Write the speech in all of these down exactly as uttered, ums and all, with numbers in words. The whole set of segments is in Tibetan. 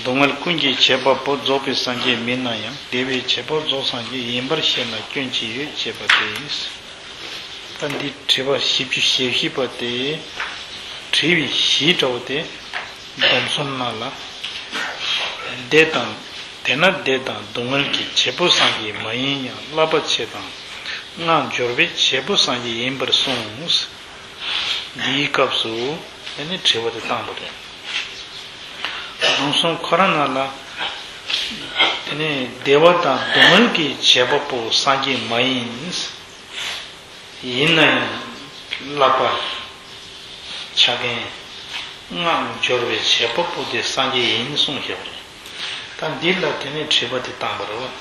སྡུག་བསྔལ་ཀུན་གྱི་བྱེད་པ་པོ་རྫོགས་པའི་སངས་རྒྱས་མིན་ན་ཡང་བདེ་བའི་བྱེད་པོ་རྫོགས་སངས་རྒྱས་ཡིན་པར་ཤེས་ན་སྐྱོན་ཅི་ཡོད་ཅེས་པ་སྟེ། ད་འདི་དྲི་བ་བཞི་བཅུ་ཞེ་བཞི་པ་སྟེ། དྲི་བའི་གཞི་འདྲ་བོ་སྟེ། སྡོམ་གསུམ་ནང་ལ། བདེ་དང་། དེས་ན་བདེ་དང་སྡུག་བསྔལ་གྱི་བྱེད་པོ་སངས་རྒྱས་མ་ཡིན་ཡང་བསླབ་པ་བྱེད་དང་། སྔགས་སྦྱོར་བའི་བྱེད་པོ་སངས་རྒྱས་ཡིན་པར་གསུངས། འདིའི་སྐབས་སུ་དེ་ནི་དྲི་བ་དེ་བཏང་བ་རེད། སྡོམ་གསུམ་ཁོ་རང་ནང་ལ། དེ་ནི་བདེ་བ་དང་སྡུག་བསྔལ་གྱི་བྱེད་པ་པོ་སངས་རྒྱས་མ་ཡིན། ཡིན་ན་ཡང་བསླབ་པ་བྱ་མཁན། སྔགས་སྦྱོར་བའི་བྱེད་པ་པོ་དེ་སངས་རྒྱས་ཡིན་གསུངས་བཞག་པ་རེད། ད་འདི་ལ་དེ་ནས་དྲི་བ་དེ་བཏང་བ་རེད་བ།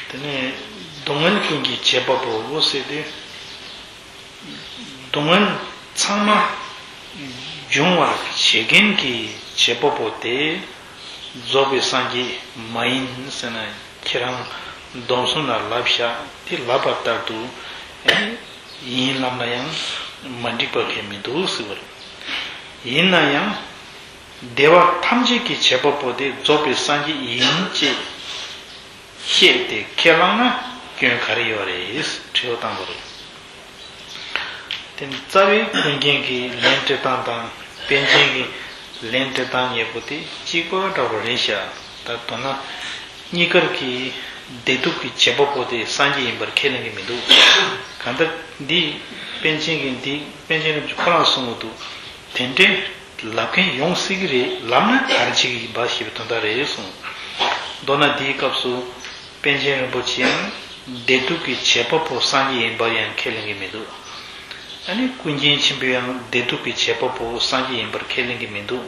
དེ་ནས་སྡུག་བསྔལ་ཀུན་གྱི་བྱེད་པ་པོ་ཟེར་དུས། སྡུག་བསྔལ་ཚང་མ་འབྱུང་བར་བྱེད་མཁན་གྱི་བྱེད་པ་པོ་དེ་རྫོགས་པའི་སངས་རྒྱས་མ་ཡིན་ཟེར་ན། ཁྱེད་རང་སྡོམ་གསུམ་ལ་ལབ་བཞག་དེ་ལབ་པ་ལྟར་དུ་ཡིན་ལབ་ན་ཡང་མ་འགྲིག་པ་གང་ཡང་མི་འདུག་ཟེར་བ་རེད། ཡིན་ན་ཡང་བདེ་བ་ཐམས་ཅད་ཀྱི་བྱེད་པ་པོ་དེ་རྫོགས་པའི་སངས་རྒྱས་ཡིན་ཅེས་བཤད་དེ་ཁས་བླངས་ན་སྐྱོན་ག་རེ་ཡོད་རེད། དྲི་བ་བཏང་བ་རེད། དེ་རྩ་བའི་ཀུན་མཁྱེན་གྱི་ལན་སྤྲད་སྟངས་དང་པཎ་ཆེན་གྱི་ལན་སྤྲད་སྟངས་ཡག་པོ་དེ་གཅིག་པ་འདྲ་བོ་རེད་ཤག་ད་མདོར་ན་གཉིས་ཀར་གྱི་བདེ་སྡུག་གི་བྱེད་པ་པོ་དེ་སངས་རྒྱས་ཡིན་པར་ཁས་ལེན་གྱི་མི་འདུག་གང་ལྟར་འདི་པཎ་ཆེན་གྱི་འདི་པཎ་ཆེན་རིན་པོ་ཆེ་ཁོ་རང་གསུང་གི་འདུག་དེ་འདྲའི་ལབ་མཁན་ཡོང་སྲིད་ཀྱི་རེད། ལབ་ན་ག་རེ་བྱེད་ཀྱི་ཡིན་པ་ཞེས་པའི་དོན་དག་རེད་གསུངས། མདོར་ན་འདིའི་སྐབས་སུ་པཎ་ཆེན་རིན་པོ་ཆེ་ཡང་བདེ་སྡུག་གི་བྱེད་པ་པོ་སངས་རྒྱས་ཡིན་པར་ཡང་ཁས་ལེན་གྱི་མི་འདུག་ཨ་ནི་ཀུན་མཁྱེན་ཆེན་པོས་ཡང་བདེ་སྡུག་གི་བྱེད་པ་པོ་སངས་རྒྱས་ཡིན་པར་ཁས་ལེན་གྱི་མི་འདུག་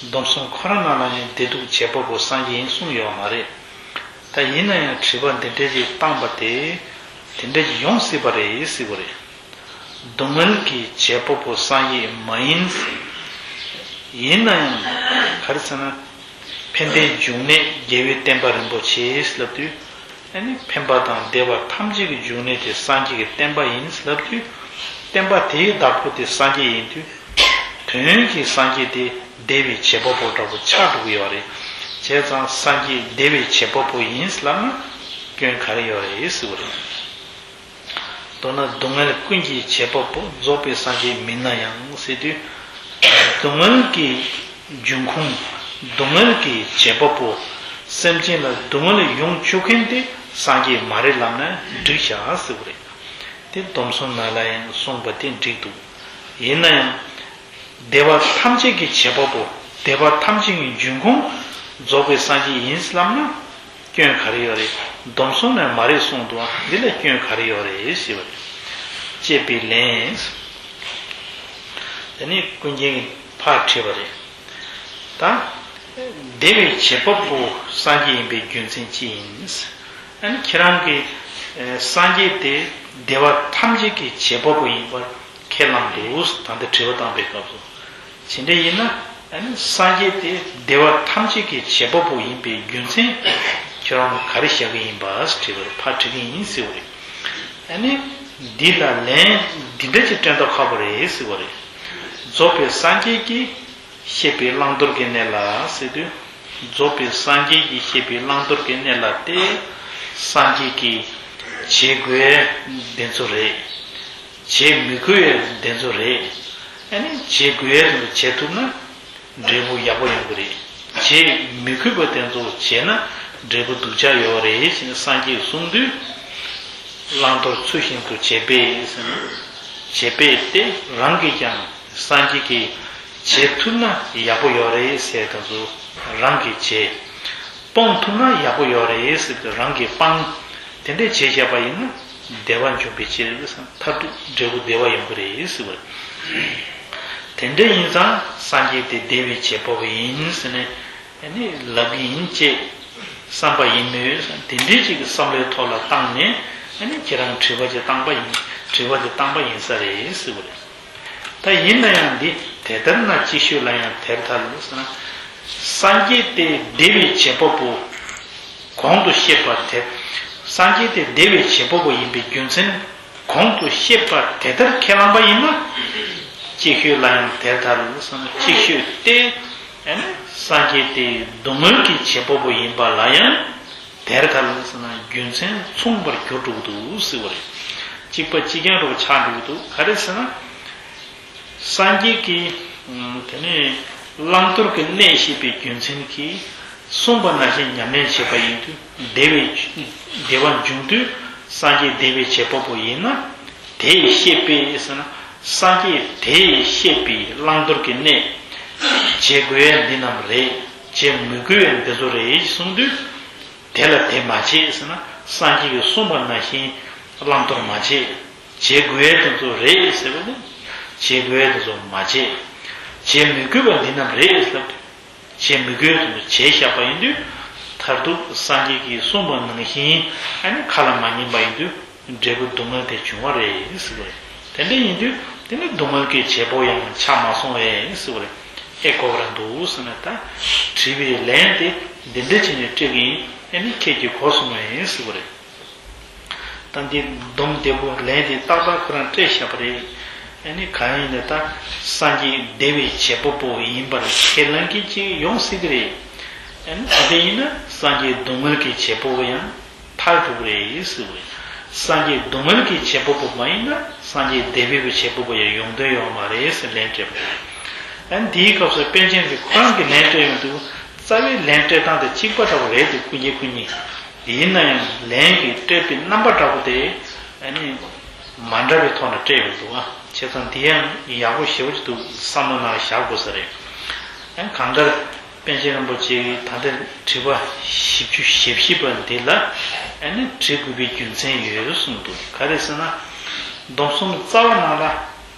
སྡོམ་གསུམ་ཁོ་རང་ནང་ལ་ཡང་བདེ་སྡུག་བྱེད་པ་པོ་སངས་རྒྱས་ཡིན་གསུངས་ཡོད་མ་རེད། ད་ཡིན་ན་ཡང་དྲི་བ་འདི་འདྲ་ཞིག་བཏང་པ་དེ་དེ་འདྲ་ཞིག་ཡོང་སྲིད་པ་རེད་ཟེར་བ་རེད། སྡུག་བསྔལ་གྱི་བྱེད་པ་པོ་སངས་རྒྱས་མ་ཡིན། ཡིན་ན་ཡང་ག་རེ་ཟེར་ན། ཕན་བདེའི་འབྱུང་གནས་རྒྱལ་བའི་བསྟན་པ་རིན་པོ་ཆེ་ལབ་དུས། ཨ་ནི་ཕན་པ་དང་བདེ་བ་ཐམས་ཅད་ཀྱི་འབྱུང་གནས་དེ་སངས་རྒྱས་ཀྱི་བསྟན་པ་ཡིན་ལབ་དུས། བསྟན་པ་དེའི་བདག་པོ་དེ་སངས་རྒྱས་ཡིན་དུས། དོན་གྱི་སངས་རྒྱས་དེ་བདེ་བའི་བྱེད་པ་པོ་འདྲ་པོ་ཆགས་འགྲོ་གི་ཡོད་རེད། བྱས་ཙང་སངས་རྒྱས་བདེ་བའི་བྱེད་པ་པོ་ཡིན་ལབ་ན་སྐྱོན་ག་རེ་ཡོད་རེད་ཟེར་བ་རེད། མདོར་ན་སྡུག་བསྔལ་ཀུན་གྱི་བྱེད་པ་པོ་རྫོགས་པའི་སངས་རྒྱས་མིན་ན་ཡང་ཟེར་དུས། སྡུག་བསྔལ་གྱི་འབྱུང་ཁུངས། སྡུག་བསྔལ་གྱི་བྱེད་པ་པོ། སེམས་ཅན་ལ་སྡུག་བསྔལ་ཡོང་བཅུག་མཁན་དེ་སངས་རྒྱས་མ་རེད་ལབ་ན་འགྲིག་བཞག་ཟེར་བ་རེད། དེ་སྡོམ་གསུམ་ནང་ལ་ཡང་གསུངས་པ་དེ་འགྲིག་འདུག་ཡིན་ན་ཡང་། བདེ་བ་ཐམས་ཅད་ཀྱི་བྱེད་པ་པོ། བདེ་བ་ཐམས་ཅད་ཀྱི་འབྱུང་ཁུངས་རྫོགས་པའི་སངས་རྒྱས་ཡིན་ལབ་ན་སྐྱོན་ག་རེ་ཡོད་རེད། སྡོམ་གསུམ་ནས་མ་རེད་གསུངས་འདུག་འདི་ལ་སྐྱོན་ག་རེ་ཡོད་རེད་ཞེས་པ་རེད། ཅེས་པའི་ལན། དེ་ནི་ཀུན་མཁྱེན་གྱིས་ཕར་དྲིས་པ་རེད། ད། བདེ་བའི་བྱེད་པ་པོ་སངས་རྒྱས་ཡིན་པའི་རྒྱུ་མཚན་ཅི་ཡིན། ཨ་ནི་ཁྱེད་རང་གིས་སངས་རྒྱས་དེ་བདེ་བ་ཐམས་ཅད་ཀྱི་བྱེད་པ་པོ་ཡིན་པར་ཁས་བླངས་འདུག་ད་ལྟ་དྲི་བ་བཏང་པའི་སྐབས་སུ། ཇི་འདྲ་ཡིན་ན། ཨ་ནི་སངས་རྒྱས་དེ་བདེ་བ་ཐམས་ཅད་ཀྱི་བྱེད་པ་པོ་ཡིན་པའི་རྒྱུ་མཚན་ཁྱེད་རང་ག་རེ་བཞག་གི་ཡིན་པ་དྲིས་པར་ཕར་དྲི་གི་ཡིན་ཟེར་བ་རེད། ཨ་ནི་འདི་ལ་ལན་འདི་འདྲ་ཅིག་སྤྲད་མདོག་ཁ་པོ་རེད་ཟེར་བ་རེད། རྫོགས་པའི་སངས་རྒྱས་ཀྱིས་བཤད་པའི་བླང་དོར་གྱི་གནས་ལ་ཟེར་དུས། རྫོགས་པའི་སངས་རྒྱས་ཀྱིས་བཤད་པའི་བླང་དོར་གྱི་གནས་ལ་སྟེ། སངས་རྒྱས་ཀྱིས་བྱེད་དགོས་དེ་ཚོ་རེད། བྱེད་མི་དགོས་ཡ་དེ་ཚོ་རེད། ཨ་ནི་བྱེད་དགོས་ཡ་དེ་ཚོ་བྱེད་ཐུབ་ན་འབྲས་བུ་ཡག་པོ་ཡོང་གི་རེད། བྱེད་མི་དགོས་པ་དེ་ཚོ་བྱས་ན་འབྲས་བུ་སྡུག་ཅག་ཡོད་རེད་ཞེས་སངས་རྒྱས་གསུངས་དུས། བླང་དོར་ཚུལ་བཞིན་དུ་བྱེད་པས་ཟེར་ན། བྱེད་པས་ཏེ་རང་གིས་ཀྱང་སངས་རྒྱས་ཀྱིས་བྱེད་ཐུབ་ན་ཡག་པོ་ཡོད་རེད་ཟེར་དེ་ཚོ་རང་གིས་བྱེད། སྤོང་ཐུབ་ན་ཡག་པོ་ཡོད་རེད་ཟེར་དུས་རང་གིས་སྤང་། དེ་འདྲས་བྱས་བཞག་པ་ཡིན་ན་བདེ་བ་འབྱུང་བའི་ཕྱིར་མཐར་ཐུག་འབྲས་བུ་བདེ་བ་ཡོང་གི་རེད་ཟེར་བ་རེད། དེ་འདྲས་ཡིན་ཙང་སངས་རྒྱས་དེ་བདེ་བའི་བྱེད་པ་པོ་ཡིན་ཟེར་ནས་ནི་ལབ་ཀྱི་ཡིན་ཅེས་བསམ་པ་ཡིན་མོད། དེ་འདྲས་ཅིག་གི་བསམ་བློའི་ཐོག་ལ་བཏང་ནས་ནི་ཁྱེད་རང་དྲི་བ་ཅིག་བཏང་པ་ཡིན། དྲི་བ་དེ་བཏང་པ་ཡིན་ས་རེད་ཟེར་བ་རེད། ད་ཡིན་ན་ཡང་འདི་དེ་ལྟར་ན་ཅིག་ཤོས་ལ་ཡང་དེར་ཐལ་ཟེར་ན། སངས་རྒྱས་དེ་བདེ་བའི་བྱེད་པ་པོ་གོང་དུ་བཤད་པ་དེ། སངས་རྒྱས་དེ་བདེ་བའི་བྱེད་པ་པོ་ཡིན་པའི་རྒྱུ་མཚན་གོང་དུ་བཤད་པ་དེ་ལྟར་ཁས་བླངས་པ་ཡིན་ན། ཅིག་ཤོས་ལ་ཡང་དེར་ཐལ་ཟེར་ན་ཅིག་ཤོས་ཏེ། ཨ་ནི་སངས་རྒྱས་དེ་སྡུག་བསྔལ་གྱི་བྱེད་པ་པོ་ཡིན་པ་ལ་ཡང་དེར་ག་ལ་ཟེར་ན་རྒྱུ་མཚན་མཚུངས་པར་གྱུར་འགྲོ་གི་འདུག་ཟེར་བ་རེད། གཅིག་པ་གཅིག་རྐྱང་རུ་ཆགས་འགྲོ་གི་འདུག་ག་རེ་ཟེར་ན། སངས་རྒྱས་ཀྱིས་དེ་ནས་བླང་དོར་གྱི་གནས་བཤད་པའི་རྒྱུ་མཚན་གྱིས་གསུངས་པ་ནང་བཞིན་ཉམས་ལེན་བྱས་པ་ཡིན་དུས་བདེ་བའི་བདེ་བ་འབྱུང་དུས་སངས་རྒྱས་བདེ་བའི་བྱེད་པ་པོ་ཡིན་ན། དེས་བཤད་པའི་ཟེར་ན་སངས་རྒྱས་དེས་བཤད་པའི་བླང་དོར་གྱི་གནས་བྱེད་དགོས་ཡ་འདི་རྣམས་རེད། བྱེད་མི་དགོས་ཡ་འདི་ཚོ་རེད་གསུངས་དུས། དེ་ལ་དེ་མ་བྱེད་ཟེར་ན་སངས་རྒྱས་ཀྱིས་གསུངས་པ་ནང་བཞིན་བླང་དོར་མ་བྱེད། བྱེད་དགོས་ཡ་དེ་ཚོ་རེད་ཟེར་བ་ནི། བྱེད་དགོས་ཡ་དེ་ཚོ་མ་བྱེད། བྱེད་མི་དགོས་པ་འདི་རྣམས་རེད་ཟེར་ལབ་དུས། བྱེད་མི་དགོས་དེ་ཚོ་བྱས་བཞག་པ་ཡིན་དུས། མཐར་ཐུག་སངས་རྒྱས་ཀྱིས་གསུངས་པ་ནང་བཞིན་ཨ་ནི་ཁ་ལ་མ་ཉན་པ་ཡིན་དུས། འབྲས་བུ་སྡུག་བསྔལ་དེ་འབྱུང་བ་རེད་ཟེར་བ་རེད། དེ་འདྲ་ཡིན་དུས་དེ་ནི་སྡུག་བསྔལ་གྱི་བྱེད་པོ་ཡང་ཆགས་མ་སོང་བས་ཟེར་བ་རེད། ཨེ་གོ་བ་ར་འདུག་ཟེར་ན་ད། དྲིས་པའི་ལན་དེ་འདི་འདྲ་བྱས་ནས་སྤྲད་ཀྱི་ཡིན། ཨེ་ནི་ཁྱེད་ཀྱིས་གོ་སོང་བས་ཟེར་བ་རེད། ད་འདི་སྡོམ་བདེ་པོ་ལན་དེ་ཏག་ཏག་ཁོ་རང་སྤྲད་བཞག་པ་རེད། ཨེ་ནི་གང་ཡིན་ན་ད་སངས་རྒྱས་བདེ་བའི་བྱེད་པོ་པོ་ཡིན་པར་ཁས་ལེན་མཁན་ཅིག་ཡོང་སྲིད་ཀྱི་རེད། ཨེ་ནི་དེ་འདྲ་ཡིན་ན་སངས་རྒྱས་སྡུག་བསྔལ་གྱི་བྱེད་པོ་པོ་ཡང་། ཐར་འགྲོ་གི་རེད་ཟེར་བ་རེད། སངས་རྒྱས་སྡུག་བསྔལ་གྱི་བྱེད་པོ་པོ་མ་ཡིན་ན་སངས་རྒྱས་བདེ་བའི་བྱེད་པོ་པོ་ཡང་ཡོང་དོན་ཡོད་མ་རེད་ཟེར་ལན་སྤྲད་པ་རེད། ཨ་ནི་དེའི་སྐབས་སུ་པཎ་ཆེན་གྱིས་ཁོ་རང་གི་ལན་སྤྲད་ཡོང་དུས་རྩ་བའི་ལན་སྤྲད་སྟངས་དེ་གཅིག་པ་འདྲ་བོ་རེད་འདུག་ཀུན་མཁྱེན་ཀུན་མཁྱེན། ཡིན་ན་ཡང་ལན་གྱི་སྤྲད་པའི་རྣམ་པ་འདྲ་བོ་དེ་ཨ་ནི་མ་འདྲ་བའི་ཐོག་ནས་སྤྲད་ཡོང་འདུག་ཨ་བྱས་ཙང་འདི་ཡང་ཡག་པོ་ཞེ་པོ་ཅིག་འདུག་བསམ་བློ་ནང་བཞག་དགོས་ས་རེད། ཨ་ནི་གང་ལྟར། པཎ་ཆེན་རིན་པོ་ཆེ་གིས་ད་ལྟ་དྲི་བ་བཞི་བཅུ་ཞེ་བཞི་པ་འདི་ལ་ཨ་ནི་དྲི་དགོས་པའི་རྒྱུ་མཚན་ཡོད་གསུངས་འདུག་ག་རེ་ཟེར་ན། སྡོམ་གསུམ་རྩ་བ་ནང་ལ།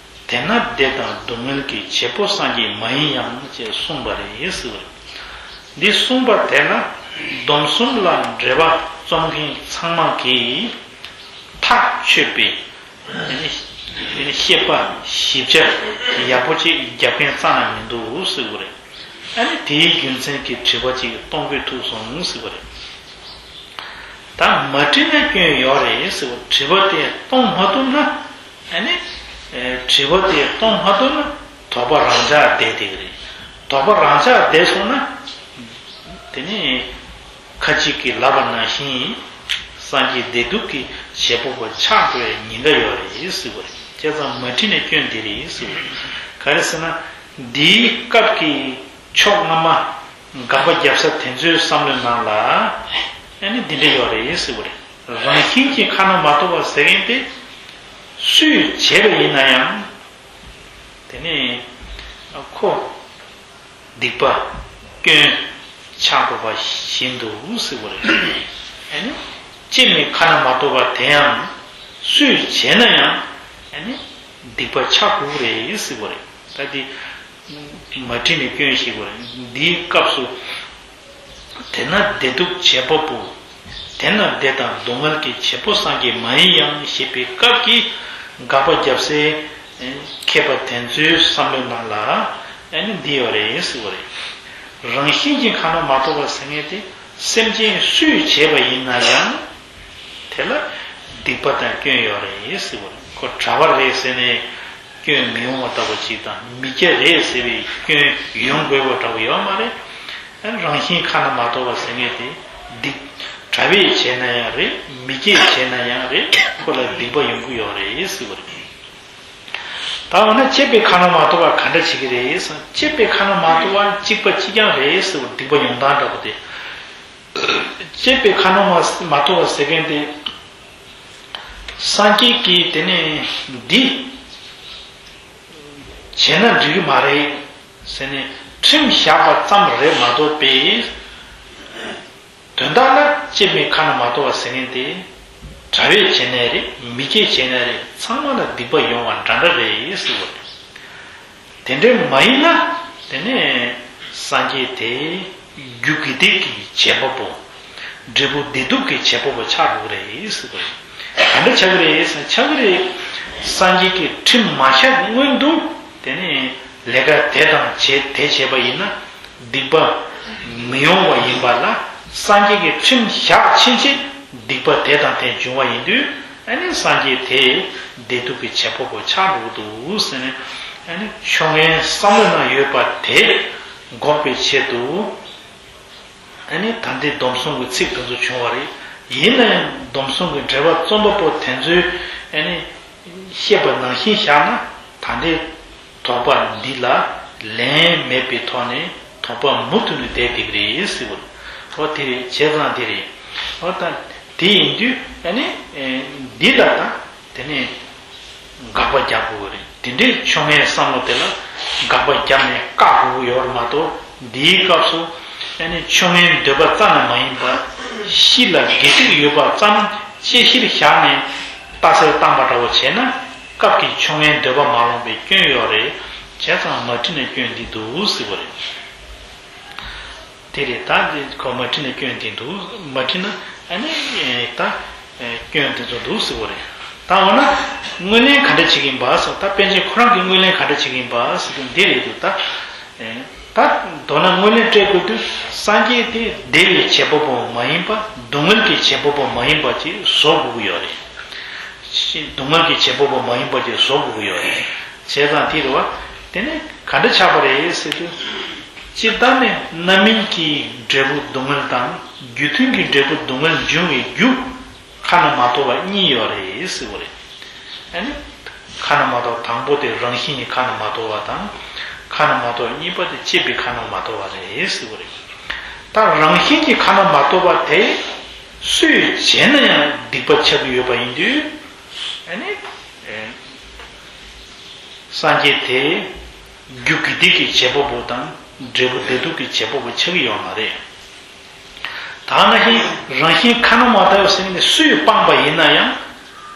དེས་ན་བདེ་དང་སྡུག་བསྔལ་གྱི་བྱེད་པོ་སངས་རྒྱས་མ་ཡིན་ཡང་ཅེས་གསུངས་པ་རེད་ཟེར་བ་རེད། འདི་གསུངས་པ་དེས་ན་སྡོམ་གསུམ་ལ་འགྲེལ་པ་རྩོམ་མཁན་ཚང་མ་གིས་ཐག་ཆོད་པའི། དེ་ནི་དེ་ནི་བཤད་པ་ཞིབ་ཆ་ཡག་པོ་ཅིག་རྒྱབ་མཁན་རྩ་ནས་མི་འདུག་ཟེར་བ་རེད། ཨ་ནི་དེའི་རྒྱུ་མཚན་གྱིས་དྲི་བ་ཅིག་གཏོང་དགོས་ཐུག་སོང་ཟེར་བ་རེད། ད་མ་དྲིས་ན་སྐྱོན་ཡོད་རེད་ཟེར་བ་དྲི་བ་དེ་གཏོང་མ་ཐུབ་ན། ཨ་ནི་དྲི་བ་དེ་གཏོང་མ་ཐུབ་ན་དོགས་པ་རང་འཇགས་བསྡད་བསྡད་ཀྱི་རེད། དོགས་པ་རང་འཇགས་བསྡད་སོང་ན། དེ་ནི། ཁ་ཅིག་གིས་ལབ་པ་ནང་བཞིན། སངས་རྒྱས་བདེ་སྡུག་གི་བྱེད་པོ་པོ་ཆགས་འགྲོ་བའི་ཉེན་ཁ་ཡོད་རེད་ཟེར་བ་རེད། བྱས་ཙང་མ་དྲིས་ནས་སྐྱོན་འདི་རེད་ཟེར་བ་རེད། ག་རེ་ཟེར་ན། འདིའི་སྐབས་ཀྱི་ཕྱོགས་སྔ་མ་དགག་པ་རྒྱབ་ས་དེ་ཚོའི་བསམ་བློའི་ནང་ལ་ཨ་ནི་འདི་འདྲ་ཡོད་རེད་ཟེར་བ་རེད། རང་བཞིན་གྱིས་ཁ་ན་མ་ཐོ་བ་ཟེར་མཁན་དེ་སུས་བྱས་པ་ཡིན་ན་ཡང་དེ་ནི་ཁོ། སྡིག་པ་སྐྱོན་ཆགས་དགོས་པ་བཞིན་དུ་ཟེར་བ་རེད། ཨ་ནི་ལྕེ་མེད་ཁ་ན་མ་ཐོ་བ་དེ་ཡང་སུས་བྱས་ན་ཡང་ཨ་ནི་སྡིག་པ་ཆགས་དགོས་རེད་ཟེར་བ་རེད། ད་དེ་མ་དྲིས་ནས་སྐྱོན་ཞིག་བ་རེད། འདིའི་སྐབས་སུ་དེས་ན་བདེ་སྡུག་བྱེད་པ་པོ། དེས་ན་བདེ་དང་སྡུག་བསྔལ་གྱི་བྱེད་པོ་སངས་རྒྱས་མ་ཡིན་ཡང་ཞེས་པའི་སྐབས་ཀྱི་དགག་པ་རྒྱབ་སའི་མཁས་པ་དེ་ཚོའི་བསམ་བློའི་ནང་ལ་ཨ་ནི་འདི་ཡོད་རེད་ཟེར་བ་རེད། རང་བཞིན་གྱིས་ཁ་ན་མ་ཐོ་བ་ཟེར་མཁན་དེ་སེམས་ཅན་སུས་བྱས་པ་ཡིན་ན་ཡང་དེ་ལ་སྡིག་པ་དང་སྐྱོན་ཡོད་རེད་ཟེར་བ་རེད། ཁོ་གྲྭ་པ་རེད་ཟེར་ནས་སྐྱོན་མི་ཡོང་བ་ལྟ་བུ་ཅིག་དང་མི་སྐྱ་རེད་ཟེར་བའི་སྐྱོན་ཡོང་དགོས་པ་འདྲ་བོ་ཡོད་མ་རེད། རང་བཞིན་ཁ་ན་མ་ཐོ་བ་ཟེར་མཁན་དེ་སྡིག་གྲྭ་པས་བྱས་ན་ཡང་རེད། མི་སྐྱས་བྱས་ན་ཡང་རེད། ཁོ་ལ་སྡིག་པ་ཡོང་གི་ཡོད་རེད་ཟེར་བ་རེད། ད་འོ་ན་ལྕེ་པའི་ཁ་ན་མ་ཐོ་བ་ག་འདྲ་བྱེད་ཀྱི་རེད་ཟེར། ལྕེ་པའི་ཁ་ན་མ་ཐོ་བ་གཅིག་པ་གཅིག་རྐྱང་རེད་ཟེར་བ་སྡིག་པ་ཡོང་སྟངས་འདྲ་པོ་དེ། ལྕེ་པའི་ཁ་ན་མ་མ་ཐོ་བ་ཟེར་མཁན་དེ། སངས་རྒྱས་ཀྱིས་དེ་ནས་འདི་བྱས་ན་འགྲིག་གི་མ་རེད་ཟེར་ནས་ཁྲིམས་བཞག་པ་ཙམ་རེད་མ་གཏོགས་པའི་དོན་དག་ལ་ལྕེ་མེད་ཁ་ན་མ་ཐོ་བ་ཟེར་མཁན་དེ་གྲྭ་པས་བྱས་ནའི་རེད། མི་སྐྱས་བྱས་ནའི་རེད། ཚང་མ་ལ་སྡིག་པ་ཡོང་བ་འདྲ་འདྲ་རེད་ཟེར་བ་རེད། དེ་འདྲ་མ་ཡིན་ན་དེ་ནས་སངས་རྒྱས་དེ་རྒྱུ་དགེ་སྡིག་གི་བྱེད་པ་པོ། འབྲས་བུ་བདེ་སྡུག་གི་བྱེད་པ་པོ་ཆགས་འགྲོ་གི་རེད་ཟེར་བ་རེད། ག་འདྲ་ཆགས་ཀྱི་རེད་ཟེར་ན་ཆགས་ཀྱི་རེད། སངས་རྒྱས་ཀྱིས་ཁྲིམས་མ་བཞག་སྔོན་དུ་དེ་ནས་ལས་ཀ་དེ་དང་བྱེད་དེ་བྱས་པ་ཡིན་ན་སྡིག་པ་མི་ཡོང་བ་ཡིན་པ་ལ་སངས་རྒྱས་ཀྱིས་ཁྲིམས་བཞག་ཕྱིན་ཆད་སྡིག་པ་དེ་དང་དེ་འབྱུང་བ་ཡིན་དུས། ཨ་ནི་སངས་རྒྱས་དེ་བདེ་སྡུག་གི་བྱེད་པ་པོ་ཆགས་འགྲོ་གི་འདུག་ཟེར་ནས། ཨ་ནི་ཆོས་ངན་བསམ་བློ་ནང་ཡོད་པ་དེ་ འགོག་པའི་ཆེད་དུ། ཨ་ནི་ད་ལྟའི་སྡོམ་གསུམ་གྱི་ཚིག་དེ་ཚོ་བྱུང་བ་རེད། ཡིན་ན་ཡང་སྡོམ་གསུམ་གྱི་འགྲེལ་པ་རྩོམ་པ་པོ་དེ་ཚོས་ཨ་ནི་བཤད་པ་ནང་བཞིན་བཞག་ན། ད་ལྟའི་དོགས་པ་འདི་ལ་ལན་མེད་པའི་ཐོག་ནས་དོགས་པ་མུ་མཐུད་ནས་བསྡད་བསྡད་ཀྱི་རེད་ཟེར་བ་རེད། འོ་དེ་རེད། བྱས་ཙང་དེ་རེད། འོ་ད་དེ་ཡིན་དུས་ཨ་ནི་འདི་ལ་ད། དེ་ནས་དགག་པ་རྒྱག་དགོས་ཀྱི་རེད། དེ་འདྲའི་ཕྱོགས་ངན་བསམ་བློ་དེ་ལ་དགག་པ་བརྒྱབ་ནས་བཀག་དགོས་ཀྱི་ཡོད་རེད་མ་གཏོགས། འདིའི་སྐབས་སུ་ཨ་ནི་ཕྱོགས་ངན་འདོད་པ་རྩ་ནས་མ་ཡིན་པ། གཤིས་ལ་དགེ་སྡིག་ཡོད་པ་ཙམ་དཔྱད་གཞིར་བཞག་ནས་ལྟ་ཚུལ་བཏང་པ་འདྲ་བོ་བྱས་ན། སྐབས་ཀྱི་ཕྱོགས་ངན་འདོད་པ་མ་ལོངས་པའི་སྐྱོན་ཡོད་རེད། བྱས་ཙང་མ་བྲིས་ན་སྐྱོན་འདི་འདུག་ཟེར་བ་རེད། དེ་རེད། ད་འདི་ཁོ་མ་བྲིས་ན་སྐྱོན་འདི་འདུག་མ་བྲིས་ན་ཨ་ནི་ད་སྐྱོན་དེ་ཚོ་འདུག་ཟེར་བ་རེད། ད་འོ་ན་དངོས་ལེན་ག་འདྲ་བྱེད་ཀྱི་ཡིན་པ་ཟེར། ད་པཎ་ཆེན་ཁོ་རང་གིས་དངོས་ལེན་ག་འདྲ་བྱེད་ཀྱི་ཡིན་པ་ཟེར་དུས་འདི་རེད་འདུག་ད་ད་མདོར་ན་དངོས་ལེན་སྤྲད་དགོས་དུས་སངས་རྒྱས་དེ་བདེ་བའི་བྱེད་པ་པོ་མ་ཡིན་པ། སྡུག་བསྔལ་གྱི་བྱེད་པ་པོ་མ་ཡིན་པ་ཅིག་བཟོ་དགོས་ཀྱི་ཡོད་རེད། སྡུག་བསྔལ་གྱི་བྱེད་པ་པོ་མ་ཡིན་པ་ཅིག་བཟོ་དགོས་ཀྱི་ཡོད་རེད། བྱས་ཙང་དེ་རེད་བ། དེ་ནས་ག་འདྲ་ཆགས་པ་རེད་ཟེར་དུས། སྤྱིར་བཏང་ནས་རྣམ་སྨིན་གྱི་འབྲས་བུ་སྡུག་བསྔལ་དང་རྒྱུ་མཐུན་གྱི་འབྲས་བུ་སྡུག་བསྔལ་འབྱུང་བའི་རྒྱུ་ཁ་ན་མ་ཐོ་བ་གཉིས་ཡོད་རེད་ཟེར་བ་རེད། ཨ་ནི། ཁ་ན་མ་ཐོ་བ་དང་པོ་དེ་རང་བཞིན་གྱིས་ཁ་ན་མ་ཐོ་བ་དང་། ཁ་ན་མ་ཐོ་བ་གཉིས་པ་དེ་བསྐྱེད་པའི་ཁ་ན་མ་ཐོ་བ་རེད་ཟེར་བ་རེད། ད་རང་བཞིན་གྱིས་ཁ་ན་མ་ཐོ་བ་དེ་སུས་བྱས་ན་ཡང་སྡིག་པ་ཆགས་ཀྱི་ཡོད་པ་ཡིན་དུས། ཨ་ནི། སངས་རྒྱས་དེ་རྒྱུ་དགེ་སྡིག་གི་བྱེད་པ་པོ་དང་འབྲས་བུ་བདེ་སྡུག་གི་བྱེད་པ་པོ་ཆགས་ཀྱི་ཡོད་མ་རེད། ད་ནང་བཞིན་རང་བཞིན་ཁ་ན་མ་ཐོ་བ་ཟེར་ནས་སུས་སྤངས་པ་ཡིན་ན་ཡང་།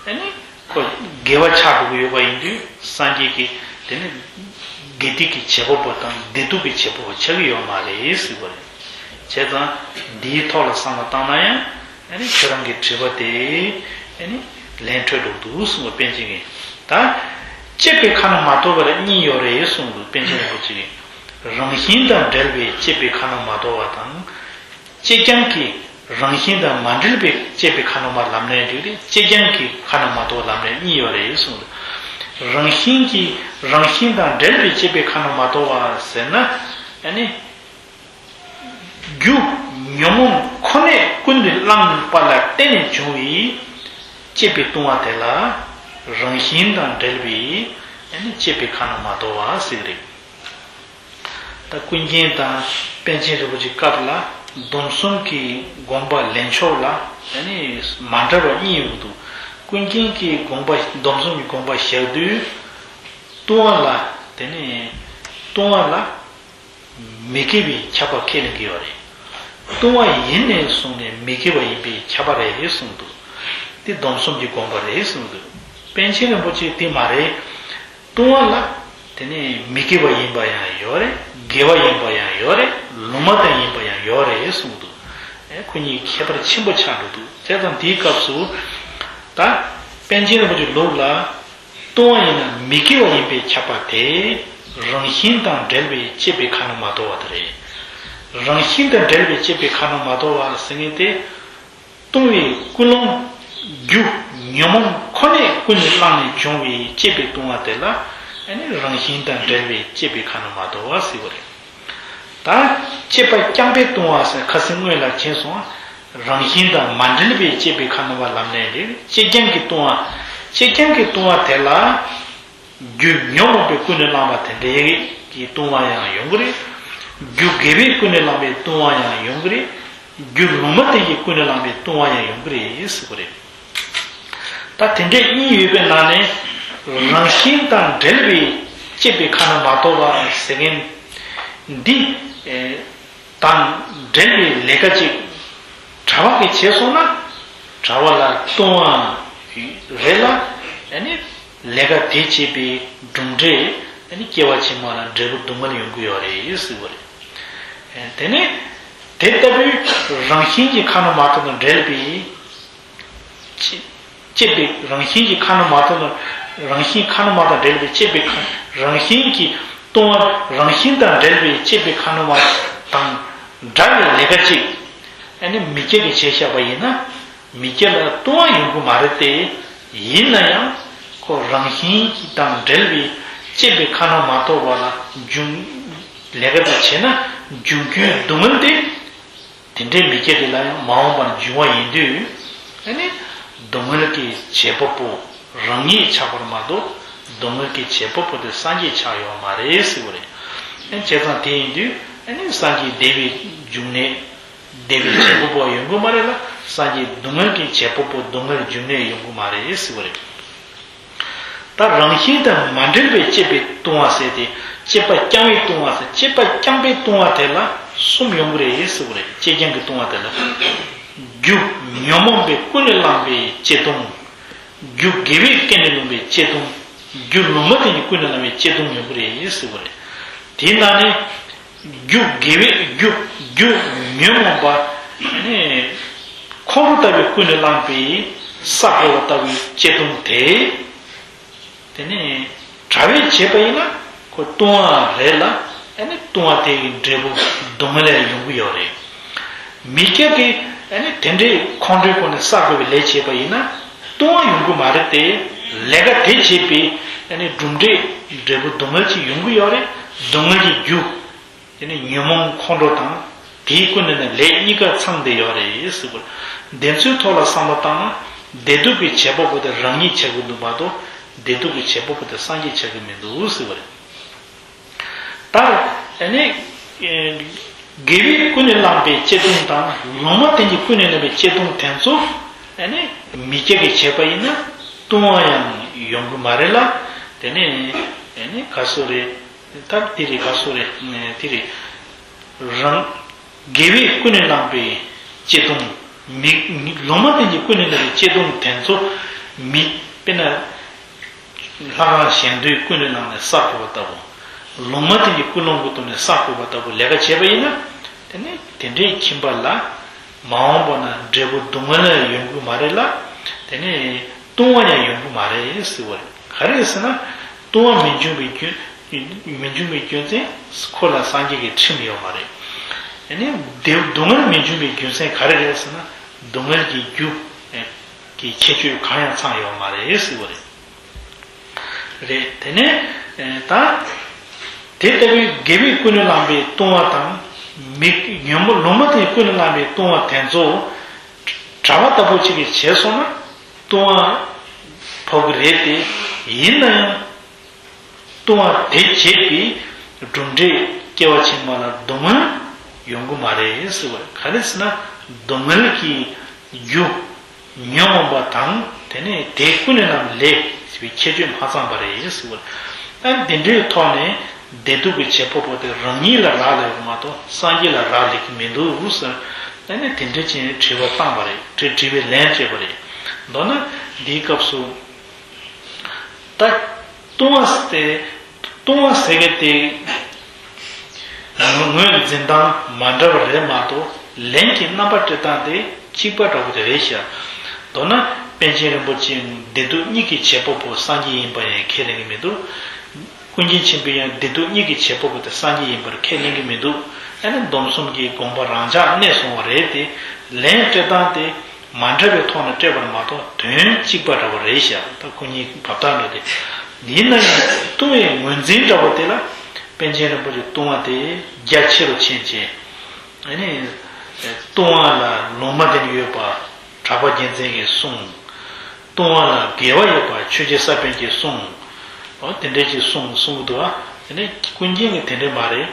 ཨ་ནི་ཁོ་དགེ་བ་ཆགས་འགྲོ་གི་ཡོད་པ་ཡིན་དུས་སངས་རྒྱས་ཀྱིས་དེ་ནི་དགེ་སྡིག་གི་བྱེད་པ་པོ་དང་བདེ་སྡུག་གི་བྱེད་པ་པོ་ཆགས་ཀྱི་ཡོད་མ་རེད་ཟེར་བ་རེད། བྱས་ཙང་འདིའི་ཐོག་ལ་བསམ་བློ་བཏང་ན་ཡང་། ཨ་ནི་ཁྱོད་རང་གི་དྲི་བ་དེ་ཨ་ནི་ལན་འཕྲོད་འགྲོ་འདུག་གསུངས་པ་པཎ་ཆེན་གྱིས། ད་བསྐྱེད་པའི་ཁ་ན་མ་ཐོ་བ་ལ་གཉིས་ཡོད་རེད་གསུངས་འདུག་པཎ་ཆེན་རིན་པོ་ཆེ་གིས། རང་བཞིན་དང་འབྲེལ་བའི་བསྐྱེད་པའི་ཁ་ན་མ་ཐོ་བ་དང་། བསྐྱེད་རྐྱང་གི་རང་བཞིན་དང་མ་འབྲེལ་བའི་བསྐྱེད་པའི་ཁ་ན་མ་ལམ་ལས་འགྲིག་རེད། བསྐྱེད་རྐྱང་གི་ཁ་ན་མ་ཐོ་བ་ལམ་ལས་གཉིས་ཡོད་རེད་གསུངས་འདུག་རང་བཞིན་གྱི་རང་བཞིན་དང་འབྲེལ་བའི་བསྐྱེད་པའི་ཁ་ན་མ་ཐོ་བ་ཟེར་ན། ཨ་ནི། རྒྱུ་ཉོན་མོངས་ཁོ་ནས་ཀུན་ཏུ་བསླངས་པ་ལ་བརྟེན་ནས་བྱུང་བའི་བསྐྱེད་པའི་ལྟུང་བ་དེ་ལ་རང་བཞིན་དང་འབྲེལ་བའི་ཨ་ནི་བསྐྱེད་པའི་ཁ་ན་མ་ཐོ་བ་ཟེར་གྱི་རེད། ད་ཀུན་མཁྱེན་དང་པཎ་ཆེན་རིན་པོ་ཆེའི་སྐབས་ལ་སྡོམ་གསུམ་གྱི་དགོངས་པ་ལེན་ཕྱོགས་ལ་ཨ་ནི་མ་འདྲ་བ་གཉིས་ཡོད་འདུག་ཀུན་མཁྱེན་གྱི་དགོངས་པ་སྡོམ་གསུམ་གྱི་དགོངས་པ་བཞག་དུས། ལྟུང་བ་ལ་དེ་ནི་ལྟུང་བ་ལ། མི་དགེ་བའི་ཁྱབ་པ་ཁས་ལེན་གྱི་ཡོད་རེད། ལྟུང་བ་ཡིན་ནས་བཟུང་ནས་མི་དགེ་བ་ཡིན་པའི་ཁྱབ་པ་རེད་གསུངས་འདུག་དེ་སྡོམ་གསུམ་གྱི་དགོངས་པ་རེད་གསུངས་འདུག་པཎ་ཆེན་རིན་པོ་ཆེ་དེ་མ་རེད། ལྟུང་བ་ལ་དེ་ནས་མི་དགེ་བ་ཡིན་པ་ཡང་ཡོད་རེད། དགེ་བ་ཡིན་པ་ཡང་ཡོད་རེད། ལུང་མ་བསྟན་ཡིན་པ་ཡང་ཡོད་རེད་གསུངས་འདུག་ཨེ་ཁོ་གཉིས་ཁྱད་པར་ཆེན་པོ་ཆགས་འགྲོ་འདུག་བྱས་ཙང་དེའི་སྐབས་སུ་ད་པཎ་ཆེན་རིན་པོ་ཆེའི་ལུགས་ལ། ལྟུང་བ་ཡིན་ན་མི་དགེ་བ་ཡིན་པའི་ཁྱབ་པ་དེ་རང་བཞིན་དང་འབྲེལ་བའི་བསྐྱེད་པའི་ཁ་ན་མ་ཐོ་བ་དེ་རེད། རང་བཞིན་དང་འབྲེལ་བའི་བསྐྱེད་པའི་ཁ་ན་མ་ཐོ་བ་ཟེར་མཁན་དེ། ལྟུང་བའི་ཀུན་སློང་རྒྱུ་ཉོན་མོངས་ཁོ་ནས་ཀུན་ནས་བསླངས་ནས་བྱུང་བའི་བསྐྱེད་པའི་ལྟུང་བ་དེ་ལ་ཨ་ནི་རང་བཞིན་དང་འབྲེལ་བའི་བསྐྱེད་པའི་ཁ་ན་མ་ཐོ་བ་ཟེར་བ་རེད། ད་བསྐྱེད་པ་རྐྱང་པའི་ལྟུང་བ་ཟེར་ཁ་སང་སྔོན་ལ་མཁྱེན་སོང་། རང་བཞིན་དང་མ་འབྲེལ་བའི་བསྐྱེད་པའི་ཁ་ན་མ་ལམ་ལས་རེད། བསྐྱེད་རྐྱང་གི་ལྟུང་བ། བསྐྱེད་རྐྱང་གི་ལྟུང་བ་དེ་ལ། རྒྱུ་ཉོན་མོངས་པའི་ཀུན་ནས་བསླངས་པ་དེ་འདྲའི་གི་ལྟུང་བ་ཡང་ཡོང་གི་རེད། རྒྱུ་དགེ་བའི་ཀུན་ནས་བསླངས་པའི་ལྟུང་བ་ཡང་ཡོང་གི་རེད། རྒྱུ་ལུང་མ་བསྟན་གྱི་ཀུན་ནས་བསླངས་པའི་ལྟུང་བ་ཡང་ཡོང་གི་རེད་ཟེར་གི་རེད། ད་དེ་འདྲའི་གཉིས་ཡོད་པའི་ནང་ནས་རང་བཞིན་དང་འབྲེལ་བའི་བསྐྱེད་པའི་ཁ་ན་མ་ཐོ་བ་ཟེར་མཁན་འདི། དང་འབྲེལ་བའི་ལས་ཀ་ཅིག་གྲྭ་པ་གིས་བྱས་སོང་ན། གྲྭ་པ་ལ་ལྟུང་བ་རེད་ལ། ཨ་ནི་ལས་ཀ་དེ་བྱས་པའི་གྲུབ་འབྲས་ཨ་ནི་སྐྱེ་བ་ཕྱི་མ་ལ་འབྲས་བུ་སྡུག་བསྔལ་ཡོང་གི་ཡོད་རེད་ཟེར་བ་རེད། དེ་ནས་དེ་ལྟ་བུའི་རང་བཞིན་གྱི་ཁ་ན་མ་ཐོ་དང་འབྲེལ་བའི། བསྐྱེད་པའི་རང་བཞིན་གྱི་ཁ་ན་མ་ཐོ་ལ། རང་བཞིན་ཁ་ན་མ་དང་འབྲེལ་བའི་བསྐྱེད་པའི་ཁ། རང་བཞིན་གྱི་ལྟུང་བ་རང་བཞིན་དང་འབྲེལ་བའི་བསྐྱེད་པའི་ཁ་ན་མ་དང་འདྲ་བའི་ལས་ཀ་ཅིག་ཨ་ནི་མི་སྐྱེ་གིས་བྱས་བཞག་པ་ཡིན་ན། མི་སྐྱེ་ལ་ལྟུང་བ་ཡོང་གི་མ་རེད་དེ། ཡིན་ན་ཡང་ཁོ་རང་བཞིན་གྱི་དང་འབྲེལ་བའི་བསྐྱེད་པའི་ཁ་ན་མ་ཐོ་བ་ལ་འབྱུང་ ལས་ཀ་དེ་བྱས་ན་འབྱུང་རྒྱུའི་སྡུག་བསྔལ་དེ། དེ་འདྲའི་མི་སྐྱེ་དེ་ལ་ཡང་མ་འོངས་པར་འབྱུང་བ་ཡིན་དུས། ཨ་ནི་སྡུག་བསྔལ་གྱི་བྱེད་པ་པོ་རང་ཉིད་ཆགས་པར་མ་གཏོགས། སྡུག་བསྔལ་གྱི་བྱེད་པ་པོ་དེ་སངས་རྒྱས་ཆགས་ཡོད་མ་རེད་ཟེར་བ་རེད། ཨ་ནི་བྱས་ཙང་དེ་ཡིན་དུས། ཨ་ནི་སངས་རྒྱས་བདེ་བའི་འབྱུང་གནས། བདེ་བའི་བྱེད་པ་པོ་ཡོང་གི་མ་རེད་ལ། སངས་རྒྱས་སྡུག་བསྔལ་གྱི་བྱེད་པ་པོ་སྡུག་བསྔལ་འབྱུང་གནས་ཡོང་གི་མ་རེད་ཟེར་བ་རེད། ད་རང་བཞིན་དང་མ་འབྲེལ་བའི་བསྐྱེད་པའི་ལྟུང་བ་ཟེར་ཏེ། བསྐྱེད་པ་རྐྱང་བའི་ལྟུང་བ་ཟེར། བསྐྱེད་པ་རྐྱང་པའི་ལྟུང་བ་དེ་ལ་གསུམ་ཡོང་གི་རེད་ཟེར་བ་རེད། བསྐྱེད་རྐྱང་གི་ལྟུང་བ་དེ་ལ། རྒྱུ་ཉོན་མོངས་པས་ཀུན་ནས་བསླངས་པའི་བསྐྱེད་ལྟུང་། རྒྱུ་དགེ་བས་ཀུན་ནས་བསླངས་པའི་བསྐྱེད་ལྟུང་། རྒྱུ་ལུང་མ་བསྟན་གྱིས་ཀུན་ནས་བསླངས་པའི་བསྐྱེད་ལྟུང་ཡོང་གི་རེད་ཟེར་བ་རེད། དེའི་ནང་ནས། རྒྱུ་དགེ་བའི་རྒྱུ། རྒྱུ་ཉོན་མོངས་པ་ནི་ཁོང་ཁྲོ་ལྟ་བུའི་ཀུན་ནས་བསླངས་པའི་ས་གོ་བ་ལྟ་བུའི་བསྐྱེད་ལྟུང་དེ། དེ་ནི་གྲྭ་བས་བྱས་པ་ཡིན་ན་ཁོ་ལྟུང་བ་རེད་ལ། ཨ་ནི་ལྟུང་བ་དེ་ཡི་འབྲས་བུ་སྡུག་བསྔལ་ལ་ཡོང་གི་ཡོད་རེད། མི་སྐྱ་གིས་ཨ་ནི་དེ་འདྲའི་ཁོང་ཁྲོའི་སྒོ་ནས་ས་གོ་བའི་ལས་བྱས་པ་ཡིན་ན་ལྟུང་བ་ཡོང་གི་མ་རེད་དེ། ལས་ཀ་དེ་བྱས་པའི་ཨ་ནི་གྲུབ་འབྲས་འབྲས་བུ་སྡུག་བསྔལ་ཅིག་ཡོང་གི་ཡོད་རེད། སྡུག་བསྔལ་གྱི་རྒྱུ། དེ་ནི་ཉོན་མོངས་ཁོང་ཁྲོ་དང་། དེའི་ཀུན་ནས་བསླངས་པའི་ལས་གཉིས་ཀ་ཚང་བསྡད་ཡོད་རེད་ཟེར་བ་རེད། དེ་ཚོའི་ཐོག་ལ་བསམ་བློ་བཏང་ན། བདེ་སྡུག་གི་བྱེད་པ་པོ་དེ་རང་ཉིད་ཆགས་ཀྱི་འདུག་མ་གཏོགས། བདེ་སྡུག་གི་བྱེད་པ་པོ་དེ་སངས་རྒྱས་ཆགས་ཀྱི་མི་འདུག་ཟེར་བ་རེད། ད་ཨ་ནི་དགེ་བས་ཀུན་ནས་བསླངས་པའི་བསྐྱེད་ལྟུང་དང་། ལུང་མ་བསྟན་གྱིས་ཀུན་ནས་བསླངས་པའི་བསྐྱེད་ལྟུང་དེ་ཚོ་ཨ་ནི་མི་སྐྱ་གིས་བྱས་པ་ཡིན་ན་ལྟུང་བ་ཡང་ཡོང་གི་མ་རེད་ལ། དེ་ནི་ཨ་ནི་ག་སོ་རེད། ད་དེ་རེད། ག་སོ་རེད། དེ་རེད། རང་དགེ་བས་ཀུན་ནས་བསླངས་པའི་བསྐྱེད་ལྟུང་། མི་ལུང་མ་བསྟན་གྱིས་ཀུན་ནས་བསླངས་པའི་བསྐྱེད་ལྟུང་དེ་ཚོ་མི། དཔེར་ན། ལྷ་ཁང་གཞན་དུས་ཀུན་ནས་བསླངས་ནས་ས་གོ་བ་ལྟ་བུ། ལུང་མ་བསྟན་གྱིས་ཀུན་སློང་གི་ཐོག་ནས་ས་གོ་བ་ལྟ་བུ་ལས་ཀ་བྱས་པ་ཡིན་ན། དེ་ནི་དེ་འདྲའི་ཁྱིམ་པ་ལ་མ་འོངས་པ་ན་འབྲས་བུ་སྡུག་བསྔལ་ཡོང་གི་མ་རེད་ལ། དེ་ནི་ལྟུང་བ་ཡང་ཡོང་གི་མ་རེད་ཟེར་བ་རེད། ག་རེ་ཟེར་ན། ལྟུང་བ་མི་འབྱུང་བའི་རྒྱུ། མི་འབྱུང་བའི་རྒྱུ་མཚན་ཁོ་ལ་སངས་རྒྱས་ཀྱི་ཁྲིམས་ཡོད་མ་རེད། དེ་ནི་སྡུག་བསྔལ་མི་འབྱུང་བའི་རྒྱུ་མཚན་ག་རེ་རེད་ཟེར་ན། སྡུག་བསྔལ་གྱི་རྒྱུ་གི་ཁྱད་ཆོས་གང་ཡང་ཚང་ཡོད་མ་རེད་ཟེར་བ་རེད། རེད། དེ་ནས་ད་དེ་ལྟ་བུའི་དགེ་བས་ཀུན་ནས་བསླངས་པའི་ལྟུང་བ་དང་། མི་ཉོན་མོངས་ལུང་མ་བསྟན་ཀུན་ནས་བསླངས་པའི་ལྟུང་བ་དེ་ཚོ་གྲྭ་པ་ལྟ་བུ་ཅིག་གིས་བྱས་སོང་ན་ལྟུང་བ་ཕོག་གི་རེད་དེ། ཡིན་ན་ཡང་ལྟུང་བ་དེ་བྱས་པའི་གྲུབ་འབྲས་སྐྱེ་བ་ཕྱི་མ་ལ་སྡུག་བསྔལ་ཡོང་གི་མ་རེད་ཟེར་བ། ག་རེ་ཟེར་ན་སྡུག་བསྔལ་གྱི་རྒྱུ། ཉོན་མོངས་པ་དང་། དེ་ནས་དེ་ཀུན་ནས་བསླངས་པའི་ལས་ཟེར་བའི་ཁྱད་ཆོས་མ་ཚང་བ་རེད་ཟེར་བ། ཨ་འདི་འདྲའི་ཐོག་ནས་བདེ་སྡུག་གི་བྱེད་པ་པོ་དེ་རང་ཉིད་ལ་རག་ལས་པ་མ་གཏོགས་སངས་རྒྱས་ལ་རག་ལས་ཀྱི་མི་འདུག་ཟེར། ཨ་ནི་དེ་འདྲའི་ཅན་དྲི་བ་བཏང་བ་རེད། དྲི་དྲི་བའི་ལན་སྤྲད་པ་རེད། མདོར་ན་འདིའི་སྐབས་སུ། ད་ལྟུང་བ་ཟེར། ལྟུང་བ་ཟེར་མཁན་དེ་ངོས་འཛིན་སྟངས་མ་འདྲ་བ་རེད་མ་གཏོགས་ལན་གྱི་རྣམ་པ་སྤྲད་སྟངས་དེ་གཅིག་པ་འདྲ་བོ་དེ་རེད་ཤག་མདོར་ན་པཎ་ཆེན་རིན་པོ་ཆེས་བདེ་སྡུག་གཉིས་ཀྱི་བྱེད་པ་པོ་སངས་རྒྱས་ཡིན་པ་ཡང་ཁས་ལེན་གྱི་མི་འདུག་ཀུན་མཁྱེན་ཆེན་པོས་ཡང་བདེ་སྡུག་གཉིས་ཀྱི་བྱེད་པ་པོ་དེ་སངས་རྒྱས་ཡིན་པར་ཁས་ལེན་གྱི་མི་འདུག་ཨ་ནི་སྡོམ་གསུམ་གྱི་དགོངས་པ་རང་འཇགས་གནས་སོང་བ་རེད་དེ། ལན་སྤྲད་སྟངས་དེ་མ་འདྲ་བའི་ཐོག་ནས་སྤྲད་པར་མ་གཏོགས་དོན་གཅིག་པ་འདྲ་བོ་རེད་ཤག་ད་ཁོ་གཉིས་བབ་ཐག་འདྲ་དེ། ཡིན་ན་ཡང་ལྟུང་བའི་ངོས་འཛིན་འདྲ་བོ་དེ་ལ་པཎ་ཆེན་རིན་པོ་ཆེས་ལྟུང་བ་དེ་རྒྱ་ཆེ་རུ་ཕྱིན་བྱས། ཨ་ནི་ལྟུང་བ་ལ་ལུང་མ་བསྟན་ཡོད་པ་གྲགས་པ་རྒྱལ་མཚན་གྱིས་གསུངས། ལྟུང་བ་ལ་དགེ་བ་ཡོད་པ་ཆོས་རྗེ་ས་པཎ་གྱིས་གསུངས། འོ་དེ་འདྲས་ཀྱིས་གསུངས་གསུང་གི་འདུག་ཨ་དེ་ནས་ཀུན་མཁྱེན་གྱིས་དེ་འདྲས་མ་རེད།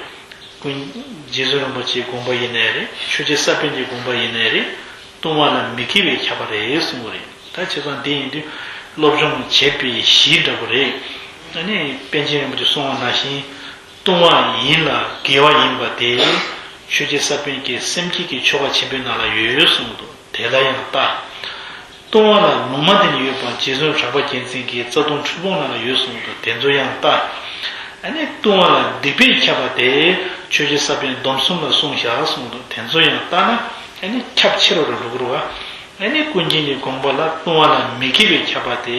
ཀུན་རྗེ་བཙུན་རིན་པོ་ཆེའི་དགོངས་པ་ཡིན་ནའི་རེད། ཆོས་རྗེ་ས་པཎ་གྱི་དགོངས་པ་ཡིན་ནའི་རེད། ལྟུང་བ་ལ་མི་དགེ་བས་ཁྱབ་པ་རེད་གསུང་གི་རེད། ད་བྱས་ཙང་འདི་ཡིན་དུས་སློབ་སྦྱོང་བྱས་པའི་གཞི་འདྲ་པོ་རེད། ཨ་ནི་པཎ་ཆེན་རིན་པོ་ཆེས་གསུངས་པ་ནང་བཞིན། ལྟུང་བ་ཡིན་ལ་དགེ་བ་ཡིན་པ་དེ། ཆོས་རྗེ་ས་པཎ་གྱི་སེམས་བསྐྱེད་ཀྱི་ཆོ་ག་ཆེན་པོའི་ནང་ལ་ཡོད་གསུངས་འདུག་དེ་ལ་ཡང་ལྟ། ལྟུང་བ་ལ་ལུང་མ་བསྟན་ཡོད་པ་རྗེ་བཙུན་གྲགས་པ་རྒྱལ་མཚན་གྱི་རྩ་ལྟུང་འཁྲུལ་སྤོང་ནང་ལ་ཡོད་གསུངས་འདུག་དེ་ཚོ་ཡང་ལྟ། ཨ་ནི་ལྟུང་བ་ལ་སྡིག་པས་ཁྱབ་པ་དེ་ཆོས་རྗེ་ས་པཎ་སྡོམ་གསུམ་ལ་གསུངས་བཞག་གསུངས་འདུག་དེ་ཚོ་ཡང་ལྟ་ན་ཨ་ནི་ཁྱབ་ཆེ་རུ་རུ་འགྲོ་གི་རེད་བ། ཨ་ནི་ཀུན་མཁྱེན་གྱི་དགོངས་པ་ལ་ལྟུང་བ་ལ་མི་དགེ་བས་ཁྱབ་པ་དེ་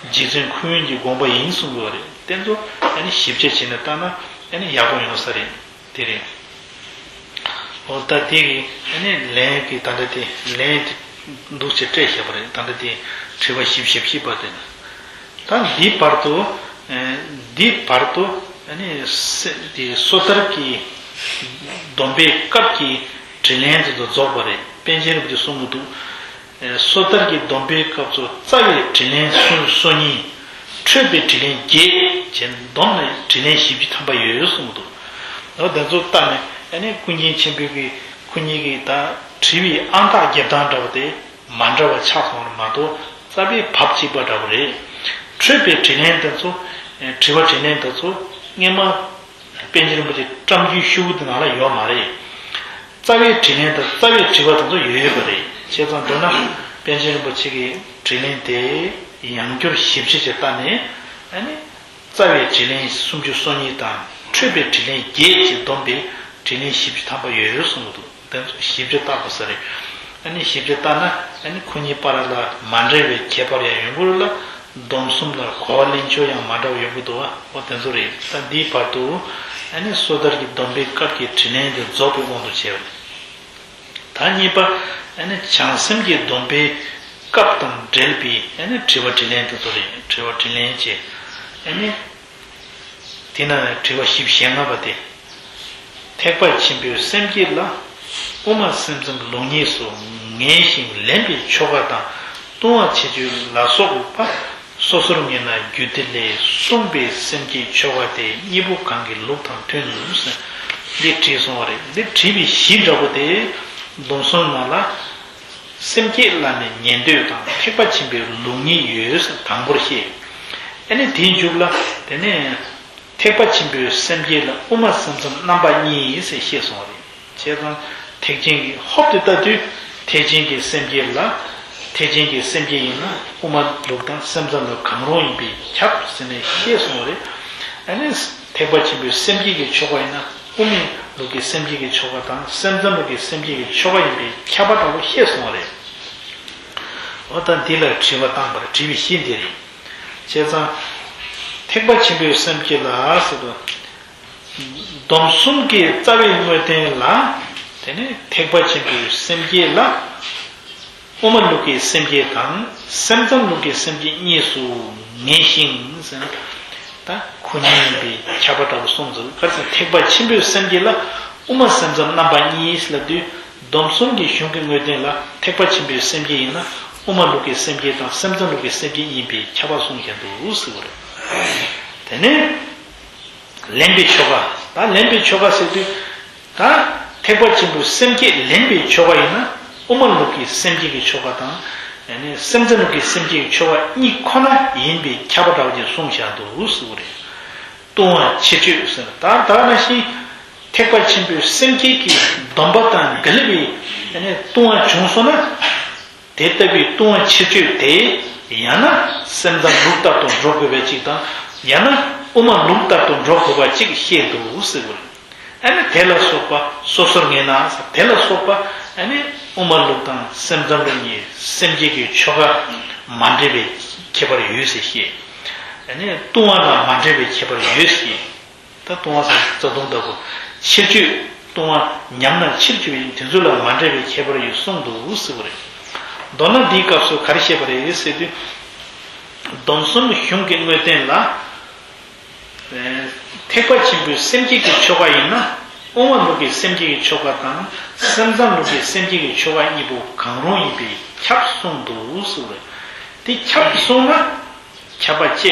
རྗེ་བཙུན་ཁུ་དབོན་གྱི་དགོངས་པ་ཡིན་གསུངས་དགོས་པ་རེད། དེ་ཚོ་ཨ་ནི་ཞིབ་དཔྱད་བྱས་ནས་ལྟ་ན་ཨ་ནི་ཡག་པོ་ཡོང་ས་རེད། དེ་རེད། འོ་ད་དེ་གི་ཨ་ནི་ལན་གྱི་ད་ལྟ་དེ་ལན་དེ་འདུག་ཅེས་སྤྲད་བཞག་པ་རེད། ད་ལྟ་དེ་དྲི་བ་བཞི་བཅུ་ཞེ་བཞི་པ་དེ་ན། ད་འདི་བར་དུ་ཨ་འདི་བར་དུ་ ཨ་ནི་སེ་དེ་སོ་ཐར་གྱི་སྡོམ་པའི་སྐབས་ཀྱི་དྲིན་ལན་དེ་ཚོ་རྫོགས་པ་རེད། པཎ་ཆེན་རིན་པོ་ཆེས་གསུང་གི་འདུག་ཨེ། སོ་ཐར་གྱི་སྡོམ་པའི་སྐབས་སུ་རྩ་བའི་དྲིན་ལན་སོ་སོ་གཉིས། འཕྲོས་པའི་དྲིན་ལན་བརྒྱད་བྱས། བསྡོམས་ནས་དྲིན་ལན་བཞི་བཅུ་ཐམ་པ་ཡོད་གསུངས་འདུག་འོ་དེ་ཚོ་ལྟ་ནས་ཨ་ནི་ཀུན་མཁྱེན་ཆེན་པོའི་གི་ཁོ་གཉིས་ཀྱིས་ད་དྲི་བའི་ཨང་རྟགས་རྒྱབ་སྟངས་འདྲ་བ་དེ་མ་འདྲ་བ་ཆགས་སོང་བ་མ་གཏོགས་རྩ་བའི་བབ་གཅིག་པ་འདྲ་བོ་རེད། འཕྲོས་པའི་དྲིན་ལན་དེ་ཚོ། ཨེ། དྲི་བ་དྲིན་ལན་དེ་ཚོ་སྔས་མ་པཎ་ཆེན་རིན་པོ་ཆེ་བཀྲམ་རྒྱུའི་ཤོག་བུ་དེ་ནང་ལ་ཡོད་མ་རེད། རྩ་བའི་དྲིན་ལན་དང་རྩ་བའི་དྲི་བ་དེ་ཚོ་ཡོད་ཡོད་པ་རེད། བྱས་ཙང་མདོར་ན་པཎ་ཆེན་རིན་པོ་ཆེ་གི་དྲིན་ལན་དེ་ཡང་བསྐྱར་ཞིབ་དཔྱད་ཅིག་བལྟས་ནས། ཨ་ནི་རྩ་བའི་དྲིན་ལན་སུམ་ཅུ་སོ་གཉིས་དང་འཕྲོས་པའི་དྲིན་ལན་བརྒྱད་ཅེས་བསྡོམས་པའི་དྲིན་ལན་བཞི་བཅུ་ཐམ་པ་ཡོད་གསུངས་འདུག་དེ་ཚོ་ཞིབ་དཔྱད་བལྟ་དགོས་ས་རེད། ཨ་ནི་ཞིབ་དཔྱད་བལྟས་ན་ཨ་ནི་ཁོ་གཉིས་བར་ལ་མ་འདྲ་བའི་ཁྱད་པར་ཡང་ཡོང་གི་རེད་ལ། སྡོམ་གསུམ་ལ་གོ་བ་ལེན་ཕྱོགས་ཡང་མ་འདྲ་བ་ཡོང་གི་འདུག་བ། འོ་དེ་ཚོ་རེད། ད་འདིའི་བར་དུ་ཨ་ནི་སོ་ཐར་གྱི་སྡོམ་པའི་སྐབས་ཀྱི་དྲིན་ལན་དེ་རྫོགས་པའི་དབང་དུ་བྱས་པ་རེད། ད་གཉིས་པ་ཨ་ནི་བྱང་སེམས་ཀྱི་སྡོམ་པའི་སྐབས་དང་འབྲེལ་བའི་ཨ་ནི་དྲི་བ་དྲིས་ལན་དེ་ཚོ་རེད། དྲི་བ་དྲིས་ལན་བཅས། ཨ་ནི་དེ་ན་དྲི་བ་བཞི་བཅུ་ཞེ་ལྔ་པ་དེ། ཐེག་པ་ཆེན་པོའི་སེམས་བསྐྱེད་ལ། དབུ་མ་སེམས་ཙམ་ལུགས་གཉིས་སུ་ངེས་ཤིང་ལེན་པའི་ཆོ་ག་དང་ལྟུང་བ་ཕྱིར་བཅོས་ལ་སོགས་པ། སོ་སོར་ངེས་ན་རྒྱུད་སྡེ་ལས་གསུངས་པའི་སེམས་བསྐྱེད་ཆོ་ག་དེ་གཉིས་པོ་གང་གི་ལུགས་དང་མཐུན་ནམ་ཟེར། འདི་དྲིས་སོང་བ་རེད། འདི་དྲིས་པའི་གཞི་འདྲ་པོ་དེ་སྡོམ་གསུམ་ནང་ལ་སེམས་བསྐྱེད་ལ་ནི་ཉན་ཐོས་དང་ཐེག་པ་ཆེན་པོའི་ལུགས་གཉིས་ཡོད་ཟེར་དང་པོར་བཤད། ཨ་ནི་དེའི་མཇུག་ལ་དེ་ནས་ཐེག་པ་ཆེན་པོའི་སེམས་བསྐྱེད་ལ་དབུ་མ་སེམས་ཙམ་རྣམ་པ་གཉིས་ཟེར་བཤད་སོང་བ་རེད། བྱས་ཙང་ཐེག་ཆེན་གྱི་ཧོབ་ཏེ་ལྟ་དུས་ཐེག་ཆེན་གྱི་སེམས་བསྐྱེད་ལ། ཐེག་ཆེན་གྱི་སེམས་བསྐྱེད་ཡིན་ན་དབུ་མ་ལུགས་དང་སེམས་ཙམ་ལུགས་གང་རུང་ཡིན་པས་ཁྱབ་ཟེར་ནས་བཤད་སོང་བ་རེད། ཨ་ནི་ཐེག་པ་ཆེན་པོའི་སེམས་བསྐྱེད་ཀྱི་ཆོ་ག་ཡིན་ན་དབུ་མའི་ལུགས་ཀྱི་སེམས་བསྐྱེད་ཀྱི་ཆོ་ག་དང་སེམས་ཙམ་ལུགས་ཀྱི་སེམས་བསྐྱེད་ཀྱི་ཆོ་ག་ཡིན་པས་ཁྱབ་པ་འདྲ་པོ་བཤད་སོང་བ་རེད། འོ་ད་འདི་ལ་དྲི་བ་བཏང་བར་དྲི་བའི་གཞི་འདི་རེད། བྱས་ཙང་ཐེག་པ་ཆེན་པོའི་སེམས་བསྐྱེད་ལ་ཟེར་དུས། སྡོམ་གསུམ་གྱི་རྩ་བའི་དངོས་བསྟན་ལ། དེ་ནས་ཐེག་པ་ཆེན་པོའི་སེམས་བསྐྱེད་ལ། དབུ་མ་ལུགས་ཀྱི་སེམས་བསྐྱེད་དང་སེམས་ཙམ་ལུགས་ཀྱི་སེམས་བསྐྱེད་གཉིས་སུ་ངེས་ཤིང་ཟེར་ན། ད་ཁོ་གཉིས་ཡིན་པའི་ཁྱབ་པ་འདྲ་པོ་གསུངས་ཟེར། ག་རེ་ཟེར་ན་ཐེག་པ་ཆེན་པོའི་སེམས་བསྐྱེད་ལ་དབུ་མ་སེམས་ཙམ་རྣམ་པ་གཉིས་ལབ་དུས་སྡོམ་གསུམ་གྱི་གཞུང་གི་དངོས་བསྟན་ལ་ཐེག་པ་ཆེན་པོའི་སེམས་བསྐྱེད་ཡིན་ན་དབུ་མ་ལུགས་ཀྱི་སེམས་བསྐྱེད་དང་སེམས་ཙམ་ལུགས་ཀྱི་སེམས་བསྐྱེད་ཡིན་པའི་ཁྱབ་པ་གསུངས་བཞག་འདུག་ཟེར་བ་རེད། དེ་ནས། ལེན་པའི་ཆོ་ག། ད་ལེན་པའི་ཆོ་ག་ཟེར་དུས། ད་ཐེག་པ་ཆེན་པོའི་སེམས་བསྐྱེད་ལེན་པའི་ཆོ་ག་ཡིན་ན་དབུ་མ་ལུགས་ཀྱི་སེམས་བསྐྱེད་ཀྱི་ཆོ་ག་དང་། ཡང་ན་སེམས་ཙམ་ལུགས་ཀྱི་སེམས་བསྐྱེད་ཀྱི་ཆོ་ག་གཉིས་ཁོ་ན་ཡིན་པའི་ཁྱབ་པ་འདྲ་བོ་ཅིག་གསུངས་བཞག་འདུག་ཟེར་བ་རེད། ལྟུང་བ་ཕྱིར་བཅོས་ཟེར། ད་ད་ག་ནང་བཞིན་ཐེག་པ་ཆེན་པོའི་སེམས་བསྐྱེད་ཀྱི་སྡོམ་པ་དང་འགལ་བའི་ཡང་ན་ལྟུང་བ་བྱུང་སོང་ན། དེ་ལྟ་བུའི་ལྟུང་བ་ཕྱིར་བཅོས་དེ། ཡང་ན་སེམས་ཙམ་ལུགས་ལྟར་དུ་འགྲོ་དགོས་པ་ཅིག་དང་། ཡང་ན་དབུ་མ་ལུགས་ལྟར་དུ་འགྲོ་དགོས་པ་ཅིག་བཤད་འདུག་ཟེར་བ་རེད། ཨ་ནི་དེ་ལ་སོགས་པ་སོ་སོར་ངེས་ན་དེ་ལ་སོགས་པ་ཨ་ནི་དབུ་མ་ལུགས་དང་སེམས་ཙམ་ལུགས་གཉིས་སེམས་བསྐྱེད་ཀྱི་ཆོ་ག་མ་འདྲེས་པའི་ཁྱད་པར་ཡོད་ཟེར་བཤད། ཨ་ནི་ལྟུང་བ་དང་མ་འདྲེས་པའི་ཁྱད་པར་ཡོད་ཟེར་བཤད། ད་ལྟུང་བ་ཟེར་རྩ་ལྟུང་ལྟ་བུ། ཕྱིར་བཅོས་ལྟུང་བ་ཉམས་ན་ཕྱིར་བཅོས་ཡིན་དེ་ཚོ་ལ་མ་འདྲེས་པའི་ཁྱད་པར་ཡོད་གསུངས་འདུག་ཟེར་བ་རེད། མདོར་ན་འདིའི་སྐབས་སུ་ག་རེ་བཤད་པ་རེད་ཟེར་དུས། སྡོམ་གསུམ་གཞུང་གི་དངོས་བསྟན་ལ། ཐེག་པ་ཆེན་པོའི་སེམས་བསྐྱེད་ཀྱི་ཆོ་ག་ཡིན་ན་དབུ་མ་ལུགས་ཀྱི་སེམས་བསྐྱེད་ཀྱི་ཆོ་ག་དང་སེམས་ཙམ་ལུགས་ཀྱི་སེམས་བསྐྱེད་ཀྱི་ཆོ་ག་གཉིས་པོ་གང་རུང་ཡིན་པས་ཁྱབ་གསུངས་འདུག་ཟེར་བ་རེད། དེ་ཁྱབ་གསུངས་ན། ཁྱབ་པ་བཅས་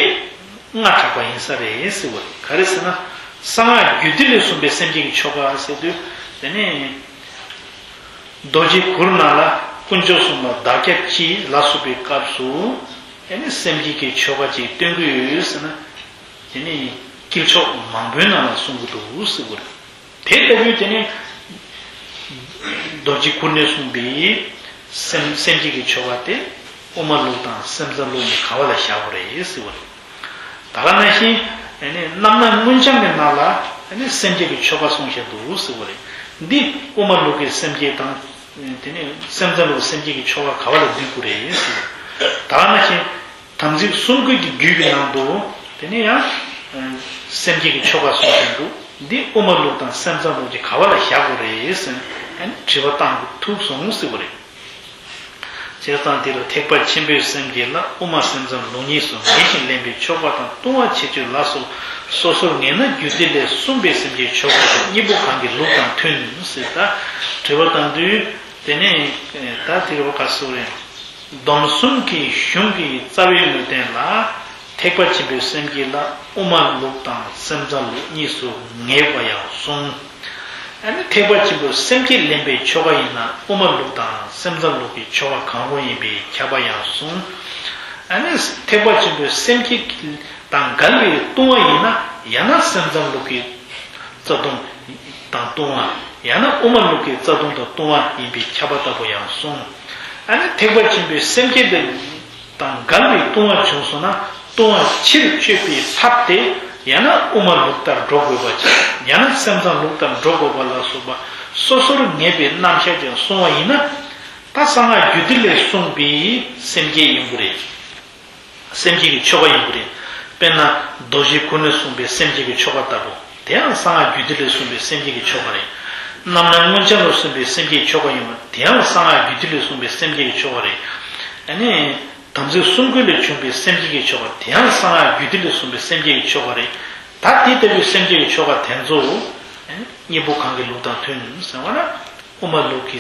སྔ་དྲགས་པ་ཡིན་ས་རེད་ཟེར་བ་རེད། ག་རེ་ཟེར་ན། གསང་སྔགས་རྒྱུད་སྡེ་ལས་གསུངས་པའི་སེམས་བསྐྱེད་ཀྱི་ཆོ་ག་ཟེར་དུས། དེ་ནས་རྡོ་རྗེ་གུར་ནང་ལ་དཀོན་མཆོག་གསུམ་ལ་བདག་སྐྱབས་མཆི་ལ་སོགས་པའི་སྐབས་སུ། དེ་ནས་སེམས་བསྐྱེད་ཀྱི་ཆོ་ག་ཅིག་སྟོན་གྱི་ཡོད་ཟེར་ན། དེ་ནས་དཀྱིལ་ཆོག་མང་པོའི་ནང་ལ་གསུང་གི་འདུག་ཟེར་བ་རེད། དེ་ལྟ་བུའི་དེ་ནི། རྡོ་རྗེ་གུར་ནས་གསུངས་པའི་སེམས་སེམས་བསྐྱེད་ཀྱི་ཆོ་ག་དེ་དབུ་མ་ལུགས་དང་སེམས་ཙམ་ལུགས་གཉིས་ག་བ་ལ་བཞག་དགོས་རེད་ཟེར་བ་རེད། ད་ག་ནང་བཞིན་ཨ་ནི་རྣམ་སྣང་མངོན་བྱང་གི་ནང་ལ་ཨ་ནི་སེམས་བསྐྱེད་ཀྱི་ཆོ་ག་གསུངས་བཞག་འདུག་ཟེར་བ་རེད། འདི་དབུ་མ་ལུགས་ཀྱི་སེམས་བསྐྱེད་དང་དེ་ནི་སེམས་ཙམ་ལུགས་སེམས་བསྐྱེད་ཀྱི་ཆོ་ག་ག་བ་ལ་འདུས་དགོས་རེད་ཟེར་བ་རེད། ད་ག་ནང་བཞིན། དམ་ཚིག་གསུམ་བསྐུལ་གྱི་རྒྱུད་ཀྱི་ནང་དུ། དེ་ནས་ཡང་། སེམས་བསྐྱེད་ཀྱི་ཆོ་ག་གསུངས་བཞིན་དུ། འདི་དབུ་མ་ལུགས་དང་སེམས་ཙམ་ལུགས་ཀྱི་ག་བ་ལ་བཞག་དགོས་རེད་ཟེར་ནས་དྲི་བ་བཏང་གི་ཐུག་སོང་ཟེར་བ་རེད། བྱས་ཙང་དེ་ལ་ཐེག་པ་ཆེན་པོའི་སེམས་བསྐྱེད་ལ་དབུ་མ་སེམས་ཙམ་ལུགས་གཉིས་སུ་ངེས་ཤིང་ལེན་པའི་ཆོ་ག་དང་ལྟུང་བ་ཆེ་ཆུང་ལ་སོགས་སོ་སོར་ངེས་ན་རྒྱུད་སྡེ་ལས་གསུངས་པའི་སེམས་བསྐྱེད་ཆོ་ག་དང་གཉིས་པོ་གང་གི་ལུགས་དང་མཐུན་ཟེར་ད་དྲི་བ་བཏང་དུས། དེ་ནས་ད་དེ་རུ་ག་སོ་རེད། སྡོམ་གསུམ་གྱི་གཞུང་གི་རྩ་བའི་དངོས་བསྟན་ལ། ཐེག་པ་ཆེན་པོའི་སེམས་བསྐྱེད་ལ་དབུ་མ་ལུགས་དང་སེམས་ཙམ་ལུགས་གཉིས་སུ་ངེས་པ་ཡང་གསུངས། ཨ་ནི་ཐེག་པ་ཆེན་པོའི་སེམས་བསྐྱེད་ལེན་པའི་ཆོ་ག་ཡིན་ན་དབུ་མ་ལུགས་དང་སེམས་ཙམ་ལུགས་ཀྱི་ཆོ་ག་གང་རུང་ཡིན་པས་ཁྱབ་པ་ཡང་གསུངས། ཨ་ནི་ཐེག་པ་ཆེན་པོའི་སེམས་བསྐྱེད་དང་འགལ་བའི་ལྟུང་བ་ཡིན་ན་ཡང་ན་སེམས་ཙམ་ལུགས་ཀྱི་རྩ་ལྟུང་དང་ལྟུང་བ། ཡང་ན་དབུ་མ་ལུགས་ཀྱི་རྩ་ལྟུང་དང་ལྟུང་བ་ཡིན་པས་ཁྱབ་པ་ལྟ་བུ་ཡང་གསུངས། ཨ་ནི་ཐེག་པ་ཆེན་པོའི་སེམས་བསྐྱེད་དེ་དང་འགལ་བའི་ལྟུང་བ་བྱུང་སོང་ན་ལྟུང་བ་ཕྱིར་གཅོད་པའི་ཐབས་དེ་ཡང་ན་དབུ་མ་ལུགས་ལྟར་འགྲོ་དགོས་པ་ཅིག་ཡང་ན་སེམས་ཙམ་ལུགས་ལྟར་འགྲོ་དགོས་པ་ལ་སོགས་པ་སོ་སོར་ངེས་པའི་རྣམ་གཞག་ཀྱང་གསུངས་པ་ཡིན་ན། ད་གསང་སྔགས་རྒྱུད་སྡེ་ལས་གསུངས་པའི་སེམས་བསྐྱེད་ཡིན་དགོས་རེད། སེམས་བསྐྱེད་ཀྱི་ཆོ་ག་ཡིན་དགོས་རེད། དཔེར་ན་རྡོ་རྗེ་ཀུན་ནས་གསུངས་པའི་སེམས་བསྐྱེད་ཀྱི་ཆོ་ག་ལྟ་བུ་དེ་ཡང་གསང་སྔགས་རྒྱུད་སྡེ་ལས་གསུངས་པའི་སེམས་བསྐྱེད་ཀྱི་ཆོ་ག་རེད། རྣམ་སྣང་མངོན་བྱང་ལ་གསུངས་པའི་སེམས་བསྐྱེད་ཀྱི་ཆོ་ག་ཡིན་པ་དེ་ཡང་གསང་སྔགས་རྒྱུད་སྡེ་ལས་གསུངས་པའི་སེམས་བསྐྱེད་ཀྱི་ཆོ་ག་རེད། ཨ་ནི། དམ་ཚིག་གསུམ་ཀུན་ལས་བྱུང་བའི་སེམས་བསྐྱེད་ཀྱི་ཆོ་ག་དེ་ཡང་གསང་སྔགས་རྒྱུད་སྡེ་ལས་གསུངས་པའི་སེམས་བསྐྱེད་ཀྱི་ཆོ་ག་རེད། ད་དེ་ལྟ་བུའི་སེམས་བསྐྱེད་ཀྱི་ཆོ་ག་དེ་ཚོ། གཉིས་པོ་གང་གི་ལུགས་དང་མཐུན་ཟེར་བ་ན། དབུ་མ་ལུགས་ཀྱི་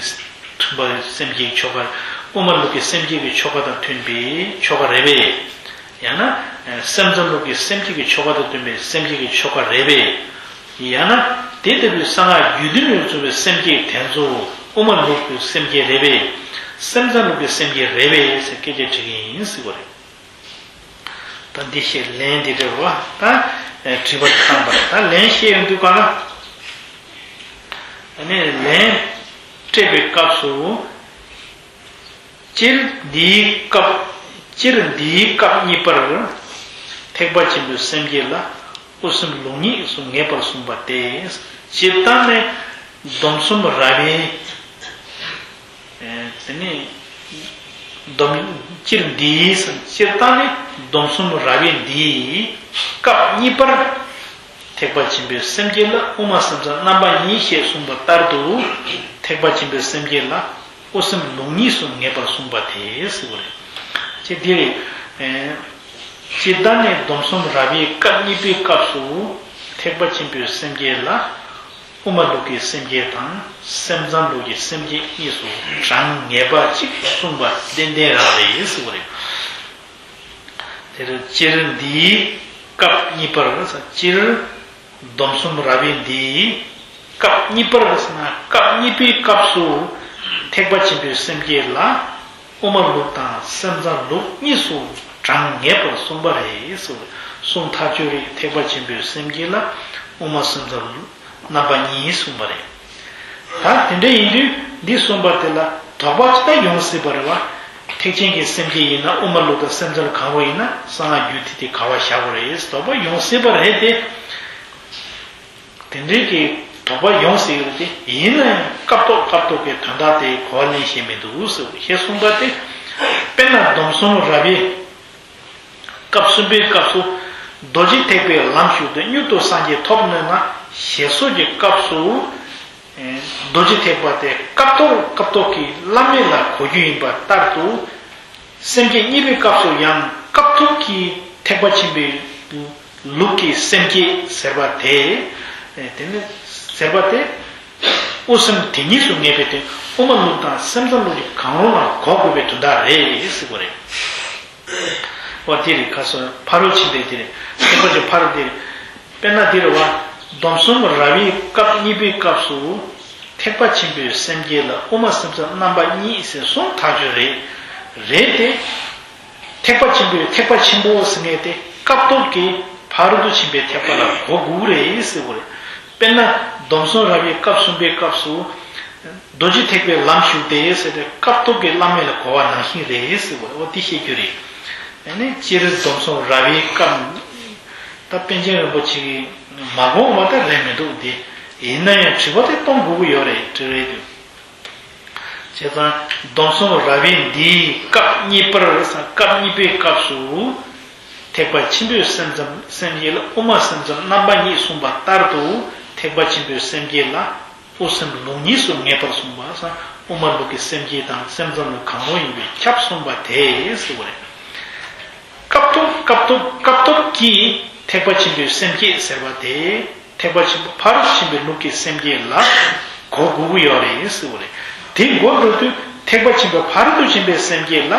མཐུན་པ་སེམས་བསྐྱེད་ཀྱི་ཆོ་ག། དབུ་མ་ལུགས་ཀྱི་སེམས་བསྐྱེད་ཀྱི་ཆོ་ག་དང་མཐུན་པའི་ཆོ་ག་རེད་པས། ཡང་ན། སེམས་ཙམ་ལུགས་ཀྱི་སེམས་བསྐྱེད་ཀྱི་ཆོ་ག་དང་མཐུན་པའི་སེམས་བསྐྱེད་ཀྱི་ཆོ་ག་རེད་པས། ཡང་ན། དེ་ལྟ་བུའི་གསང་སྔགས་རྒྱུད་སྡེ་ནས་བྱུང་བའི་སེམས་བསྐྱེད་དེ་ཚོ་དབུ་མ་ལུགས་ཀྱི་སེམས་བསྐྱེད་རེད་པས། སེམས་ཙམ་ལུགས་ཀྱི་སེམས་བསྐྱེད་རེད་པས་ཟེར་སྐད་ཆ་དྲི་གི་ཡིན་ཟེར་བ་རེད། ད་འདི་བཤད་ལན་འདི་འདྲ་བ་ད་དྲི་བ་བཏང་པ་རེད། ད་ལན་བཤད་ཡོང་དུས་ག་ལ། ཨ་ནི་ལན་སྤྲད་པའི་སྐབས་སུ། སྤྱིར་འདིའི་སྐབས། སྤྱིར་འདིའི་སྐབས་གཉིས་པར། ཐེག་པ་ཆེན་པོའི་སེམས་བསྐྱེད་ལ་དབུ་སེམས་ལུགས་གཉིས་སུ་ངེས་པར་གསུངས་པ་སྟེ། སྤྱིར་བཏང་ནས་སྡོམ་གསུམ་རབ་དབྱེ། དེ་ནས་སྡོམ། སྤྱིར་འདིའི། སྤྱིར་བཏང་ནས་སྡོམ་གསུམ་རབ་དབྱེ་འདིའི་སྐབས་གཉིས་པར། ཐེག་པ་ཆེན་པོའི་སེམས་བསྐྱེད་ལ་དབུ་མ་སེམས་ཙམ་རྣམ་པ་གཉིས་ཞེས་གསུངས་པ་ལྟར་དུ། ཐེག་པ་ཆེན་པོའི་སེམས་བསྐྱེད་ལ་དབུ་སེམས་ལུགས་གཉིས་སུ་ངེས་པར་གསུངས་པ་དེ་ཟེར་བ་རེད། ཅེས་འདི་རེད། སྤྱིར་བཏང་ནས་སྡོམ་གསུམ་རབ་དབྱེའི་སྐབས་གཉིས་པའི་སྐབས་སུ། ཐེག་པ་ཆེན་པོའི་སེམས་བསྐྱེད་ལ། དབུ་མ་ལུགས་ཀྱི་སེམས་བསྐྱེད་དང་སེམས་ཙམ་ལུགས་ཀྱི་སེམས་བསྐྱེད་གཉིས་སུ་གྲངས་ངེས་པ་གཅིག་གསུངས་པ་ཏན་ཏན་རང་རེད་ཟེར་བ་རེད། དེར་སྤྱིར་འདིའི་སྐབས་གཉིས་པར། སྤྱིར་སྡོམ་གསུམ་རབ་དབྱེ་འདིའི་སྐབས་གཉིས་པར་ཟེར་ན་སྐབས་གཉིས་པའི་སྐབས་སུ་ཐེག་པ་ཆེན་པོའི་སེམས་བསྐྱེད་ལ་དབུ་མ་ལུགས་དང་སེམས་ཙམ་ལུགས་གཉིས་སུ་གྲངས་ངེས་པར་གསུངས་པ་རེད་ཟེར། གསུང་ཐག་ཆོད་རེད། ཐེག་པ་ཆེན་པོའི་སེམས་བསྐྱེད་ལ་དབུ་མ་སེམས་ཙམ་ལུགས། རྣམ་པ་གཉིས་གསུངས་པ་རེད། ད་དེ་འདྲ་ཡིན་དུས་འདི་གསུངས་པ་དེ་ལ་དོགས་པ་ཅི་ལྟར་ཡོང་སྲིད་པ་རེད་བ། ཐེག་ཆེན་གྱི་སེམས་བསྐྱེད་ཡིན་ན་དབུ་མ་ལུགས་དང་སེམས་ཙམ་གང་རུང་ཡིན་ན་གསང་སྔགས་རྒྱུད་སྡེ་དེ་ག་བ་བཞག་དགོས་རེད་དོགས་པ་ཡོང་སྲིད་པ་རེད་དེ། དེ་འདྲའི་གི་དོགས་པ་ཡོང་སྲིད་ཡོད་དེ་ཡིན་ན་ཡང་སྐབས་ཐོག་སྐབས་ཐོག་གི་དོན་དག་དེ་གོ་བ་ལེན་ཤེས་མི་འདུག་ཟེར་ཞེས་གསུངས་པ་དེ། དཔེར་ན་སྡོམ་གསུམ་རབ་དབྱེ། སྐབས་གསུམ་པའི་སྐབས་སུ་རྡོ་རྗེ་ཐེག་པའི་ལམ་ཞུགས་ཏེ་མྱུར་དུ་སངས་རྒྱས་ཐོབ་ནུས་ན་ཞེས་སོགས་ཀྱི་སྐབས་སུ། རྡོ་རྗེ་ཐེག་པ་དེ་སྐབས་ཐོག་སྐབས་ཐོག་གི་བླ་མེད་ལ་གོ་རྒྱུ་ཡིན་པ་ལྟར་དུ། སེམས་བསྐྱེད་གཉིས་པའི་སྐབས་སུ་ཡང་སྐབས་ཐོག་གི་ཐེག་པ་ཆེན་པོའི་ལུགས་ཀྱི་སེམས་བསྐྱེད་ཟེར་བ་དེ། དེ་ནི་ཟེར་བ་དེ། དབུ་སེམས་དེ་གཉིས་སུ་ངེས་པའི་དོན་དབུ་མ་ལུགས་དང་སེམས་ཙམ་ལུགས་ཀྱི་གང་རུང་ལ་གོ་དགོས་པའི་དོན་དག་རེད་ཟེར་བ་རེད། འོ་དེ་རེད། ཁ་སང་ཕ་རོལ་ཕྱིན་པའི་དེ་རེད། ཐེག་པ་ཆེན་ཕ་རོལ་དེ་རེད། དཔེར་ན་འདི་རེད་བ། སྡོམ་གསུམ་རབ་དབྱེའི་སྐབས་གཉིས་པའི་སྐབས་སུ། ཐེག་པ་ཆེན་པོའི་སེམས་བསྐྱེད་ལ་དབུ་མ་སེམས་ཙམ་རྣམ་པ་གཉིས་ཟེར་གསུངས་ཐག་ཆོད་རེད། རེད་དེ། ཐེག་པ་ཆེན་པོའི་ཐེག་པ་ཆེན་པོ་ཟེར་མཁན་དེ་སྐབས་ཐོག་གི་ཕ་རོལ་ཏུ་ཕྱིན་པའི་ཐེག་པ་ལ་གོ་དགོས་རེད་ཟེར་བ་རེད། དཔེར་ན་སྡོམ་གསུམ་རབ་དབྱེ་སྐབས་གསུམ་པའི་སྐབས་སུ། རྡོ་རྗེ་ཐེག་པའི་ལམ་ཞུགས་ཏེ་ཟེར་ཏེ་སྐབས་ཐོག་གི་བླ་མེད་ལ་གོ་བ་ནང་བཞིན་རེད་ཟེར་བ་རེད། འོ་དེ་བཤད་རྒྱུ་རེད། ཨ་ནི་སྤྱིར་སྡོམ་གསུམ་རབ་དབྱེའི་སྐབས། ད་པཎ་ཆེན་རིན་པོ་ཆེ་གིས་མ་དགོངས་པ་ད་རེད་མི་འདུག་དེ། ཡིན་ན་ཡང་དྲི་བ་དེ་གཏོང་དགོས་ཀྱི་ཡོད་རེད་དྲི་རེད་དུས། བྱས་ཙང་སྡོམ་གསུམ་རབ་དབྱེ་འདིའི་སྐབས་གཉིས་པར་སྐབས་གཉིས་པའི་སྐབས་སུ། ཐེག་པ་ཆེན་པོའི་སེམས་ཙམ་སེམས་བསྐྱེད་ལ་དབུ་མ་སེམས་ཙམ་རྣམ་པ་གཉིས་གསུངས་པ་ལྟར་དུ་ཐེག་པ་ཆེན་པོའི་སེམས་བསྐྱེད་ལ་དབུ་སེམས་ལུགས་གཉིས་སུ་ངེས་པར་གསུངས་པ་སང་ དབུ་མ་ལུགས་ཀྱི་སེམས་བསྐྱེད་དང་སེམས་ཙམ་ལུགས་གང་རུང་ཡིན་པས་ཁྱབ་གསུངས་པ་དེ་ཟེར་བ་རེད། སྐབས་ཐོབ་སྐབས་ཐོབ་སྐབས་ཐོབ་ཀྱིས་ཐེག་པ་ཆེན་པོའི་སེམས་བསྐྱེད་ཟེར་བ་དེ་ཐེག་པ་ཆེན་པོ་ཕ་རོལ་ཏུ་ཕྱིན་པའི་ལུགས་ཀྱི་སེམས་བསྐྱེད་ལ་གོ་དགོས་ཀྱི་ཡོད་རེད་ཟེར་བ་རེད། དེ་གོ་འགྲོ་དུས་ཐེག་པ་ཆེན་པོ་ཕ་རོལ་ཏུ་ཕྱིན་པའི་སེམས་བསྐྱེད་ལ།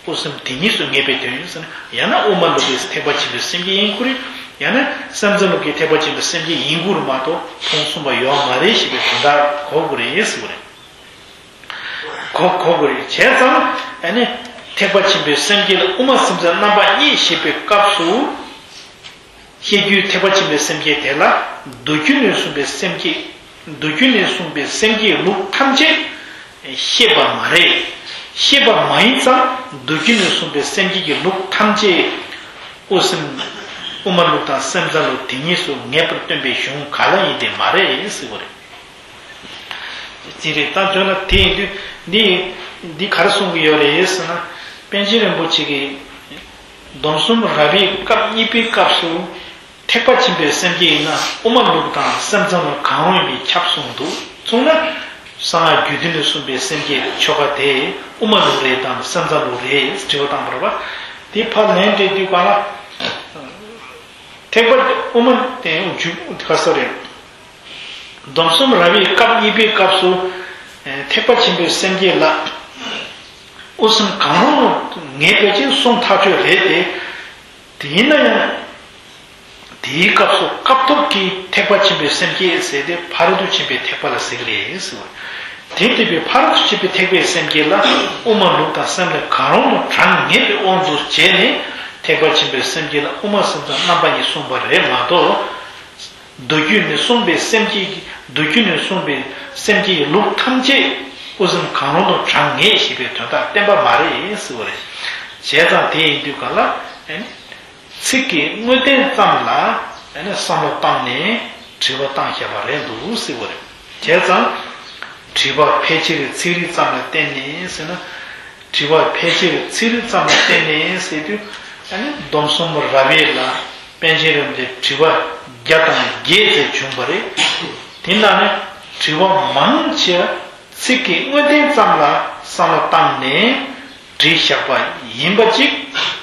དབུ་གསུམ་དེ་ཉིད་སུ་ངེས་པའི་དོན་ཡིན་ཟེར་ན། ཡང་ན་དབུ་མ་ལུགས་ཀྱི་ཐེག་པ་ཆེན་པོའི་སེམས་བསྐྱེད་ཡིན་དགོས་རེད། ཡང་ན་སེམས་ཙམ་ལུགས་ཀྱི་ཐེག་པ་ཆེན་པོའི་སེམས་བསྐྱེད་ཡིན་དགོས་རེད་མ་གཏོགས་ཕུང་གསུམ་པ་ཡོད་མ་རེད་ཞེས་པའི་དོན་དག་གོ་དགོས་རེད་ཟེར་བ་རེད། གོ་གོ་དགོས་རེད། བྱས་ཙང་ཨ་ནི་ཐེག་པ་ཆེན་པོའི་སེམས་བསྐྱེད་ལ་དབུ་མ་སེམས་ཙམ་རྣམ་པ་གཉིས་ཞེས་པའི་སྐབས་སུ། བཤད་རྒྱུད་ཐེག་པ་ཆེན་པོའི་སེམས་བསྐྱེད་དེ་ལ་མདོ་རྒྱུད་ནས་གསུངས་པའི་སེམས་བསྐྱེད། མདོ་རྒྱུད་ནས་གསུངས་པའི་སེམས་བསྐྱེད་ལུགས་ཐམས་ཅད་བཤད་པ་མ་རེད། བཤད་པ་མ་ཡིན་ཙང་མདོ་རྒྱུད་ནས་གསུངས་པའི་སེམས་བསྐྱེད་ཀྱི་ལུགས་ཐམས་ཅད་དབུ་སེམས། དབུ་མ་ལུགས་དང་སེམས་ཙམ་ལུགས་དེ་གཉིས་སུ་ངེས་པར་སྟོན་པའི་གཞུང་ག་ལ་ཡིན་ཏེ་མ་རེད་ཟེར་བ་རེད། ཅི་རེད་ད་དོན་ལ་དེ་ཡིན་དུས་འདི་འདི་ག་རེ་གསུང་གི་ཡོད་རེད་ཟེར་ན། པཎ་ཆེན་རིན་པོ་ཆེ་གིས་སྡོམ་གསུམ་རབ་དབྱེ་སྐབས་གཉིས་པའི་སྐབས་སུ། ཐེག་པ་ཆེན་པོའི་སེམས་བསྐྱེད་ཡིན་ན་དབུ་མ་ལུགས་དང་སེམས་ཙམ་ལུགས་གང་རུང་ཡིན་པས་ཁྱབ་གསུངས་འདུག་གསུངས་ན། གསང་སྔགས་རྒྱུད་སྡེ་ནས་གསུངས་པའི་སེམས་བསྐྱེད་ཆོ་ག་དེ་དབུ་མ་ལུགས་རེད་དམ་སེམས་ཙམ་ལུགས་རེད་དྲི་བ་བཏང་བ་རེད་པ། དེ་ཕར་ལན་སྤྲད་དུས་གང་ལ། ཐེག་པ་དབུ་མ་དེ་འཇུག་ག་སོ་རེད། སྡོམ་གསུམ་རབ་དབྱེ་སྐབས་གཉིས་པའི་སྐབས་སུ། ཐེག་པ་ཆེན་པོའི་སེམས་བསྐྱེད་ལ་དབུ་སེམས་གང་རུང་ངེས་པའི་ཕྱིར་གསུང་ཐག་ཆོད་རེད་དེ། དེ་ཡིན་ན་ཡང་། དེའི་སྐབས་སུ་སྐབས་ཐོབ་ཀྱིས་ཐེག་པ་ཆེན་པོའི་སེམས་བསྐྱེད་ཟེར་ཏེ་ཕ་རོལ་ཏུ་ཕྱིན་པའི་ཐེག་པ་ལ་ཟེར་གྱི་རེད་ཟེར་བ། དེ་ལྟ་བུའི་ཕ་རོལ་ཏུ་ཕྱིན་པའི་ཐེག་པའི་སེམས་བསྐྱེད་ལ་དབུ་མ་ལུགས་དང་སེམས་ལས་གང་རུང་དུ་གྲངས་ངེས་པའི་དབང་དུ་བྱས་ནས་ཐེག་པ་ཆེན་པོའི་སེམས་བསྐྱེད་ལ་དབུ་མ་སེམས་ཙམ་རྣམ་པ་གཉིས་གསུངས་པ་རེད་མ་གཏོགས། མདོ་རྒྱུད་ནས་གསུངས་པའི་སེམས་བསྐྱེད་ཀྱི་མདོ་རྒྱུད་ནས་གསུངས་པའི་སེམས་བསྐྱེད་ཀྱི་ལུགས་ཐམས་ཅད་དབུ་སེམས་གང་རུང་དུ་གྲངས་ངེས་ཞེས་པའི་དོན་དག་བསྟན་པ་མ་རེད་ཟེར་བ་རེད། བྱས་ཙང་དེ་ཡིན་དུས་ག་ལ། ཚིག་གི་དངོས་བསྟན་ཙམ་ལ་བསམ་བློ་བཏང་ནས་དྲི་བ་བཏང་བཞག་པ་རེད་འདུག་ཟེར་བ་རེད། བྱས་ཙང་། དྲི་བ་ཕལ་ཆེར་ཚིག་རིས་ཙམ་ལ་བརྟེན་ནས་ཟེར་ན། དྲི་བ་ཕལ་ཆེར་ཚིག་རིས་ཙམ་ལ་བརྟེན་ནས་ཟེར་དུས། ཨ་ནི་སྡོམ་གསུམ་རབ་དབྱེ་ལ་པཎ་ཆེན་རིན་པོ་ཆེ་དྲི་བ་བརྒྱ་དང་བརྒྱད་ཙམ་བྱུང་བ་རེད། དེ་ནང་ནས་དྲི་བ་མང་ཆེ་བ་ཚིག་གི་དངོས་བསྟན་ཙམ་ལ་བསམ་བློ་བཏང་ནས་བྲིས་བཞག་པ་ཡིན་པ་ཅིག་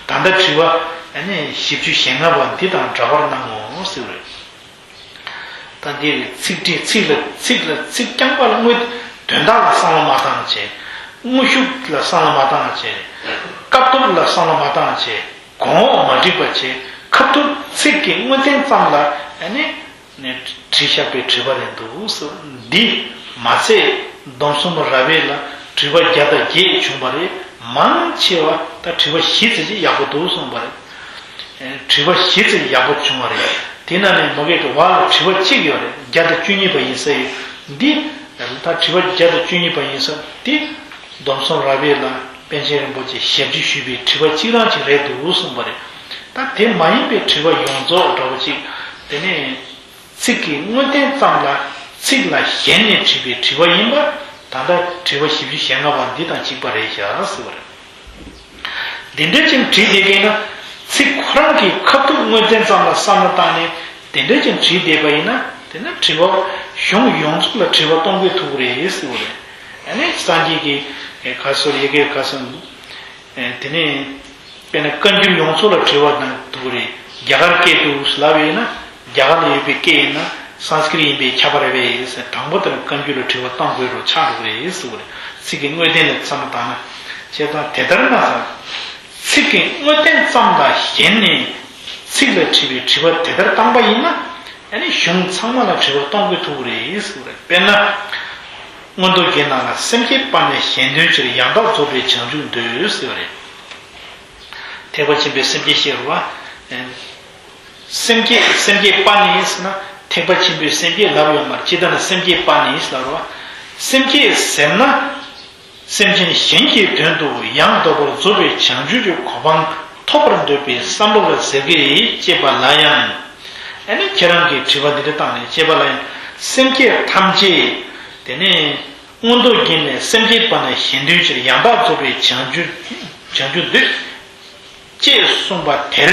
ད་ལྟ་དྲི་བ་ཨ་ནི་བཞི་བཅུ་ཞེ་ལྔ་པ་འདི་དང་འདྲ་བར་སྣང་ངོ་ཟེར་བ་རེད། ད་འདིར་ཚིག་འབྲི་ཚིག་ལ་ཚིག་ལ་ཚིག་རྐྱང་པ་ལ་དངོས་དོན་དག་ལ་བསམ་བློ་མ་བཏང་བྱས། དངོས་ཤུགས་ལ་བསམ་བློ་མ་བཏང་བྱས། སྐབས་ཐོབ་ལ་བསམ་བློ་མ་བཏང་བྱས། གོང་འོག་མ་འགྲིག་པ་བྱས། ཁ་ཐུག་ཚིག་གི་དངོས་བསྟན་ཙམ་ལ་ཨ་ནི་བྲིས་བཞག་པའི་དྲི་བ་རེད་འདུག་ཟེར། འདི་མ་ཚད་སྡོམ་གསུམ་རབ་དབྱེ་ལ་དྲི་བ་བརྒྱ་དང་བརྒྱད་བྱུང་བ་རེད། མང་ཆེ་བ་ད་དྲི་བ་བཞི་ཙམ་ཅིག་ཡག་པོ་འདུག་གསུངས་པ་རེད། དྲི་བ་བཞི་ཙམ་ཡག་པོ་བྱུང་བ་རེད། དེ་ནང་ནས་མ་གི་དྲི་བ་ལ་དྲི་བ་གཅིག་ཡོད་རེད། བརྒྱ་དང་བཅུ་གཉིས་པ་ཡིན་ས་ཡོད། འདི་ད་དྲི་བ་བརྒྱ་དང་བཅུ་གཉིས་པ་ཡིན་ས་འདི་སྡོམ་གསུམ་རབ་དབྱེ་ལ་པཎ་ཆེན་རིན་པོ་ཆེ་ཞབས་ཕྱི་ཞུས་པའི་དྲི་བ་གཅིག་རང་གཅིག་རེད་འདུག་གསུངས་པ་རེད། ད་དེ་མ་ཡིན་པའི་དྲི་བ་ཡོངས་རྫོགས་འདྲ་བོ་གཅིག་དེ་ནས་ཚིག་གི་དངོས་བསྟན་ཙམ་ལ་ཚིག་ལ་ཞེན་ནས་དྲིས་པའི་དྲི་བ་ཡིན་པ་ད་ལྟ་དྲི་བ་བཞི་བཅུ་ཞེ་ལྔ་པ་འདི་དང་གཅིག་པ་རེད་ཤག་ཟེར་བ་རེད། དེ་འདྲ་ཅིག་དྲིས་བསྡད་མཁན་ན་ཚིག་ཁོ་རང་གི་ཁ་ཐུག་དངོས་བསྟན་ཙམ་ལ་བསམ་བློ་བཏང་ནས་དེ་འདྲ་ཅིག་དྲིས་བསྡད་པ་ཡིན་ན་དེ་ནི་དྲི་བ་གཞུང་ཡོངས་རྫོགས་ལ་དྲི་བ་གཏོང་དགོས་ཐུག་རེད་ཟེར་བ་རེད། ཨ་ནི་སངས་རྒྱས་ཀྱི་ག་སོ་ཡི་གེ་ག་སོ་དེ་ནས། དཔེར་ན་བཀའ་འགྱུར་ཡོངས་རྫོགས་ལ་དྲི་བ་གནང་ཐུབ་ཀྱི་རེད། རྒྱ་གར་སྐད་འདུག་ལབ་ཡོད་ན་རྒྱ་གར་ལ་ཡོད་པའི་སྐད་ཡིན་ན་སཾ་སྐྲྀཏ་ཡིན་པས་ཁྱབ་པ་རེད་པས་ཟེར། དང་པོ་དེར་བཀའ་འགྱུར་ལ་དྲི་བ་གཏོང་དགོས་རུ་ཆགས་འགྲོ་གི་རེད་ཟེར་བ་རེད། ཚིག་གི་དངོས་བསྟན་ལ་བསམ་བློ་བཏང་ན། བྱས་ཙང་དེ་ལྟར་ན་ཟེར། ཚིག་གི་དངོས་བསྟན་ཙམ་ལ་ཞེན་ནས་ཚིག་ལ་དྲིས་པའི་དྲི་བ་དེ་ལྟར་བཏང་པ་ཡིན་ན། ཨ་ནི་གཞུང་ཚང་མ་ལ་དྲི་བ་གཏོང་དགོས་ཐུག་གི་རེད་ཟེར་བ་རེད། དཔེར་ན། མངོན་རྟོགས་རྒྱན་ནང་ལ་སེམས་བསྐྱེད་པ་ནི་གཞན་དོན་ཕྱིར་ཡང་དག་རྫོགས་པའི་བྱང་ཆུབ་འདོད་ཟེར་བ་རེད། ཐེག་པ་ཆེན་པོའི་སེམས་བསྐྱེད་བཤད་རུང་བ། སེམས་བསྐྱེད་སེམས་བསྐྱེད་པ་ནི་ཟེར་ན་ཐེག་པ་ཆེན་པོའི་སེམས་བསྐྱེད་ལབ་ཡོད་མ་རེད། ཅི་ལྟར་ན་སེམས་བསྐྱེད་པ་ནི་ཟེར་ལབ་རུང་བ། སེམས་བསྐྱེད་ཟེར་ན། སེམས་ཅན་གཞན་གྱི་དོན་དུ་ཡང་དག་པར་རྫོགས་པའི་བྱང་ཆུབ་ཀྱི་གོ་འཕང་ཐོབ་པར་འདོད་པའི་བསམ་པ་ལ་ཟེར་གྱི་ཅེས་པ་ལ་ཡང་། ཨ་ནི་ཁྱེད་རང་གིས་དྲི་བ་འདི་འདྲ་བཏང་ནས་ཅེས་པ་ལ་ཡང་སེམས་བསྐྱེད་ཐམས་ཅད་དེ་ནས་མངོན་རྟོགས་རྒྱན་ནས་སེམས་བསྐྱེད་པ་ནི་གཞན་དོན་ཕྱིར་ཡང་དག་རྫོགས་པའི་བྱང་ཆུབ་བྱང་ཆུབ་འདོད། ཅེས་གསུངས་པ་དེར་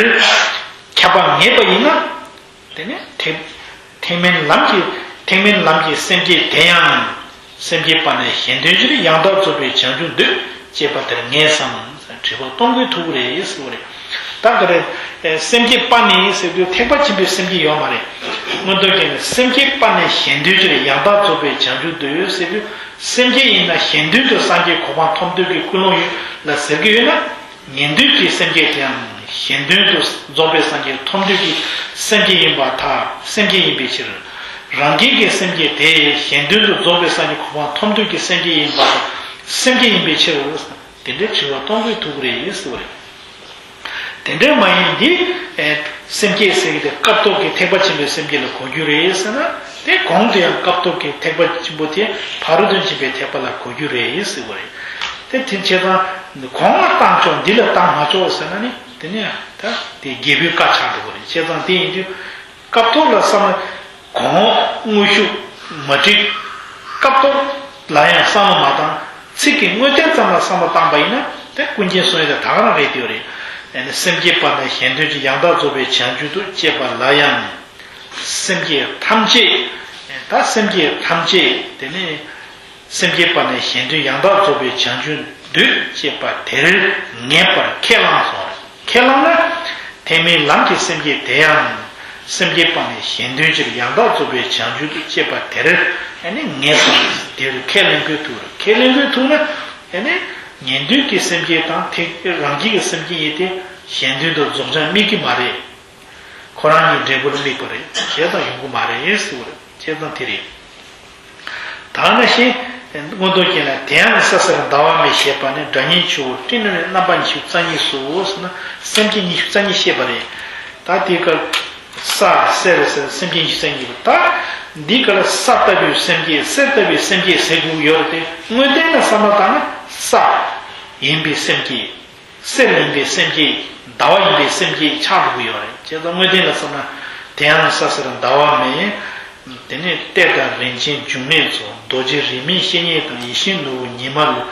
ཁྱབ་པ་ངེས་པ་ཡིན་ན། དེ་ནས་ཐེག་ཐེག་དམན་ལམ་གྱི་ཐེག་དམན་ལམ་གྱི་སེམས་བསྐྱེད་དེ་ཡང་ སེམས་བསྐྱེད་པ་ནས་གཞན་དོན་ཕྱིར། ཡང་དག་རྫོགས་པའི་བྱང་ཆུབ་འདོད། ཅེས་པ་དེར་ངེས་སམ། དྲི་བ་གཏོང་གི་ཐུག་རེད་ཟེར་བ་རེད། ད་ག་རེ། སེམས་བསྐྱེད་པ་ནས་ཟེར་དུས་ཐེག་པ་ཆེན་པོའི་སེམས་བསྐྱེད་ཡོད་མ་རེད། མངོན་རྟོགས་རྒྱན་ནས་སེམས་བསྐྱེད་པ་ནས་གཞན་དོན་ཕྱིར། ཡང་དག་རྫོགས་པའི་བྱང་ཆུབ་འདོད་ཟེར་དུས། སེམས་བསྐྱེད་ཡིན་ན་གཞན་དོན་དུ་སངས་རྒྱས་གོ་འཕང་ཐོབ་འདོད་ཀྱི་ཀུན་སློང་ཡོད་ལ་ཟེར་གྱི་ཡོད་ན། ཉན་ཐོས་ཀྱི་སེམས་བསྐྱེད་དེའང་གཞན་དོན་དུ་རྫོགས་པའི་སངས་རྒྱས་ཐོབ་འདོད་ཀྱི་སེམས་བསྐྱེད་ཡིན་པར་ཐལ། སེམས་བསྐྱེད་ཡིན་པའི་ཕྱིར། རང་རྒྱལ་གྱི་སེམས་བསྐྱེད་དེ་གཞན་དོན་དུ་རྫོགས་པའི་སངས་རྒྱས་གོ་འཕང་ཐོབ་འདོད་ཀྱི་སེམས་བསྐྱེད་ཡིན་པར་ཐལ། སེམས་བསྐྱེད་ཡིན་པའི་ཕྱིར། དེ་འདྲའི་དྲི་བ་གཏོང་དགོས་ཐུག་གི་རེད་ཟེར་བ་རེད། དེ་འདྲའི་མ་ཡིན་འདི། ཨེ། སེམས་བསྐྱེད་ཟེར་གྱི་དེ་སྐབས་ཐོག་གི་ཐེག་པ་ཆེན་པོའི་སེམས་བསྐྱེད་ལ་གོ་རྒྱུ་རེད་ཟེར་ན། དེ་གོང་དུ་ཡང་སྐབས་ཐོག་གི་ཐེག་པ་ཆེན་པོ་དེ་ཕ་རོལ་ཏུ་ཕྱིན་པའི་ཐེག་པ་ལ་གོ་རྒྱུ་རེད་ཟེར་བ་རེད། དེ་དེ་བྱས་ཙང་གོང་ལ་བཏང་ཆོག་འདི་ལ་བཏང་མ་ཆོག་ཟེར་ན་ནི། དེ་ནི་ད་དེ་རྒྱལ་པོའི་བཀའ་ཆགས་འགྲོ་གི་རེད། བྱས་ཙང་དེ་ཡིན་དུས་སྐབས་ཐོག་ལ་བསམ་ན། གོང་དངོས་ཤུགས་མ་འགྲིག། སྐབས་ཐོག་ལ་ཡང་བསམ་བློ་མ་བཏང་། ཚིག་གི་དངོས་བསྟན་ཙམ་ལ་བསམ་བློ་བཏང་པ་ཡིན་ན། དེ་ཀུན་མཁྱེན་གསུང་ཡས་དེ་ད་ག་རང་རེད་དེ་རེད། ཨ་ནི་སེམས་བསྐྱེད་པ་ནས་གཞན་དོན་ཕྱིར། ཡང་དག་རྫོགས་པའི་བྱང་ཆུབ་འདོད། ཅེས་པ་ལ་ཡང་། སེམས་བསྐྱེད་ཐམས་ཅད། ད་སེམས་བསྐྱེད་ཐམས་ཅད་དེ་ནི། སེམས་བསྐྱེད་པ་ནས་གཞན་དོན། ཡང་དག་རྫོགས་པའི་བྱང་ཆུབ་འདོད། ཅེས་པ་དེར་ངེས་པར་ཁས་བླངས་སོ། ཁས་བླངས་ན། ཐེག་དམན་ལམ་གྱི་སེམས་བསྐྱེད་དེ་ཡང་། སེམས་བསྐྱེད་པ་ནས་གཞན་དོན་ཕྱིར། ཡང་དག་རྫོགས་པའི་བྱང་ཆུབ་འདོད། ཅེས་པ་དེར་ཨ་ནི་ངེས་སོ། དེར་ཁས་ལེན་དགོས་ཐུག་རེད། ཁས་ལེན་དགོས་ཐུག་ན། ཨ་ནི་ཉན་ཐོས་ཀྱི་སེམས་བསྐྱེད་དང་ཐེག་རང་རྒྱལ་གྱི་སེམས་བསྐྱེད་ཡིན་ཏེ། གཞན་དོན་དུ་རྫོགས་བྱང་དམིགས་ཀྱི་མ་རེད། ཁོ་རང་གཉིས་འབྲས་བུར་དམིགས་པ་རེད། བྱས་ཙང་ཡོང་གི་མ་རེད་ཟེར་བ་རེད། བྱས་ཙང་དེ་རེད། ད་ནང་བཞིན། མངོན་རྟོགས་རྒྱན་ལ། དེ་ཡང་ས་གསེར་ཟླ་བ་མེ་ཞེས་པ་ནི། སྒྲ་སྙན་ཆུ་བོ་སྤྲིན་རྣམས་ཀྱི་རྣམ་པ་ཉི་ཤུ་རྩ་གཉིས་སོ་ཟེར་ན། སེམས་བསྐྱེད་ཉི་ཤུ་རྩ་གཉིས་བཤད་པ་རེད། ད་དེའི་སྐབས། ས་གསེར་ཟེར་སེམས་བསྐྱེད་ཉི་ཤུ་རྩ་གཉིས་པ། ད་འདིའི་སྐབས་ལ་ས་ལྟ་བུའི་སེམས་བསྐྱེད། གསེར་ལྟ་བུའི་སེམས་བསྐྱེད་ཟེར་དགོས་ཀྱི་ཡོད་རེད་དེ། དངོས་བསྟན་ལ་བསམ་བློ་བཏང་ན་ས་ཡིན་པའི་སེམས་བསྐྱེད། གསེར་ཡིན་པའི་སེམས་བསྐྱེད། ཟླ་བ་ཡིན་པའི་སེམས་བསྐྱེད་ཆགས་འགྲོ་གི་ཡོད་རེད། བྱས་ཙང་དངོས་བསྟན་ལ་བསམ་ན། དེ་ཡང་ས་གསེར་ཟླ་བ་མེ། དེ་ནས་གཏེར་དང་རིན་ཆེན་འབྱུང་གནས་ཚོགས། རྡོ་རྗེ་རིས་མེད་བཤེས་གཉེན་དང་། ཡིད་བཞིན་ནོར་བུ་ཉི་མ་ལུས།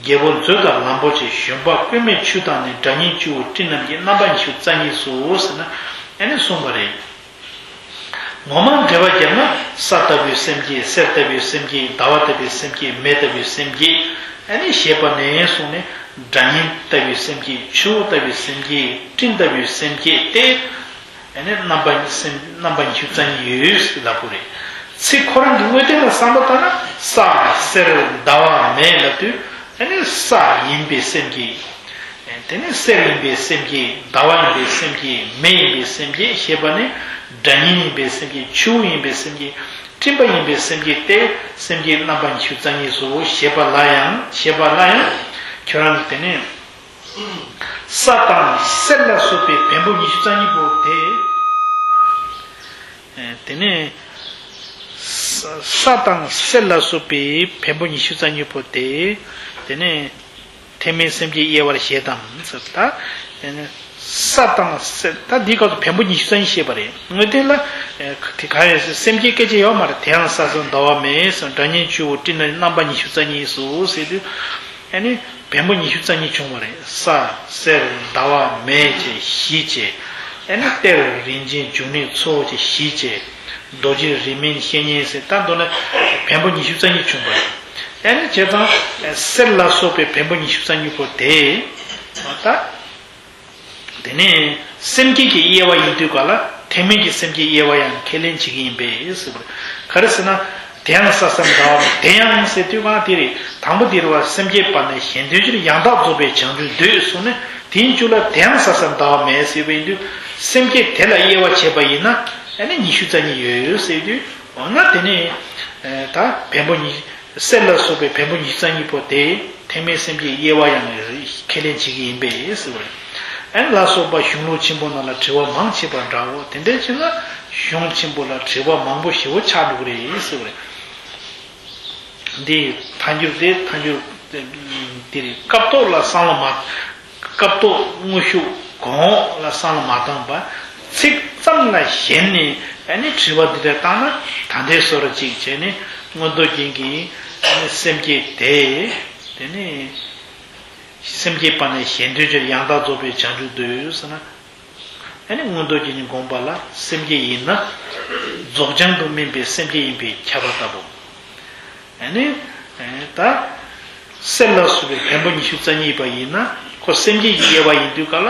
རྒྱལ་པོ་མཛོད་དང་ལམ་པོ་ཆེ། བཞོན་པ་བཀོད་མའི་ཆུ་དང་ནི། སྒྲ་སྙན་ཆུ་བོ་སྤྲིན་རྣམས་ཀྱི། རྣམ་པ་ཉི་ཤུ་རྩ་གཉིས་སོ་ཟེར་ན། ཨ་ནི་གསུངས་པ་རེད། ངོ་མ་འགྲེལ་པ་བརྒྱབ་ན། ས་ལྟ་བུའི་སེམས་བསྐྱེད། གསེར་ལྟ་བུའི་སེམས་བསྐྱེད། ཟླ་བ་ལྟ་བུའི་སེམས་བསྐྱེད། མེ་ལྟ་བུའི་སེམས་བསྐྱེད། ཨ་ནི་ཞེས་པ་ནས་བཟུང་ནས། སྒྲ་སྙན་ལྟ་བུའི་སེམས་བསྐྱེད། ཆུ་བོ་ལྟ་བུའི་སེམས་བསྐྱེད། སྤྲིན་ལྟ་བུའི་སེམས་བསྐྱེད་དེ། ཨ་ནི་རྣམ་པ་སེམས་རྣམ་པ་ཉི་ཤུ་རྩ་གཉིས་ཡོད་ལབ་དགོས་རེད། ཚིག་ཁོ་རང་གི་དངོས་བསྟན་ལ་བསམ་བློ་བཏང་ན། ས་གསེར་ཟླ་བ་མེ་ལབ་དུས། ཨ་ནི་ས་ཡིན་པའི་སེམས་བསྐྱེད། དེ་ནས་གསེར་ཡིན་པའི་སེམས་བསྐྱེད། ཟླ་བ་ཡིན་པའི་སེམས་བསྐྱེད། མེ་ཡིན་པའི་སེམས་བསྐྱེད་ཞེས་པ་ནི། སྒྲ་སྙན་ཡིན་པའི་སེམས་བསྐྱེད། ཆུ་བོ་ཡིན་པའི་སེམས་བསྐྱེད། སྤྲིན་པ་ཡིན་པའི་སེམས་བསྐྱེད་དེ། སེམས་བསྐྱེད་རྣམ་པ་ཉི་ཤུ་རྩ་གཉིས་སོ་ཞེས་པ་ལ་ཡང་། ཞེས་པ་ལ་ཡང་། ཁྱོད་རང་གིས་དེ་ནས། ས་དང་གསེར་ལ་སོགས་པའི་བེམ་པོ་ཉི་ཤུ་རྩ་གཉིས་པོ་དེ། དེ་ནས། ས་དང་གསེར་ལ་སོགས་པའི་བེམ་པོ་ཉི་ཤུ་རྩ་གཉིས་པོ་དེ། དེ་ནས། ཐེག་དམན་སེམས་བསྐྱེད་དབྱེ་བར་བྱེད་དམ་ཟེར། ད་ས་དང་གསེར། ད་འདིའི་སྐབས་སུ་བེམ་པོ་ཉི་ཤུ་རྩ་གཉིས་བཤད་པ་རེད། དངོས་བསྟན་ལ་དེ་ག་རེ་ཟེར། སེམས་བསྐྱེད་སྐད་ཆ་ཡོད་མ་རེད། དེ་ཡང་ས་གསེར་ཟླ་བ་མེ་ཟེར། སྒྲ་སྙན་ཆུ་བོ་སྤྲིན་རྣམས་ཀྱི། རྣམ་པ་ཉི་ཤུ་རྩ་གཉིས་སོ་ཟེར་དུས། ཨ་ནི་བེམ་པོ་ཉི་ཤུ་རྩ་གཉིས་བྱུང་བ་རེད། ས་གསེར་ཟླ་བ་མེ་བཅས་བཞི་བཅས། ཨ་ནི་གཏེར་རིན་ཆེན་འབྱུང་གནས་ཚོགས་བཅས་བཞི་བཅས། རྡོ་རྗེ་རིས་མེད་བཤེས་གཉེན་ཟེར། ད་མདོར་ན་བེམ་པོ་ཉི་ཤུ་རྩ་གཉིས་བྱུང་བ་རེད། ཨ་ནི་བྱས་ཙང་གསེར་ལ་སོགས་པའི་བེམ་པོ་ཉི་ཤུ་རྩ་གཉིས་པོ་དེ། ད། དེ་ནས་སེམས་བསྐྱེད་ཀྱི་དབྱེ་བ་ཡིན་དུས་ག་ལ། ཐེག་དམན་གྱི་སེམས་བསྐྱེད་དབྱེ་བ་ཡང་ཁས་ལེན་བྱེད་ཀྱི་ཡིན་པས་ཟེར་བ་རེད། ག་རེ་ཟེར་ན། དེ་ཡང་ས་གསེར་ཟླ་བ་མེ། དེ་ཡང་ཟེར་དུས་གང་དེ་རེད། དང་པོ་དེ་རེད་བ། སེམས་བསྐྱེད་པ་ནས་གཞན་དོན་ཕྱིར། ཡང་དག་རྫོགས་པའི་བྱང་ཆུབ་འདོད་གསུངས་ནས། དེའི་མཇུག་ལ་དེ་ཡང་ས་གསེར་ཟླ་བ་མེ་ཟེར་བ་ཡིན་དུས། སེམས་བསྐྱེད་དེ་ལ་དབྱེ་བ་བྱས་པ་ཡིན་ན། ཨ་ནི་ཉི་ཤུ་རྩ་གཉིས་ཡོད་ཟེར་དུས། འོ་ན་དེ་ནི། ད་བེམ་པོ་ཉི། གསེར་ལ་སོགས་པའི་བེམ་པོ་ཉི་ཤུ་རྩ་གཉིས་པོ་དེ་ཐེག་དམན་སེམས་བསྐྱེད་དབྱེ་བ་ཡང་ཁས་ལེན་བྱེད་ཀྱི་ཡིན་པས་ཟེར་བ་རེད། ཨ་ནི་ལ་སོགས་པ་གཞུང་ལུགས་ཆེན་པོ་རྣམས་ལ་དྲི་བ་མང་ཆེ་བ་འདྲའོ། དེ་འདྲ་བྱས་ན་གཞུང་ཆེན་པོ་ལ་དྲི་བ་མང་པོ་ཞེ་པོ་ཆགས་འགྲོ་གི་རེད་ཟེར་བ་རེད། འདི་ཐལ་འགྱུར་དེ་ཐལ་འགྱུར་དེ་རེད། སྐབས་ཐོག་ལ་བསམ་བློ་མ། སྐབས་ཐོག་དངོས་ཤུགས་གོང་འོག་ལ་བསམ་བློ་མ་བཏང་བར། ཚིག་ཙམ་ལ་ཞེན་ནས་ཨ་ནི་དྲི་བ་འདི་འདྲ་བཏང་ན། ད་ལྟའི་བཟོ་འདྲ་ཅིག་བྱས་ནས་མངོན་རྟོགས་རྒྱན་གྱིས་ཨ་ནི་སེམས་བསྐྱེད་དེ། དེ་ནས་སེམས་བསྐྱེད་པ་ནས་གཞན་དོན་ཕྱིར། ཡང་དག་རྫོགས་པའི་བྱང་ཆུབ་འདོད་ཟེར་ན། ཨ་ནི་མངོན་རྟོགས་རྒྱན་གྱི་དགོངས་པ་ལ་སེམས་བསྐྱེད་ཡིན་ན། རྫོགས་བྱང་དུ་སྨིན་པའི་སེམས་བསྐྱེད་ཡིན་པས་ཁྱབ་པ་ལྟ་བུ། ཨ་ནི་ད་གསེར་ལ་སོགས་པའི་བེམ་པོ་ཉི་ཤུ་རྩ་གཉིས་པ་ཡིན་ན་ཁོ་སེམས་བསྐྱེད་ཀྱི་དབྱེ་བ་ཡིན་དུས་ག་ལ།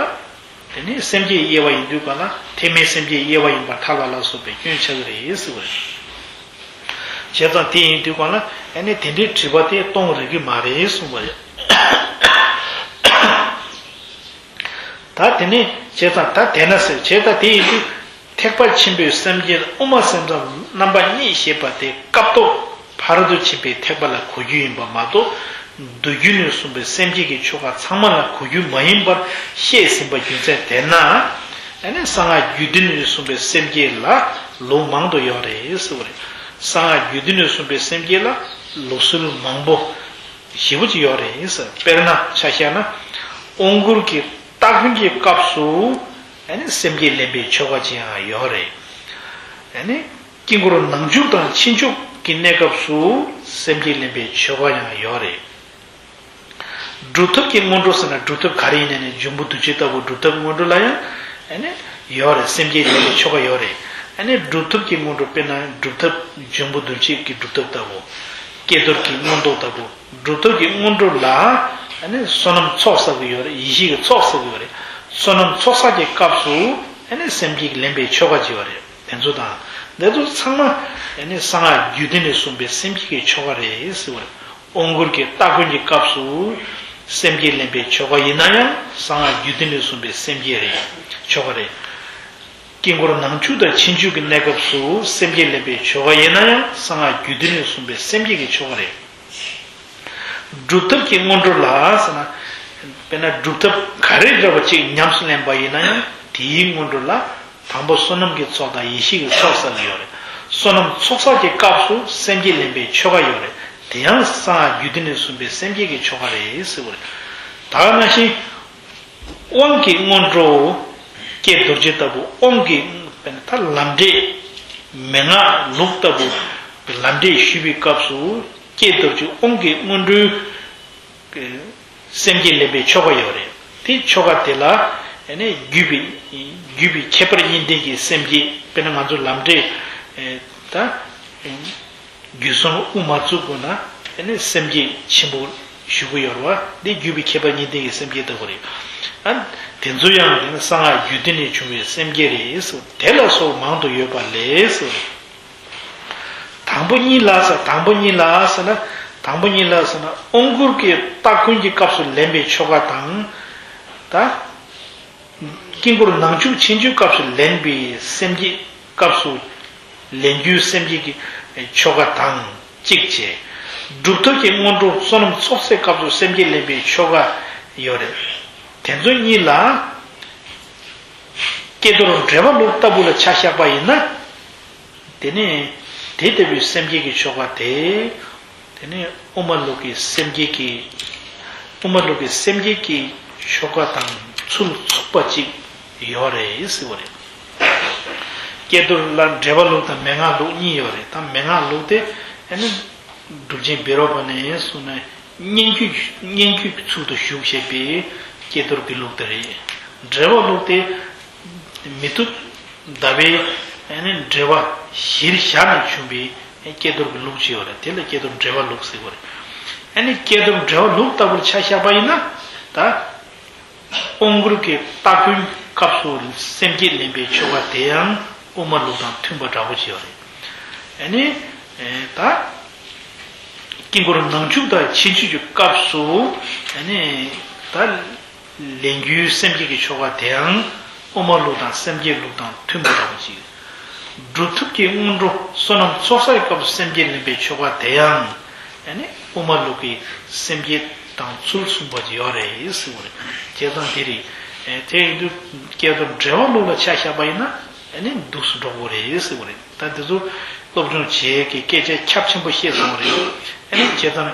དེ་ནི་སེམས་བསྐྱེད་དབྱེ་བ་ཡིན་དུས་ག་ལ་ཐེག་དམན་སེམས་བསྐྱེད་དབྱེ་བ་ཡིན་པར་ཐལ་བ་ལ་སོགས་པའི་སྐྱོན་ཆགས་ཀྱི་རེད་ཟེར་བ་རེད། བྱས་ཙང་དེ་ཡིན་དུས་ག་ལ་ཨ་ནི་དེ་འདྲའི་དྲི་བ་དེ་གཏོང་རིགས་ཀྱི་མ་རེད་གསུངས་པ་རེད། ད་དེ་ནི་བྱས་ཙང་ད་དེ་ན་ཟེར་བྱས་ཙང་དེ་ཡིན་དུས། ཐེག་པ་ཆེན་པོའི་སེམས་བསྐྱེད་དབུ་མ་སེམས་ཙམ་རྣམ་པ་གཉིས་ཞེས་པ་དེ་སྐབས་ཐོག་ཕ་རོལ་ཏུ་ཕྱིན་པའི་ཐེག་པ་ལ་གོ་རྒྱུ་ཡིན་པ་མ་གཏོགས། མདོ་རྒྱུད་ནས་གསུངས་པའི་སེམས་བསྐྱེད་ཀྱི་ཆོ་ག་ཚང་མ་ལ་གོ་རྒྱུ་མ་ཡིན་པར་བཤད་ཟིན་པ་རྒྱུ་མཚན་དེས་ན། ཨ་ནི་གསང་སྔགས་རྒྱུད་སྡེ་ནས་གསུངས་པའི་སེམས་བསྐྱེད་ལ་ལུགས་མང་དུ་ཡོད་རེད་ཟེར་བ་རེད། གསང་སྔགས་རྒྱུད་སྡེ་ནས་གསུངས་པའི་སེམས་བསྐྱེད་ལ་ལུགས་སྲོལ་མང་པོ་ཞེ་པོ་ཅིག་ཡོད་རེད་ཟེར། དཔེར་ན་ཆ་བཞག་ན། དབང་བསྐུར་གྱི་སྟ་གོན་གྱི་སྐབས་སུ་ཨ་ནི་སེམས་བསྐྱེད་ལེན་པའི་ཆོ་ག་ཅིག་ཡང་ཡོད་རེད། ཨ་ནི་དཀྱིལ་འཁོར་ནང་འཇུག་དང་ཕྱི་འཇུག་གི་གནས་སྐབས་སུ་སེམས་བསྐྱེད་ལེན་པའི་ཆོ་ག་ཡང་ཡོད་རེད། སྒྲུབ་ཐབས་ཀྱི་སྔོན་འགྲོ་ཟེར་ན་སྒྲུབ་ཐབས་ག་རེ་ཡིན་ན་ནི་འཇུག་པོ་བདུད་རྩི་ལྟ་བུ་སྒྲུབ་ཐབས་སྔོན་འགྲོ་ལ་ཡང་ཨ་ནི་ཡོད་རེད། སེམས་བསྐྱེད་ལེན་པའི་ཆོ་ག་ཡོད་རེད། ཨ་ནི་སྒྲུབ་ཐབས་ཀྱི་སྔོན་འགྲོ་དཔེར་ན་སྒྲུབ་ཐབས་འཇུག་པོ་བདུད་རྩི་གི་སྒྲུབ་ཐབས་ལྟ་བུ། ཀྱེ་རྡོར་གྱི་མངོན་རྟོགས་ལྟ་བུ། སྒྲུབ་ཐབས་ཀྱི་སྔོན་འགྲོ་ལ་ཨ་ནི་བསོད་ནམས་ཚོགས་བསགས་ཀྱི་ཡོད་རེད། ཡེ་ཤེས་ཀྱི་ཚོགས་བསགས་ཀྱི་ཡོད་རེད། བསོད་ནམས་ཚོགས་བསགས་ཀྱི་སྐབས་སུ་ཨ་ནི་སེམས་བསྐྱེད་ལེན་པའི་ཆོ་ག་ཅིག་ཡོད་རེད། དེ་ཚོ་དང་། དེ་ཚོ་ཚང་མ་ཨ་ནི་གསང་སྔགས་རྒྱུད་སྡེ་ནས་གསུངས་པའི་སེམས་བསྐྱེད་ཀྱི་ཆོ་ག་རེད་ཟེར་བ་རེད། དབང་བསྐུར་གྱི་སྟ་གོན་གྱི་སྐབས་སུ་སེམས་བསྐྱེད་ལེན་པའི་ཆོ་ག་ཡིན་ན་ཡང་གསང་སྔགས་རྒྱུད་སྡེ་ནས་གསུངས་པའི་སེམས་བསྐྱེད་རེད། ཆོ་ག་རེད། དཀྱིལ་འཁོར་ནང་འཇུག་དང་ཕྱི་འཇུག་གི་གནས་སྐབས་སུ་སེམས་བསྐྱེད་ལེན་པའི་ཆོ་ག་ཡིན་ན་ཡང་གསང་སྔགས་རྒྱུད་སྡེ་ནས་གསུངས་པའི་སེམས་བསྐྱེད་ཀྱི་ཆོ་ག་རེད། སྒྲུབ་ཐབས་ཀྱི་སྔོན་འགྲོ་ལ་ཟེར་ན། དཔེར་ན་སྒྲུབ་ཐབས་ག་རེ་འདྲ་བ་ཅིག་ཉམས་སུ་ལེན་པ་ཡིན་ན་ཡང་དེའི་སྔོན་འགྲོ་ལ་དང་པོ་བསོད་ནམས་ཀྱི་ཚོགས་དང་ཡེ་ཤེས་ཀྱི་ཚོགས་བསགས་ཀྱི་ཡོད་རེད། བསོད་ནམས་ཚོགས་བསགས་ཀྱི་སྐབས་སུ་སེམས་བསྐྱེད་ལེན་པའི་ཆོ་ག་ཡོད་རེད། དེ་ཡང་གསང་སྔགས་རྒྱུད་སྡེ་ནས་གསུངས་པའི་སེམས་བསྐྱེད་ཀྱི་ཆོ་ག་རེད་ཟེར་བ་རེད། ད་ག་ནང་བཞིན། དབང་གི་སྔོན་འགྲོ། ཀྱེ་རྡོ་རྗེ་ལྟ་བུ་དབང་གི་དཔེར་ན་ད་ལམ་འབྲས་མན་ངག་ལུགས་ལྟ་བུ་ལམ་འབྲས་ཞུས་པའི་སྐབས་སུ་ཀྱེ་རྡོ་རྗེ་དབང་གི་སྔོན་འགྲོའི་སེམས་བསྐྱེད་ལེན་པའི་ཆོ་ག་ཡོད་རེད། དེ་ཆོ་ག་དེ་ལ་ཨ་ནི་བརྒྱུད་པའི་བརྒྱུད་པའི་ཁྱད་པར་གཉིས་ལྡན་གྱི་སེམས་བསྐྱེད་དཔེར་ན་ང་ཚོ་ལམ་འབྲས་ད། རྒྱུད་གསུམ་དབུ་མ་བཙུགས་དགོས་ན་ཨ་ནི་སེམས་བསྐྱེད་ཆེན་པོ་ཞུ་གི་ཡོད་རེད་བ། འདི་བརྒྱུད་པའི་ཁྱད་པར་གཉིས་ལྡན་གྱི་སེམས་བསྐྱེད་ལྟ་བུ་རེད། ཨ། དེ་ཚོ་ཡང་དེ་ནི་གསང་སྔགས་རྒྱུད་སྡེ་ནས་བྱུང་བའི་སེམས་བསྐྱེད་རེད་ཟེར། དེ་ལ་སོགས་མང་དུ་ཡོད་པ་ལས་ཟེར། དང་པོ་གཉིས་ལ་ཟེར། དང་པོ་གཉིས་ལ་ཟེར་ན། དང་པོ་གཉིས་ལ་ཟེར་ན་དབང་བསྐུར་གྱི་སྟ་གོན་གྱི་སྐབས་སུ་ལེན་པའི་ཆོ་ག་དང་། ད། དཀྱིལ་འཁོར་ནང་འཇུག་ཕྱི་འཇུག་སྐབས་སུ་ལེན་པའི་སེམས་བསྐྱེད་སྐབས་སུ་ལེན་རྒྱུའི་སེམས་བསྐྱེད་ཀྱི་ཆོ་ག་དང་གཅིག་བྱས། སྒྲུབ་ཐབས་ཀྱི་སྔོན་འགྲོ་བསོད་ནམས་ཚོགས་བསགས་སྐབས་སུ་སེམས་བསྐྱེད་ལེན་པའི་ཆོ་ག་ཡོད་རེད། དེ་ཚོ་གཉིས་ལ་ཀྱེ་རྡོར་འགྲེལ་པ་ལུགས་ལྟ་བུ་ལ་ཆ་བཞག་པ་ཡིན་ན། དེ་ནས་དེ་ལྟ་བུའི་སེམས་བསྐྱེད་ཀྱི་ཆོ་ག་དེ། དེ་ནས་དབུ་མ་ལུགས་ཀྱི་སེམས་བསྐྱེད་ཀྱི། དབུ་མ་ལུགས་ཀྱི་སེམས་བསྐྱེད་ཀྱི་ཆོ་ག་དང་ཚུལ་མཚུངས་པ་ཅིག་ཡོད་རེད་ཟེར་བ་རེད། ཀྱེ་རྡོར་ལ་འགྲེལ་པ་ལུགས་དང་མན་ངག་ལུགས་གཉིས་ཡོད་རེད། ད་མན་ངག་ལུགས་དེ་ཨ་ནི་སྒྲུབ་ཆེན་བཻ་རོ་པ་ནས་གསུངས་ནས་སྙན་བརྒྱུད་སྙན་བརྒྱུད་ཀྱི་ཚུལ་དུ་བཞུགས་བྱས་པའི་ཀྱེ་རྡོར་གྱི་ལུགས་དེ་རེད། འགྲེལ་པ་ལུགས་དེ་མི་ཐུབ། ཟླ་བའི་ཨ་ནི་འགྲེལ་པ་གཞིར་བཞག་ནས་བྱུང་བའི་ཀྱེ་རྡོར་གྱི་ལུགས་ཅིག་ཡོད་རེད། དེ་ལ་ཀྱེ་རྡོར་འགྲེལ་པ་ལུགས་ཟེར་གྱི་ཡོད་རེད། ཨ་ནི་ཀྱེ་རྡོར་འགྲེལ་པ་ལུགས་ལྟ་བུར་ཆ་བཞག་པ་ཡིན་ན། ད་དབང་བསྐུར་གྱི་སྟ་གོན་སྐབས་སུ་སེམས་བསྐྱེད་ལེན་པའི་ཆོ་ག་དེ་ཡང་དབུ་མ་ལུགས་དང་མཐུན་པ་འདྲ་པོ་ཅིག་ཡོད་རེད། ཨ་ནི་ད་དཀྱིལ་འཁོར་ནང་འཇུག་དང་ཕྱི་འཇུག་གི་སྐབས་སུ་ཨ་ནི་ད། ལེན་རྒྱུའི་སེམས་བསྐྱེད་ཀྱི་ཆོ་ག་དེའང་དབུ་མ་ལུགས་དང་སེམས་བསྐྱེད་ལུགས་དང་མཐུན་པ་འདྲ་པོ་ཅིག་སྒྲུབ་ཐབས་ཀྱི་སྔོན་འགྲོ་བསོད་ནམས་ཚོགས་བསགས་ཀྱི་སྐབས་སུ་སེམས་བསྐྱེད་ལེན་པའི་ཆོ་ག་དེའང་ཨ་ནི་དབུ་མ་ལུགས་ཀྱི་སེམས་བསྐྱེད་དང་ཚུལ་མཚུངས་པ་ཅིག་ཡོད་རེད་ཟེར་བ་རེད། བྱས་ཙང་དེ་རེད། དེ་ཡིན་དུས་ཀྱེ་རྡོར་འགྲེལ་པ་ལུགས་ལ་ཆ་བཞག་པ་ཡིན་ན་ཨ་ནི་འདུག་སེ་འགྲོ་དགོས་རེད་ཟེར་བ་རེད། ད་འདི་ཚོ་སློབ་སྦྱོང་བྱེད་ཀྱི་སྐད་ཆ་ཁྱབ་ཆེན་པོ་བཤད་སོང་བ་རེད། ཨ་ནི་བྱས་ཙང་།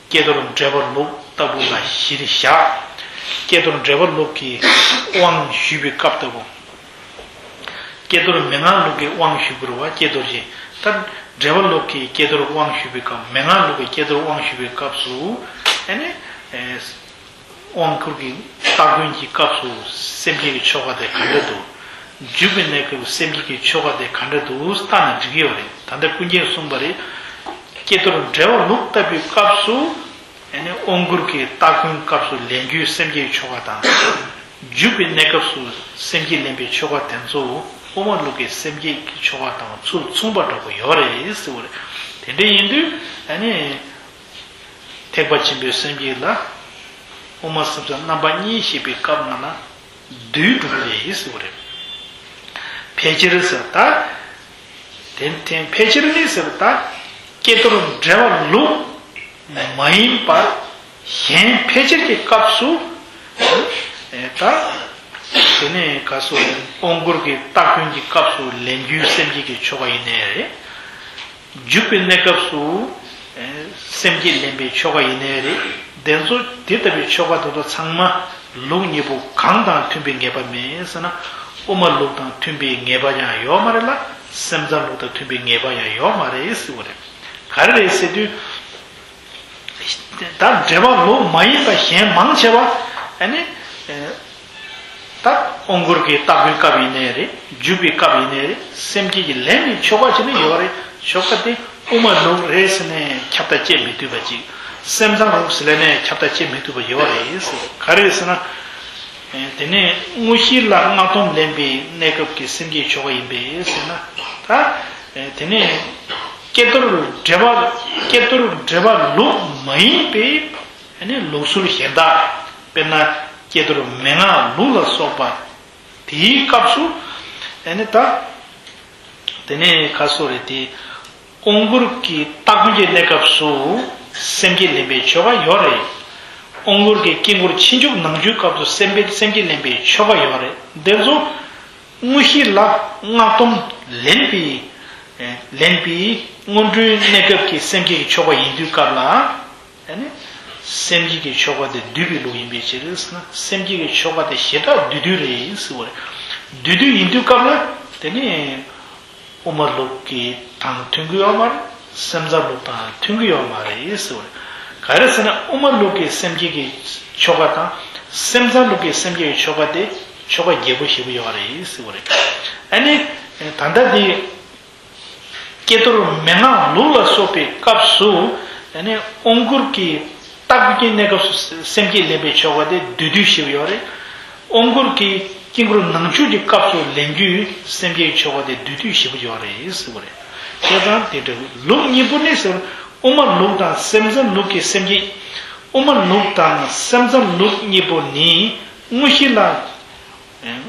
ཀྱེ་རྡོར་འགྲེལ་པ་ལུགས་ལྟ་བུ་ལ་གཞིར་བཞག་ཀྱེ་རྡོར་འགྲེལ་པ་ལུགས་ཀྱི་དབང་ཞུས་པའི་སྐབས་ལྟ་བུ། ཀྱེ་རྡོར་མན་ངག་ལུགས་ཀྱི་དབང་ཞུ་དགོས་རེད་བ། ཀྱེ་རྡོར་ཅེས། ད་འགྲེལ་པ་ལུགས་ཀྱི་ཀྱེ་རྡོར་དབང་ཞུས་པའི་སྐབས། མན་ངག་ལུགས་ཀྱི་ཀྱེ་རྡོར་དབང་ཞུས་པའི་སྐབས་སུ། ཨ་ནི། དབང་བསྐུར་གྱི་སྟ་གོན་གྱི་སྐབས་སུ་སེམས་བསྐྱེད་ཀྱི་ཆོ་ག་དེ་ག་འདྲ་འདུག་འཇུག་པའི་གནས་སྐབས་སེམས་བསྐྱེད་ཀྱི་ཆོ་ག་དེ་ག་འདྲ་འདུག་བལྟས་ན་འགྲིག་གི་ཡོད་རེད། ད་ལྟ་ཀུན་མཁྱེན་གསུངས་པ་རེད། ཀྱེ་རྡོར་འགྲེལ་པ་ལུགས་བཏབ་པའི་སྐབས་སུ། ཨ་ནི་དབང་བསྐུར་གྱི་སྟ་གོན་སྐབས་སུ་ལེན་རྒྱུའི་སེམས་བསྐྱེད་ཆོ་ག་དང་། འཇུག་པའི་གནས་སྐབས་སུ་སེམས་བསྐྱེད་ལེན་པའི་ཆོ་ག་དེ་ཚོ་དབུ་མ་ལུགས་ཀྱི་སེམས་བསྐྱེད་ཀྱི་ཆོ་ག་དང་ཚུར་མཚུངས་པ་འདྲ་པོ་ཡོད་རེད་ཟེར་བ་རེད། དེ་འདྲ་ཡིན་དུས་ཨ་ནི་ཐེག་པ་ཆེན་པོའི་སེམས་བསྐྱེད་ལ་དབུ་མ་སེམས་ཙམ་རྣམ་པ་གཉིས་བཤད་པའི་སྐབས་ནང་ན། བསྡུས་གྲུབ་རེད་ཟེར་བ་རེད། ཕལ་ཆེར་ཟེར་ད། དེ་དེ་ཕལ་ཆེར་ནི་ཟེར་ད། ཀྱེ་རྡོར་འགྲེལ་པ་ལུགས་མ་ཡིན་པ་གཞན་ཕལ་ཆེར་གྱི་སྐབས་སུ། ཨེ་ད། དེ་ནས་ག་སོ་དབང་བསྐུར་གྱི་སྟ་གོན་གྱི་སྐབས་སུ་ལེན་རྒྱུའི་སེམས་བསྐྱེད་ཀྱི་ཆོ་ག་ཡིན་ནའི་རེད། འཇུག་པའི་གནས་སྐབས་སུ་སེམས་བསྐྱེད་ལེན་པའི་ཆོ་ག་ཡིན་ནའི་རེད། དེ་ཚོ་དེ་ལྟ་བུའི་ཆོ་ག་དེ་ཚོ་ཚང་མ་ལུགས་གཉིས་པོ་གང་དང་མཐུན་པའི་ངེས་པ་མེད་ཟེར་ན། དབུ་མ་ལུགས་དང་མཐུན་པའི་ངེས་པ་ཡང་ཡོད་མ་རེད་ལ། སེམས་ཙམ་ལུགས་དང་མཐུན་པའི་ངེས་པ་ཡང་ཡོད་མ་རེད་ཟེར་བ་རེད། ག་རེ་རེད་ཟེར་དུས། ད་འགྲེལ་པ་ལུགས་མ་ཡིན་པ་གཞན་མང་ཆེ་བ་ཨ་ནི། ད་དབང་བསྐུར་གྱི་སྟ་གོན་སྐབས་ཡིན་ནའི་རེད། འཇུག་པའི་སྐབས་ཡིན་ནའི་རེད། སེམས་བསྐྱེད་ཀྱི་ལན་ནི་ཆོ་ག་བྱེད་ནི་ཡོད་རེད། ཆོ་ག་དེ་དབུ་མ་ལུགས་རེད་ཟེར་ནས་ཁྱབ་བརྡལ་བྱེད་མི་ཐུབ་པ་ཅིག་སེམས་ཙམ་ལུགས་ཟེར་ལབ་ནས་ཁྱབ་བརྡལ་བྱེད་མི་ཐུབ་པ་ཡོད་རེད་ཟེར། ག་རེ་ཟེར་ན། དེ་ནས་དངོས་གཞི་ལ་སྔགས་སྡོམ་ལེན་པའི་གནས་སྐབས་ཀྱི་སེམས་བསྐྱེད་ཆོ་ག་ཡིན་པས་ཟེར་ན། ད། དེ་ནས། ཀྱེ་རྡོར་འགྲེལ་པ། ཀྱེ་རྡོར་འགྲེལ་པ་ལུགས་མ་ཡིན་པའི། ཨ་ནི་ལུགས་སྲོལ་གཞན་དག་དཔེར་ན་ཀྱེ་རྡོར་མན་ངག་ལུགས་ལ་སོགས་པ། དེའི་སྐབས་སུ། ཨ་ནི་ད། དེ་ནས་ག་སོ་རེད་དེ། དབང་བསྐུར་གྱི་སྟ་གོན་གྱི་གནས་སྐབས་སུ་སེམས་བསྐྱེད་ལེན་པའི་ཆོ་ག་ཡོད་རེད། དབང་བསྐུར་གྱི་དཀྱིལ་འཁོར་ཕྱི་འཇུག་ནང་འཇུག་སྐབས་སུ་སེམས་བསྐྱེད་སེམས་བསྐྱེད་ལེན་པའི་ཆོ་ག་ཡོད་རེད། དེ་ཚོ། དངོས་གཞི་ལ་སྔགས་སྡོམ་ལེན་པའི། ལེན་པའི་སྔོན་འགྲོའི་གནས་སྐབས་ཀྱི་སེམས་བསྐྱེད་ཀྱི་ཆོ་ག་ཡིན་དུས་སྐབས་ལ། ཨ་ནི། སེམས་བསྐྱེད་ཀྱི་ཆོ་ག་དེ་བསྡུས་པའི་ལུགས་ཡིན་པའི་ཕྱིར་ཟེར་ན། སེམས་བསྐྱེད་ཀྱི་ཆོ་ག་དེ་བྱེ་བྲག་བསྡུས་བསྡུས་རེད་ཟེར་བ་རེད། བསྡུས་བསྡུས་ཡིན་དུས་སྐབས་ལ་དེ་ནི། དབུ་མ་ལུགས་ཀྱི་དང་མཐུན་གྱི་ཡོད་མ་རེད། སེམས་ཙམ་ལུགས་དང་མཐུན་གྱི་ཡོད་མ་རེད་ཟེར་བ་རེད། ག་རེ་ཟེར་ན་དབུ་མ་ལུགས་ཀྱི་སེམས་བསྐྱེད་ཀྱི་ཆོ་ག་དང་། སེམས་ཙམ་ལུགས་ཀྱི་སེམས་བསྐྱེད་ཀྱི་ཆོ་ག་དེ་ཆོ་ག་བརྒྱད་པོ་བཞི་པོ་ཡོད་རེད་ཟེར་བ་རེད། ཨ་ནི། ད་ལྟ་འདི། ཀྱེ་རྡོར་མན་ངག་ལུགས་ལ་སོགས་པའི་སྐབས་སུ། ཨ་ནི་དབང་བསྐུར་གྱི་སྟ་གོན་གྱི་གནས་སྐབས་སུ་སེམས་བསྐྱེད་ལེན་པའི་ཆོ་ག་དེ་བསྡུས་བསྡུས་ཞེས་པ་ཡོད་རེད། དབང་བསྐུར་གྱི་དཀྱིལ་འཁོར་ནང་འཇུག་གི་སྐབས་སུ་ལེན་རྒྱུའི་སེམས་བསྐྱེད་ཆོ་ག་དེ་བསྡུས་བསྡུས་ཞེས་པ་ཡོད་རེད་ཟེར་བ་རེད། བྱས་ཙང་དེ་འདྲ་ལུགས་གཉིས་པོ་ནི་ཟེར། དབུ་མ་ལུགས་དང་སེམས་ཙམ་ལུགས་ཀྱི་སེམས་བསྐྱེད། དབུ་མ་ལུགས་དང་སེམས་ཙམ་ལུགས་གཉིས་པོ་ནི་དངོས་གཞི་ལ།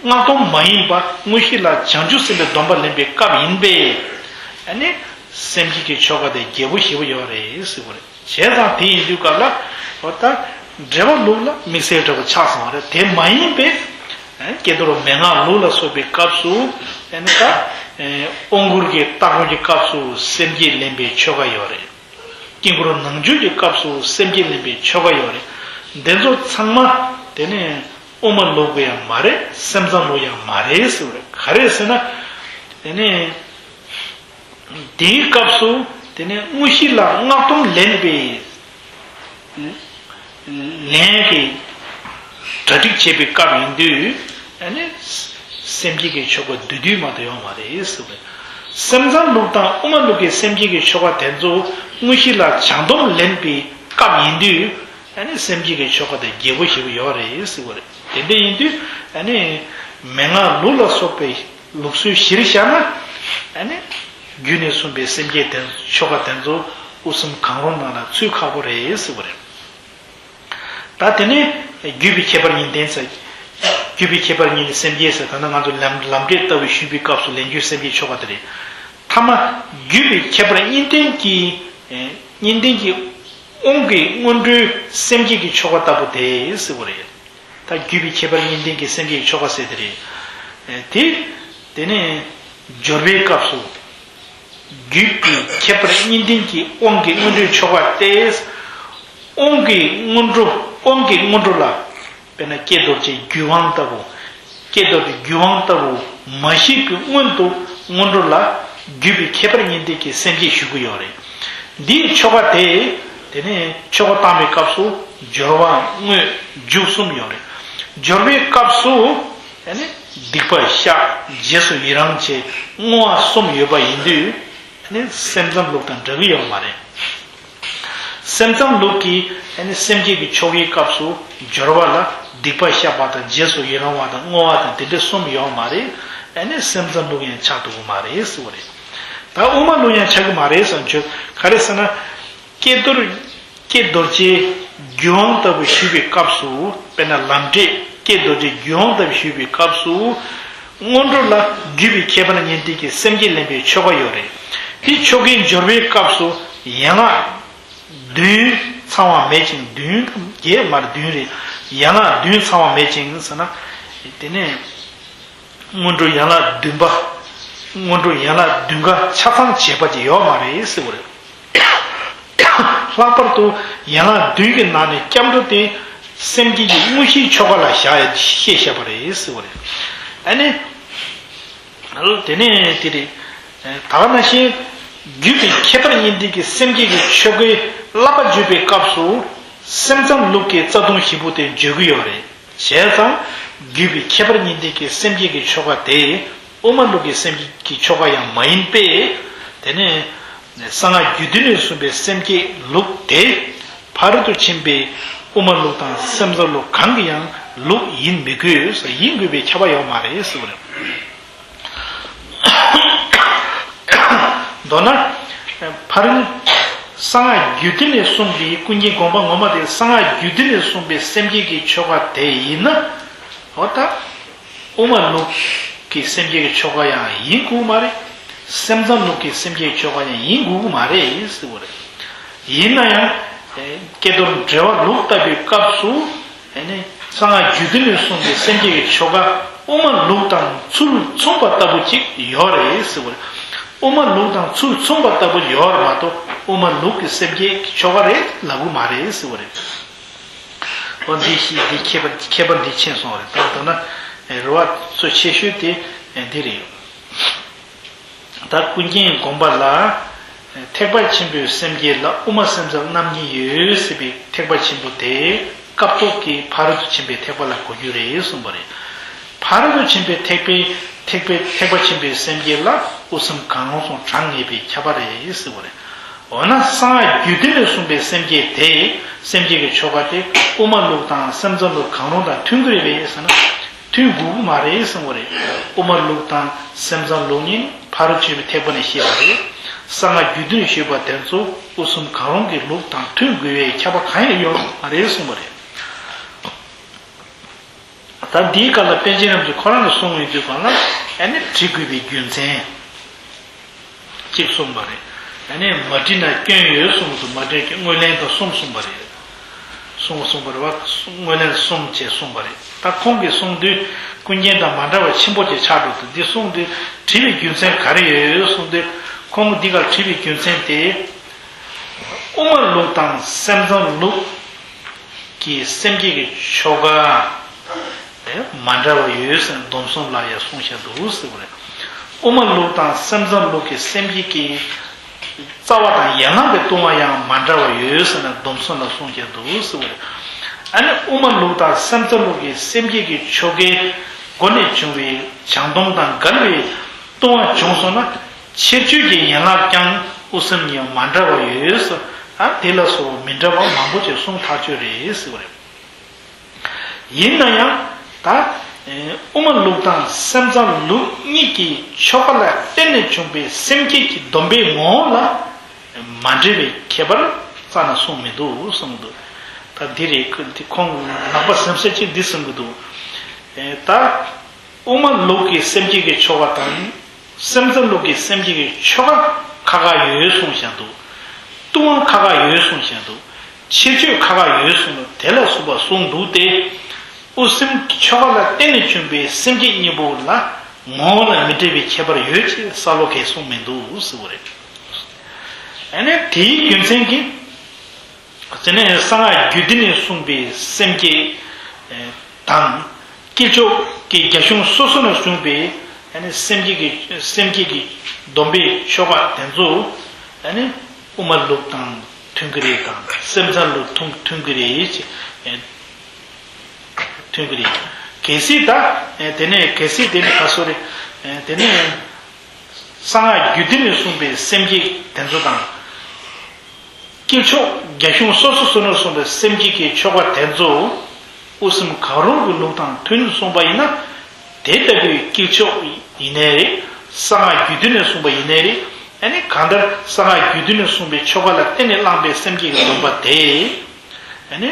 སྔགས་སྡོམ་མ་ཡིན་པ་དངོས་གཞི་ལ་བྱང་ཆུབ་སེམས་དཔའི་སྡོམ་པ་ལེན་པའི་སྐབས་ཡིན་པས། ཨ་ནི། སེམས་བསྐྱེད་ཀྱི་ཆོ་ག་དེ་བརྒྱད་པོ་བཞི་པོ་ཡོད་རེད་ཟེར་བ་རེད། བྱས་ཙང་དེ་ཡིན་དུས་སྐབས་ལ། འོ་ད། འགྲེལ་པ་ལུགས་ལ་དམིགས་བསལ་འདྲ་པོ་ཆགས་སོང་བ་རེད། དེ་མ་ཡིན་པའི། ཀྱེ་རྡོར་མན་ངག་ལུགས་ལ་སོགས་པའི་སྐབས་སུ། ཨ་ནི་ད། དབང་བསྐུར་གྱི་སྟ་གོན་གྱི་སྐབས་སུ་སེམས་བསྐྱེད་ལེན་པའི་ཆོ་ག་ཡོད་རེད། དཀྱིལ་འཁོར་ནང་འཇུག་གི་སྐབས་སུ་སེམས་བསྐྱེད་ལེན་པའི་ཆོ་ག་ཡོད་རེད། འདི་ཚོ་ཚང་མ་དེ་ནི་དབུ་མ་ལུགས་ཀྱི་ཡང་མ་རེད། སེམས་ཙམ་ལུགས་ཡང་མ་རེད་ཟེར་བ་རེད། ག་རེ་ཟེར་ན། དེ་ནི་དེའི་སྐབས་སུ་དེ་ནི་དངོས་གཞི་ལ་སྔགས་སྡོམ་ལེན་པའི་ལན་གྱི་གྲ་སྒྲིག་བྱེད་པའི་སྐབས་ཡིན་དུས། ཨ་ནི། སེམས་བསྐྱེད་ཀྱི་ཆོ་ག་བསྡུས་བསྡུས་མ་གཏོགས་ཡོད་མ་རེད་ཟེར་བས། སེམས་ཙམ་ལུགས་དང་དབུ་མ་ལུགས་ཀྱི་སེམས་བསྐྱེད་ཀྱི་ཆོ་ག་དེ་ཚོ་དངོས་གཞི་ལ་བྱང་སྡོམ་ལེན་པའི་སྐབས་ཡིན་དུས། ཨ་ནི་སེམས་བསྐྱེད་ཀྱི་ཆོ་ག་དེ་བརྒྱད་པོ་བཞི་པོ་ཡོད་རེད་ཟེར་བ་རེད། དེ་འདྲ་ཡིན་དུས་ཨ་ནི་མན་ངག་ལུགས་ལ་སོགས་པའི་ལུགས་སྲོལ་གཞིར་བཞག་ན། ཨ་ནི་རྒྱུད་ནས་གསུངས་པའི་སེམས་བསྐྱེད་དེ་ཆོ་ག་དེ་ཚོ་དབུ་གསུམ་གང་རུང་ནང་ལ་ཚུད་ཁག་པོ་རེད་ཟེར་བ་རེད། ད་དེ་ནས་བརྒྱུད་པའི་ཁྱད་པར་གཉིས་ལྡན་ཟེར། བརྒྱུད་པའི་ཁྱད་པར་གཉིས་ལྡན་སེམས་བསྐྱེད་ཟེར། ད་ནི་ང་ཚོ་ལམ་ལམ་འབྲས་ལྟ་བུའི་ཞུས་པའི་སྐབས་སུ་ལེན་རྒྱུའི་སེམས་བསྐྱེད་ཆོ་ག་དེ་རེད། ཐ་མ་བརྒྱུད་པའི་ཁྱད་པར་གཉིས་ལྡན་གྱི། གཉིས་ལྡན་གྱི་དབང་གི་སྔོན་འགྲོའི་སེམས་བསྐྱེད་ཀྱི་ཆོ་ག་ལྟ་བུ་དེ་ཟེར་བ་རེད། ད་བརྒྱུད་པའི་ཁྱད་པར་གཉིས་ལྡན་གྱི་སེམས་བསྐྱེད་ཀྱི་ཆོ་ག་ཟེར་དེ་རེད། དེ། དེ་ནས་སྦྱོར་བའི་སྐབས་སུ། བརྒྱུད་པའི་ཁྱད་པར་གཉིས་ལྡན་གྱི་དབང་གི་སྔོན་འགྲོའི་ཆོ་ག་སྟེ། དབང་གི་སྔོན་འགྲོ། དབང་གི་སྔོན་འགྲོ་ལ། དཔེར་ན་ཀྱེ་རྡོ་རྗེའི་རྒྱུད་དབང་ལྟ་བུ། ཀྱེ་རྡོ་རྗེའི་རྒྱུད་དབང་ལྟ་བུ་མ་བཤད་པའི་སྔོན་དུ་སྔོན་འགྲོ་ལ་བརྒྱུད་པའི་ཁྱད་པར་གཉིས་ལྡན་གྱི་སེམས་བསྐྱེད་ཞུ་གི་ཡོད་རེད། འདིའི་ཆོ་ག་དེ། དེ་ནས་ཆོ་ག་བཏང་བའི་སྐབས་སུ་སྦྱོར་བ་དངོས་མཇུག་གསུམ་ཡོད་རེད། སྦྱོར་བའི་སྐབས་སུ། ཨ་ནི་སྡིག་པ་བཤགས། རྗེས་སུ་ཡི་རང་བྱེད། བསྔོ་བ་གསུམ་ཡོད་པ་ཡིན་དུས། ཨ་ནི་སེམས་ཙམ་ལུགས་དང་འདྲ་གི་ཡོད་མ་རེད། སེམས་ཙམ་ལུགས་ཀྱི་ཨ་ནི་སེམས་བསྐྱེད་ཀྱི་ཆོ་གའི་སྐབས་སུ་སྦྱོར་བ་ལ་སྡིག་པ་བཤགས་པ་དང་རྗེས་སུ་ཡི་རང་བ་དང་བསྔོ་བ་དང་དེ་འདྲ་གསུམ་ཡོད་མ་རེད། ཨ་ནི་སེམས་ཙམ་ལུགས་ཡང་ཆགས་ཐུབ་ཀྱི་མ་རེད་ཟེར་བ་རེད། ད་དབུ་མ་ལུགས་ཡང་ཆགས་ཀྱི་མ་རེད་ཟེར་བརྗོད། ག་རེ་ཟེར་ན། ཀྱེ་རྡོར། ཀྱེ་རྡོ་རྗེ་རྒྱུའམ་ལྟ་བུ་ཞུས་པའི་སྐབས་སུ་དཔེར་ན་ལམ་འབྲས་ཀྱེ་རྡོ་རྗེ་རྒྱུའམ་ལྟ་བུ་ཞུས་པའི་སྐབས་སུ། སྔོན་འགྲོ་ལ་བརྒྱུད་པའི་ཁྱད་པར་གཉིས་ལྡན་གྱི་སེམས་བསྐྱེད་ལེན་པའི་ཆོ་ག་ཡོད་རེད། དེ་ཆོ་གའི་སྦྱོར་བའི་སྐབས་སུ་ཡན་ལག་བདུན་ཚང་བ་མེད་ཅིང་། བདུན་དང་བརྒྱད་མར་བདུན་རེད། ཡན་ལག་བདུན་ཚང་བ་མེད་ཅིང་ཟེར་ན། དེ་ནས་སྔོན་འགྲོ་ཡན་ལག་བདུན་པ། སྔོན་འགྲོ་ཡན་ལག་བདུན་ཀ་ཆ་ཚང་བྱེད་པ་ཅིག་ཡོད་མ་རེད་ཟེར་བ་རེད། ལྷག་པར་དུ་ཡན་ལག་བདུན་གྱི་ནང་ནས་སྐྱབས་འགྲོ་དེ་སེམས་བསྐྱེད་ཀྱི་དངོས་གཞིའི་ཆོ་ག་ལ་བཞག་ཡ་ཤེས་བཞག་པ་རེད་ཟེར་བ་རེད། ཨ་ནི། དེ་ནས་དེ་རེད། ད་ག་ནང་བཞིན་བརྒྱུད་པའི་ཁྱད་པར་གཉིས་ལྡན་གྱི་སེམས་བསྐྱེད་ཀྱི་ཆོ་གའི་བསླབ་པ་བརྗོད་པའི་སྐབས་སུ་སེམས་ཙམ་ལུགས་ཀྱི་རྩ་ལྟུང་བཞི་པོ་དེ་བརྗོད་ཀྱི་ཡོད་རེད། བྱས་ཙང་བརྒྱུད་པའི་ཁྱད་པར་གཉིས་ལྡན་གྱི་སེམས་བསྐྱེད་ཀྱི་ཆོ་ག་དེ་དབུ་མ་ལུགས་ཀྱི་སེམས་བསྐྱེད་ཀྱི་ཆོ་ག་ཡང་མ་ཡིན་པས། དེ་ནས་གསང་སྔགས་རྒྱུད་སྡེ་ནས་གསུངས་པའི་སེམས་བསྐྱེད་ལུགས་དེ་ཕ་རོལ་ཏུ་ཕྱིན་པའི་དབུ་མ་ལུགས་དང་སེམས་ཙམ་ལུགས་གང་གི་ཡང་ལུགས་ཡིན་མི་དགོས། ཡིན་དགོས་པའི་ཁྱབ་པ་ཡོད་མ་རེད་ཟེར་བ་རེད། མདོར་ན། ཕར། གསང་སྔགས་རྒྱུད་སྡེ་ནས་གསུངས་པའི་ཀུན་མཁྱེན་དགོངས་པ་ངོ་མ་དེ་གསང་སྔགས་རྒྱུད་སྡེ་ནས་གསུངས་པའི་སེམས་བསྐྱེད་ཀྱི་ཆོ་ག་དེ་ཡིན་ན། འོ་ད། དབུ་མ་ལུགས་ཀྱི་སེམས་བསྐྱེད་ཀྱི་ཆོ་ག་ཡང་ཡིན་དགོས་མ་རེད། སེམས་ཙམ་ལུགས་ཀྱི་སེམས་བསྐྱེད་ཀྱི་ཆོ་ག་ཡང་ཡིན་དགོས་མ་རེད་ཟེར་བ་རེད། ཡིན་ན་ཡང་། ཀྱེ་རྡོར་འགྲེལ་བ་ལུགས་བཏབ་པའི་སྐབས་སུ། ཨ་ནི་གསང་སྔགས་རྒྱུད་སྡེ་ནས་གསུངས་པའི་སེམས་བསྐྱེད་ཀྱི་ཆོ་ག་དབུ་མ་ལུགས་དང་ཚུར་མཚུངས་པ་ལྟ་བུ་ཅིག་ཡོད་རེད་ཟེར་བ་རེད། དབུ་མ་ལུགས་དང་ཚུར་མཚུངས་པ་ལྟ་བུ་ཡོད་རེད་མ་གཏོགས་དབུ་མ་ལུགས་ཀྱི་སེམས་བསྐྱེད་ཀྱི་ཆོ་ག་རེད་ལབ་གི་མ་རེད་ཟེར་བ་རེད། འོ་འདི་ཞིག་འདི་ཁྱད་པར་ཁྱད་པར་འདི་མཁྱེན་སོང་བ་རེད། ད་མདོར་ན་རེ་བ་གཙོ་ཆེ་ཤོས་དེ་འདི་རེད། ད་ཀུན་མཁྱེན་དགོངས་པ་ལ། ཐེག་པ་ཆེན་པོའི་སེམས་བསྐྱེད་ལ་དབུ་མ་སེམས་ཙམ་རྣམ་གཉིས་ཡོད་ཟེར་བའི་ཐེག་པ་ཆེན་པོ་དེ་སྐབས་ཐོག་གི་ཕ་རོལ་ཏུ་ཕྱིན་པའི་ཐེག་པ་ལ་གོ་རྒྱུ་རེད་གསུངས་པ་རེད། ཕ་རོལ་ཏུ་ཕྱིན་པའི་ཐེག་པའི་ཐེག་པའི་ཐེག་པ་ཆེན་པོའི་སེམས་བསྐྱེད་ལ་དབུ་སེམས་གང་རུང་གསུམ་གྲངས་ངེས་པའི་ཁྱབ་པ་རེད་ཟེར་བ་རེད། འོ་ན་གསང་སྔགས་རྒྱུད་སྡེ་ནས་གསུངས་པའི་སེམས་བསྐྱེད་དེ་སེམས་བསྐྱེད་ཀྱི་ཆོ་ག་དེ་དབུ་མ་ལུགས་དང་སེམས་ཙམ་ལུགས་གང་རུང་དང་མཐུན་གྱི་རེད་པས་ཟེར་ན། མཐུན་དགོས་ཀྱི་མ་རེད་གསུངས་པ་རེད། དབུ་མ་ལུགས་དང་སེམས་ཙམ་ལུགས་གཉིས་ཕ་རོལ་ཕྱིན་པའི་ཐེག་པ་ནས་བཤད་པ་རེད། གསང་སྔགས་རྒྱུད་སྡེ་ནས་བཤད་པ་དེ་ཚོ་དབུ་གསུམ་གང་རུང་གི་ལུགས་དང་མཐུན་དགོས་པའི་ཁྱབ་པ་གང་ཡང་ཡོད་མ་རེད་གསུངས་པ་རེད། ད་འདིའི་སྐབས་ལ་པཎ་ཆེན་རིན་པོ་ཆེ་ཁོ་རང་ལ་གསུངས་ཡོང་དུས་གང་ལ་ཨ་ནི་བྲི་དགོས་པའི་རྒྱུ་མཚན། གཅིག་གསུངས་པ་རེད། ཨ་ནི་མ་བྲིས་ན་སྐྱོན་ཡོད་གསུངས་འདུག་མ་བྲིས་ཀྱི་སྔོན་ལན་དང་གསུམ་གསུངས་པ་རེད། གསུམ་གསུངས་པ་རེད་བ། སྔོན་ལན་གསུམ་བཅས་གསུངས་པ་རེད། ད་ཁོང་གིས་གསུངས་དུས་ཀུན་མཁྱེན་དང་མ་འདྲ་བ་ཆེན་པོ་ཅིག་ཆགས་འགྲོ་འདུག་འདི་གསུངས་དུས་བྲིས་པའི་རྒྱུ་མཚན་ག་རེ་ཡོད་གསུངས་དུས་ཁོང་འདི་གར་བྲིས་པའི་རྒྱུ་མཚན་དེ། དབུ་མ་ལུགས་དང་སེམས་ཙམ་ལུགས། ཀྱི་སེམས་བསྐྱེད་ཀྱི་ཆོ་ག་དེ་མ་འདྲ་བ་ཡོད་ཟེར་ནས་སྡོམ་གསུམ་ལ་ཡང་གསུངས་བཞག་འདུག་ཟེར་བ་རེད། དབུ་མ་ལུགས་དང་སེམས་ཙམ་ལུགས་ཀྱི་སེམས་བསྐྱེད་ཀྱི་རྩ་བ་དང་ཡན་ལག་གི་ལྟུང་བ་ཡང་མ་འདྲ་བ་ཡོད་ཟེར་ནས་སྡོམ་གསུམ་ལ་གསུངས་བཞག་འདུག་ཟེར་བ་རེད། ཨ་ནི་དབུ་མ་ལུགས་དང་སེམས་ཙམ་ལུགས་ཀྱི་སེམས་བསྐྱེད་ཀྱི་ཆོ་གའི་སྒོ་ནས་བྱུང་བའི་བྱང་སྡོམ་དང་འགལ་བའི་ལྟུང་བ་བྱུང་སོང་ན། ཕྱིར་བཅོས་ཀྱི་ཡན་ལག་ཀྱང་དབུ་སེམས་གཉིས་མ་འདྲ་བ་ཡོད་ཟེར། ཨ་དེ་ལ་སོགས་མི་འདྲ་བ་མང་པོ་ཅིག་གསུངས་ཐག་ཆོད་རེད་ཟེར་བ་རེད། ཡིན་ན་ཡང་ད་དབུ་མ་ལུགས་དང་སེམས་ཙམ་ལུགས་གཉིས་ཀྱི་ཆོ་ག་ལ་བརྟེན་ནས་བྱུང་པའི་སེམས་བསྐྱེད་ཀྱི་སྡོམ་པའི་ངོ་བོ་ལ་མ་འདྲེས་པའི་ཁྱད་པར་རྩ་ནས་གསུངས་མི་འདུག་གསུངས་འདུག་ད་འདི་རེད། འདི་ཁོང་ནང་པ་ཟེར་ས་ཅིག་འདི་གསུང་གི་འདུག་ད། དབུ་མ་ལུགས་ཀྱི་སེམས་བསྐྱེད་ཀྱི་ཆོ་ག་དང་། སེམས་ཙམ་ལུགས་ཀྱི་སེམས་བསྐྱེད་ཀྱི་ཆོ་ག་ཁག་ཁག་ཡོད་གསུངས་བཞག་འདུག་ལྟུང་བ་ཁག་ཁག་ཡོད་གསུངས་བཞག་འདུག་ཕྱིར་བཅོས་ཁག་ཁག་ཡོད་གསུངས་འདུག་དེ་ལ་སོགས་པ་གསུངས་འདུག་སྟེ། དབུ་སེམས་ཀྱི་ཆོ་ག་ལ་བརྟེན་ནས་བྱུང་བའི་སེམས་བསྐྱེད་གཉིས་པོ་ལ་ངོ་བོ་ལ་མི་འདྲེས་པའི་ཁྱད་པར་ཡོད་ཅེས་བསམ་བློ་གས་གསུངས་མི་འདུག་ཟེར་བ་རེད། ཨ་ནི་དེའི་རྒྱུ་མཚན་གྱིས། དེ་ནས་གསང་སྔགས་རྒྱུད་སྡེ་ནས་གསུངས་པའི་སེམས་བསྐྱེད་དང་། དཀྱིལ་ཆོག་གི་རྒྱ་གཞུང་སོ་སོ་ནས་གསུངས་པའི་ཨ་ནི་སེམས་བསྐྱེད་ཀྱི་སེམས་བསྐྱེད་ཀྱི་སྡོམ་པའི་ཆོ་ག་དེ་ཚོ་ཨ་ནི་དབུ་མ་ལུགས་དང་མཐུན་གྱི་རེད་དང་སེམས་ཙམ་ལུགས་མཐུན་མཐུན་གྱི་རེད་ཅེས་མཐུན་གྱི་རེད། གལ་སྲིད་ད་དེ་ནས་གལ་སྲིད་དེ་ནས་ག་སོ་རེད། དེ་ནས་གསང་སྔགས་རྒྱུད་སྡེ་ནས་གསུངས་པའི་སེམས་བསྐྱེད་དེ་ཚོ་དང་། དཀྱིལ་ཆོག་རྒྱ་གཞུང་སོ་སོ་སོ་ནས་གསུངས་པའི་སེམས་བསྐྱེད་ཀྱི་ཆོ་ག་དེ་ཚོ་དབུ་སེམས་གང་རུང་གི་ལུགས་དང་མཐུན་གསུངས་པ་ཡིན་ན། དེ་ལྟ་བུའི་དཀྱིལ་ཆོག་ཡིན་ནའི་རེད། གསང་སྔགས་རྒྱུད་སྡེ་ནས་གསུངས་པ་ཡིན་ནའི་རེད། ཨ་ནི་གང་ལྟར་གསང་སྔགས་རྒྱུད་སྡེ་ནས་གསུངས་པའི་ཆོ་ག་ལ་བརྟེན་ནས་བླངས་པའི་སེམས་བསྐྱེད་ཀྱི་སྡོམ་པ་དེ། ཨ་ནི།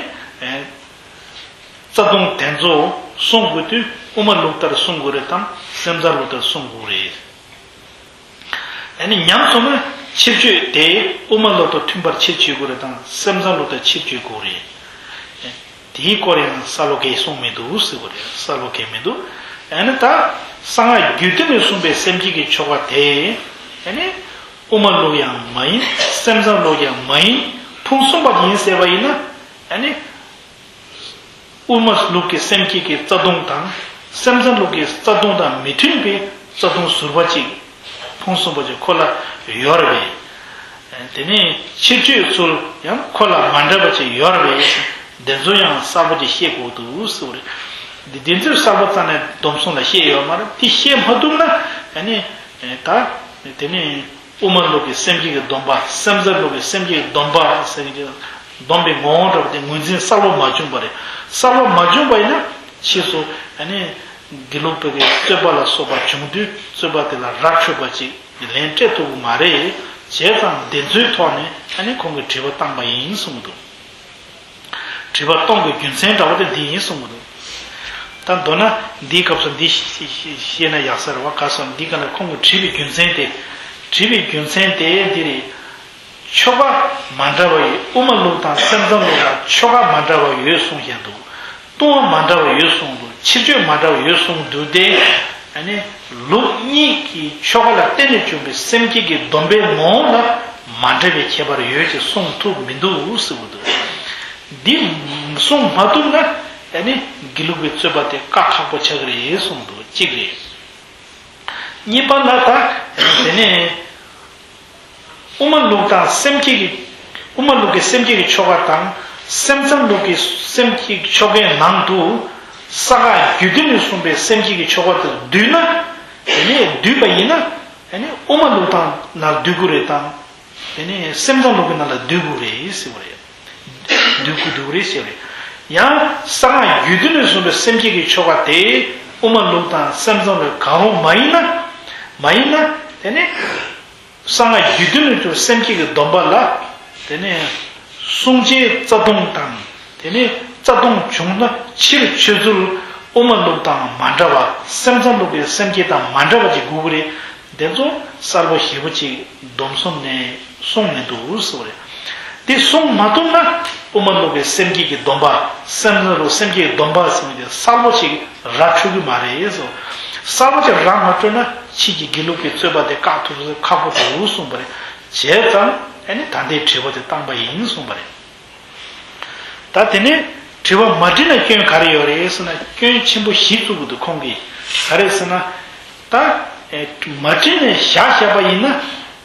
རྩ་ལྟུང་དེ་ཚོ་བསྲུང་དགོས་དུས་དབུ་མ་ལུགས་ལྟར་བསྲུང་དགོས་རེད་དམ། སེམས་ཙམ་ལུགས་ལྟར་བསྲུང་དགོས་རེད། ཨ་ནི་ཉམས་སོང་ན་ཕྱིར་བཅོས་དེ་དབུ་མ་ལུགས་དང་མཐུན་པར་ཕྱིར་བཅོས་དགོས་རེད་དམ། སེམས་ཙམ་ལུགས་ལྟར་ཕྱིར་བཅོས་དགོས་རེད། དེའི་སྐོར་ཡང་གསལ་པོ་གང་ཡང་གསུངས་མི་འདུག་ཟེར་བ་རེད། གསལ་པོ་གང་ཡང་མི་འདུག་ཨ་ནི་ད་གསང་སྔགས་རྒྱུད་སྡེ་ནས་གསུངས་པའི་སེམས་བསྐྱེད་ཀྱི་ཆོ་ག་དེ། ཨ་ནི་དབུ་མ་ལུགས་ཡང་མ་ཡིན། སེམས་ཙམ་ལུགས་ཡང་མ་ཡིན། ཕུང་གསུམ་པ་ཡིན་ཟེར་བ་ཡིན་ན། ཨ་ནི། དབུ་མ་ལུགས་ཀྱི་སེམས་བསྐྱེད་ཀྱི་རྩ་ལྟུང་དང་། སེམས་ཙམ་ལུགས་ཀྱི་རྩ་ལྟུང་དང་མི་མཐུན་པའི་རྩ་ལྟུང་ཟུར་པ་གཅིག་ཕུང་གསུམ་པ་གཅིག་ཁོ་ལ་ཡོད་རེད་པས། དེ་ནས་ཕྱིར་བཅོས་ཚུལ་ཡང་ཁོ་ལ་མ་འདྲ་བ་གཅིག་ཡོད་རེད་པས། དེ་ཚོ་ཡང་གསལ་པོ་གཅིག་ཤེས་དགོས་འདུག་ཟེར་བ་རེད། འདི་འདི་ཚོ་གསལ་པོ་རྩ་ནས་སྡོམ་བཟུང་ལ་ཤེས་ཡོད་མ་རེད། དེ་ཤེས་མ་ཐུབ་ན་ཨ་ནི་ད་དེ་ནས། དབུ་མ་ལུགས་ཀྱི་སེམས་བསྐྱེད་ཀྱི་སྡོམ་པ། སེམས་ཙམ་ལུགས་ཀྱི་སེམས་བསྐྱེད་ཀྱི་སྡོམ་པ་ཟེར་གྱི། སྡོམ་པའི་ངོ་བོ་འདྲ་བ་དེ་ངོས་འཛིན་གསལ་པོ་མ་བྱུང་བ་རེད། གསལ་པོ་མ་བྱུང་བ་ཡིན་ན་ཕྱིས་སུ་ཨ་ནི་དགེ་ལུགས་པའི་རྩོད་པ་ལ་སོགས་པ་བྱུང་དུས་རྩོད་པ་དེ་ལ་ར་འཕྲོད་པ་ཅིག་ལན་སྤྲད་ཐུབ་ཀྱི་མ་རེད། བྱས་ཙང་དེ་ཚོའི་ཐོག་ནས་ཨ་ནི་ཁོང་གིས་དྲི་བ་བཏང་པ་ཡིན་གསུངས་འདུག་དྲི་བ་གཏོང་དགོས་རྒྱུ་མཚན་འདྲ་བོ་དེ་འདི་ཡིན་གསུངས་འདུག་ད་མདོར་ན་འདིའི་སྐབས་སུ་འདི་ཤེས་ན་ཡག་ས་རེད་བ། ག་སོང་འདི་ག་ན་ཁོང་གིས་དྲི་བའི་རྒྱུ་མཚན་དེ། དྲི་བའི་རྒྱུ་མཚན་དེ་འདི་རེད། ཆོ་ག་མ་འདྲ་བ་ཡོད། དབུ་མ་ལུགས་དང་སེམས་ཙམ་ལུགས་ལ་ཆོ་ག་མ་འདྲ་བ་ཡོད་གསུངས་བཞག་འདུག་ལྟུང་བ་མ་འདྲ་བ་ཡོད་གསུངས་འདུག་ཕྱིར་བཅོས་མ་འདྲ་བ་ཡོད་གསུངས་འདུག་སྟེ། ཨ་ནི་ལུགས་གཉིས་ཀྱི་ཆོ་ག་ལ་བརྟེན་ནས་བྱུང་བའི་སེམས་བསྐྱེད་ཀྱི་སྡོམ་པའི་ངོ་བོ་ལ་མ་འདྲ་བའི་ཁྱད་པར་ཡོད་ཅེས་གསུངས་ཐུབ་མི་འདུག་ཟེར་གྱི་འདུག་འདི་གསུངས་མ་ཐུབ་ན་ཨ་ནི་དགེ་ལུགས་པའི་རྩོད་པ་དེ་དཀའ་ཁག་པོ་ཆགས་ཀྱི་རེད་གསུངས་འདུག་གཅིག་རེད། གཉིས་པ་ལ་ད་དེ་ནས་དབུ་མ་ལུགས་དང་སེམས་བསྐྱེད་ཀྱི། དབུ་མ་ལུགས་ཀྱི་སེམས་བསྐྱེད་ཀྱི་ཆོ་ག་དང་སེམས་ཙམ་ལུགས་ཀྱི་སེམས་བསྐྱེད་ཀྱི་ཆོ་གའི་ནང་དུ་གསང་སྔགས་རྒྱུད་སྡེ་ནས་གསུངས་པའི་སེམས་བསྐྱེད་ཀྱི་ཆོ་ག་དེ་བསྡུས་ན། དེ་ནས་བསྡུས་པ་ཡིན་ན་དེ་ནས་དབུ་མ་ལུགས་དང་ནང་བསྡུ་དགོས་རེད་དམ། དེ་ནས་སེམས་ཙམ་ལུགས་ཀྱི་ནང་ལ་བསྡུ་དགོས་རེད་ཟེར་བ་རེད། བསྡུ་དགོས་འདུག་རེད་ཟེར་བ་རེད། ཡང་གསང་སྔགས་རྒྱུད་སྡེ་ནས་གསུངས་པའི་སེམས་བསྐྱེད་ཀྱི་ཆོ་ག་དེ་དབུ་མ་ལུགས་དང་སེམས་ཙམ་ལུགས་གང་རུང་མ་ཡིན་ན། མ་ཡིན་ན་དེ་ནས་གསང་སྔགས་རྒྱུད་སྡེ་ནས་གསུངས་པའི་སེམས་བསྐྱེད་ཀྱི་སྡོམ་པ་ལ་དེ་ནས་བསྲུང་བྱའི་རྩ་ལྟུང་དང་། དེ་ནས་རྩ་ལྟུང་བྱུང་ན་ཕྱིར་བཅོས་ཚུལ་དབུ་མ་ལུགས་དང་མ་འདྲ་བ། སེམས་ཙམ་ལུགས་ཀྱི་སེམས་བསྐྱེད་དང་མ་འདྲ་བ་ཅིག་དགོས་ཀྱི་རེད། དེ་ཚོ་གསལ་པོ་ཞེ་པོ་ཅིག་སྡོམ་གསུམ་ནས་གསུངས་མི་འདུག་ཟེར་བ་རེད། དེ་གསུངས་མ་ཐུབ་ན་དབུ་མ་ལུགས་ཀྱི་སེམས་བསྐྱེད་ཀྱི་སྡོམ་པ། སེམས་ཙམ་ལུགས་སེམས་བསྐྱེད་ཀྱི་སྡོམ་པ་ཟེར་བ་དེ་གསལ་པོ་ཅིག་ར་འཕྲོད་ཀྱི་མ་རེད་ཟེར། གསལ་པོ་ཅིག་ར་མ་འཕྲོད་ན་ཕྱིས་ཀྱི་དགེ་ལུགས་ཀྱི་རྩོད་པ་དེ་བཀག་ཐུབ་ས་ཁག་པོ་འདུག་གསུངས་པ་རེད། བྱས་ཙང་ཨ་ནི་ད་ལྟའི་དྲི་བ་དེ་བཏང་པ་ཡིན་གསུངས་པ་རེད། ད་དེ་ནས་དྲི་བ་མ་དྲིས་ན་སྐྱོན་ག་རེ་ཡོད་རེད་ཟེར་ན། སྐྱོན་ཆེན་པོ་བཞི་བཙུགས་ཀྱི་འདུག་ཁོང་གིས། ག་རེ་ཟེར་ན། ད་ཨེ་མ་དྲིས་ནས་བཞག་བཞག་པ་ཡིན་ན།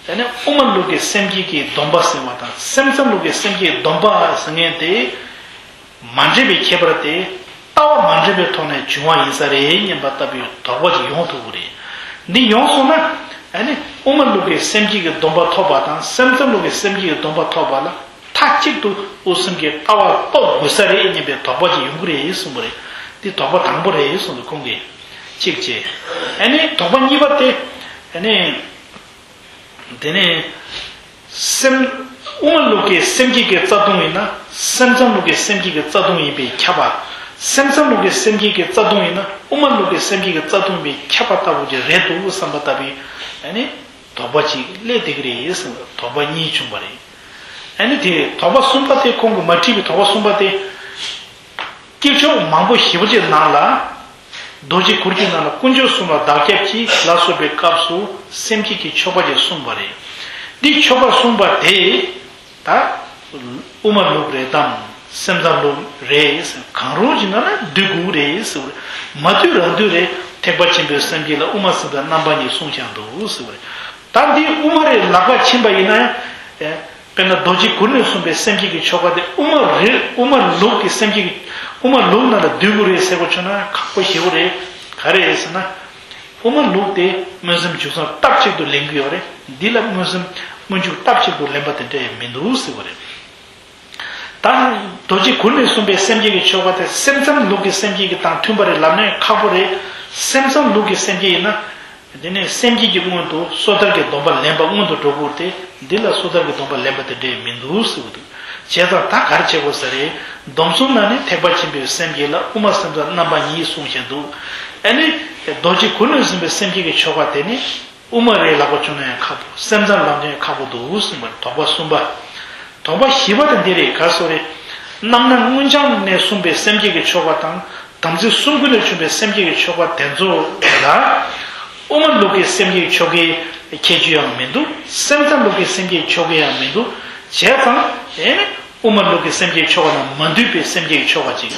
དེ་ནས་དབུ་མ་ལུགས་ཀྱི་སེམས་བསྐྱེད་ཀྱི་སྡོམ་པ་ཟེར་བ་དང་སེམས་ཙམ་ལུགས་ཀྱི་སེམས་བསྐྱེད་སྡོམ་པ་ཟེར་མཁན་དེ། མ་འདྲེས་པའི་ཁྱད་པར་དེ་ལྟ་བ་མ་འདྲེས་པའི་ཐོག་ནས་བྱུང་བ་ཡིན་ས་རེད་སྙམ་པ་ལྟ་བུའི་དོགས་པ་ཅིག་ཡོང་ཐུབ་ཀྱི་རེད། འདི་ཡོང་སོང་ན་ཨ་ནི་དབུ་མ་ལུགས་ཀྱི་སེམས་བསྐྱེད་ཀྱི་སྡོམ་པ་ཐོབ་པ་དང་སེམས་ཙམ་ལུགས་ཀྱི་སེམས་བསྐྱེད་ཀྱི་སྡོམ་པ་ཐོབ་པ་ལ་མཐའ་གཅིག་ཏུ་དབུ་སེམས་ཀྱི་ལྟ་བ་རྟོགས་དགོས་ས་རེད་སྙམ་པའི་དོགས་པ་ཅིག་ཡོང་གི་རེད་གསུངས་པ་རེད། འདི་དོགས་པ་དང་པོ་རེད་གསུངས་འདུག་ཁོང་གིས། གཅིག་བྱས། ཨ་ནི་དོགས་པ་གཉིས་པ་དེ། ཨ་ནི། དེ་ནས་སེམས། དབུ་མ་ལུགས་ཀྱི་སེམས་བསྐྱེད་ཀྱི་རྩ་ལྟུང་ཡིན་ན་སེམས་ཙམ་ལུགས་ཀྱི་སེམས་བསྐྱེད་ཀྱི་རྩ་ལྟུང་ཡིན་པས་ཁྱབ་པ། སེམས་ཙམ་ལུགས་ཀྱི་སེམས་བསྐྱེད་ཀྱི་རྩ་ལྟུང་ཡིན་ན་དབུ་མ་ལུགས་ཀྱི་སེམས་བསྐྱེད་ཀྱི་རྩ་ལྟུང་ཡིན་པས་ཁྱབ་པ་ལྟ་བུ་ཅིག་རེད་འདུག་བསམ་པ་ལྟ་བུའི་ཨ་ནི་དོགས་པ་ཅིག་སླེབས་བསྡད་ཀྱི་རེད་ཟེར་བའི་དོགས་པ་གཉིས་བྱུང་བ་རེད། ཨ་ནི་དེ་དོགས་པ་གསུམ་པ་དེ་ཁོང་གིས་མ་དྲིས་པའི་དོགས་པ་གསུམ་པ་དེ། དཀྱིལ་ཆོག་མང་པོ་ཞེ་པོ་ཅིག་ནང་ལ། རྡོ་རྗེ་གུར་གྱི་ནང་ལ་དཀོན་མཆོག་གསུམ་ལ་བདག་སྐྱབས་མཆི་ལ་སོགས་པའི་སྐབས་སུ་སེམས་བསྐྱེད་ཀྱི་ཆོ་ག་ཅིག་གསུངས་པ་རེད། འདི་ཆོ་ག་གསུངས་པ་དེ་ད་དབུ་མ་ལུགས་རེད་དམ་སེམས་ཙམ་ལུགས་རེད་ཟེར། གང་རུང་ཅིག་ནང་ལ་འདུས་དགོས་རེད་ཟེར་བ་རེད། མ་འདུས་རང་འདུས་རེད། ཐེག་པ་ཆེན་པོའི་སེམས་བསྐྱེད་ལ་དབུ་མ་སེམས་དང་རྣམ་པ་གཉིས་གསུངས་ཀྱང་འདུག་ཟེར་བ་རེད། ད་འདི་དབུ་མ་རེད་ལག་པ་ཕྱིན་པ་ཡིན་ན་ཡང་། དཔེར་ན་རྡོ་རྗེ་གུར་ནས་གསུངས་པའི་སེམས་བསྐྱེད་ཀྱི་ཆོ་ག་དེ་དབུ་མ་རེད། དབུ་མ་ལུགས་ཀྱི་སེམས་བསྐྱེད་ཀྱི་དབུ་མ་ལུགས་ནང་ལ་འདུས་དགོས་རེད་ཟེར་དགོས་བྱུང་ན་ཁག་པོ་ཞེ་པོ་རེད། ག་རེ་རེད་ཟེར་ན། དབུ་མ་ལུགས་དེ་སྨོན་སེམས་འཇུག་སེམས་སྟབས་གཅིག་ཏུ་ལེན་གྱི་ཡོད་རེད། འདི་ལ་སྨོན་སེམས་སྨོན་འཇུག་སྟབས་གཅིག་ཏུ་ལེན་པ་དེ་འདྲ་ཡང་མི་འདུག་ཟེར་བ་རེད། ད་རྡོ་རྗེ་གུར་ནས་གསུངས་པའི་སེམས་བསྐྱེད་ཀྱི་ཆོ་ག་དེ་སེམས་ཙམ་ལུགས་ཀྱི་སེམས་བསྐྱེད་ཀྱི་དང་མཐུན་པ་རེད་ལབ་ན་ཁག་པོ་རེད། སེམས་ཙམ་ལུགས་ཀྱི་སེམས་བསྐྱེད་ཡིན་ན། དེ་ནས་སེམས་བསྐྱེད་ཀྱི་སྔོན་དུ་སོ་ཐར་གྱི་སྡོམ་པ་ལེན་པ་སྔོན་དུ་འགྲོ་དགོས་ཏེ། འདི་ལ་སོ་ཐར་གྱི་སྡོམ་པ་ལེན་པ་དེ་འདྲས་མི་འདུག་ཟེར་གྱི་འདུག་བྱས་ཙང་ད་ག་རེ་བྱེད་དགོས་ས་རེད། སྡོམ་གསུམ་ནང་ནས་ཐེག་པ་ཆེན་པོའི་སེམས་བསྐྱེད་ལ་དབུ་མ་སེམས་ཙམ་རྣམ་པ་གཉིས་གསུངས་བཞིན་འདུག་ཨ་ནི། རྡོ་རྗེ་གུར་ནས་གསུངས་པའི་སེམས་བསྐྱེད་ཀྱི་ཆོ་ག་དེ་ནི། དབུ་མ་རེད་ལབ་པ་བྱུང་ན་ཡང་ཁག་པོ། སེམས་ཙམ་ལབ་ན་ཡང་ཁག་པོ་འདུག་གསུངས་པ་རེད། དོགས་པ་གསུམ་པ། དོགས་པ་བཞི་པ་དེ་འདི་རེད། ག་སོ་རེད། རྣམ་སྣང་མངོན་བྱང་ནས་གསུངས་པའི་སེམས་བསྐྱེད་ཀྱི་ཆོ་ག་དང་། དམ་ཚིག་གསུམ་ཀུན་ལས་བྱུང་བའི་སེམས་བསྐྱེད་ཀྱི་ཆོ་ག་དེ་ཚོ་ལ། དབུ་མ་ལུགས་ཀྱི་སེམས་བསྐྱེད་ཀྱི་ཆོ་གའི་ཁྱད་ཆོས་ཡང་མི་འདུག་སེམས་ཙམ་ལུགས་ཀྱི་སེམས་བསྐྱེད་ཀྱི་ཆོ་ག་ཡང་མི་འདུག་བྱས་ཙང་། ཨེ། དབུ་མ་ལུགས་ཀྱི་སེམས་བསྐྱེད་ཀྱི་ཆོ་ག་དང་མ་འདུས་པའི་སེམས་བསྐྱེད་ཀྱི་ཆོ་ག་ཅིག་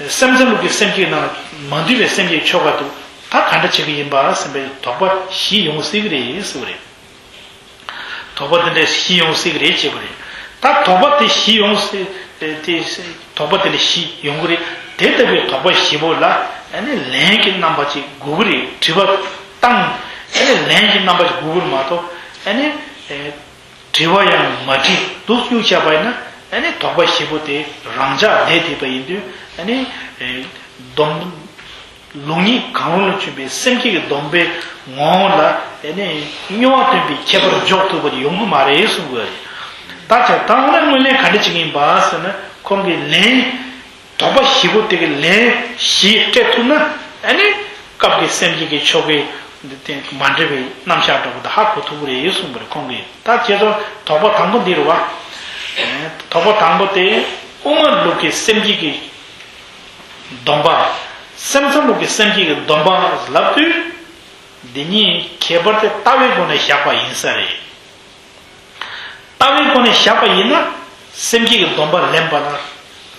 སེམས་ཙམ་ལུགས་ཀྱི་སེམས་བསྐྱེད་ནང་མ་འདུས་པའི་སེམས་བསྐྱེད་ཀྱི་ཆོ་ག་འདུག་ད་ག་འདྲ་བྱེད་ཀྱི་ཡིན་པ་སེམས་པའི་དོགས་པ་བཞི་ཡོང་སྲིད་ཀྱི་རེད་ཟེར་བ་རེད། དོགས་པ་དེ་འདྲ་བཞི་ཡོང་སྲིད་ཀྱི་རེད་ཅེས་པ་རེད། ད་དོགས་པ་དེ་བཞི་ཡོང་སྲིད། དེ། དོགས་པ་དེ་འདྲ་བཞི་ཡོང་གི་རེད། དེ་ལྟ་བུའི་དོགས་པ་བཞི་པོ་ལ་ཨ་ནི་ལན་གྱི་རྣམ་པ་ཅིག་དགོས་ཀྱི་རེད། དྲི་བ་བཏང་། ཨ་ནི་ལན་གྱི་རྣམ་པ་ཅིག་དགོས་ཀྱི་རེད་མ་གཏོགས་ཨ་ནི། དྲི་བ་ཡང་མ་དྲིས་འདུག་སྙུག་བྱས་པ་ཡིན་ན། ཨ་ནི་དོགས་པ་བཞི་པོ་དེ་རང་འཇགས་བསྡད་བསྡད་པ་ཡིན་དུས། ཨ་ནི། སྡོམ། ལུགས་གཉིས་གང་རུང་ལ་བྱུང་བའི་སེམས་བསྐྱེད་ཀྱི་སྡོམ་པའི་ངོ་བོ་ལ། ཨ་ནི། སྨྱོ་བ་སྟོན་པའི་ཁྱད་པར་འཇོག་ཐུབ་པ་དེ་ཡོང་གི་མ་རེད་གསུང་དགོས་རེད། ད་ཆ་ད་ང་ལ་དངོས་གནས་ག་འདྲ་བྱེད་ཀྱི་ཡིན་པ་ཟེར་ན། ཁོང་གིས་ལན། དོགས་པ་བཞི་པོ་དེ་གི་ལན་བཞི་སྤྲད་ཐུབ་ན། ཨ་ནི། སྐབས་ཀྱི་སེམས་བསྐྱེད་ཀྱི་ཆོ་གའི་འདི་སྟེང་མ་འདྲེས་པའི་རྣམ་གཞག་འདྲ་པོ་དེ་ཧ་གོ་ཐུབ་ཀྱི་རེད་གསུངས་པ་རེད་ཁོང་གིས། ད་ཁྱེད་ཚོ་དོགས་པ་དང་པོ་འདི་རེད་བ། དོགས་པ་དང་པོ་དེ་དབུ་མ་ལུགས་ཀྱི་སེམས་བསྐྱེད་ཀྱི་སྡོམ་པ། སེམས་ཙམ་ལུགས་ཀྱི་སེམས་བསྐྱེད་ཀྱི་སྡོམ་པ་ལབ་དུས། འདི་གཉིས་ཁྱད་པར་དེ་ལྟ་བའི་སྒོ་ནས་བཞག་པ་ཡིན་ས་རེད། ལྟ་བའི་སྒོ་ནས་བཞག་པ་ཡིན་ན། སེམས་བསྐྱེད་ཀྱི་སྡོམ་པ་ལེན་པ་ལ།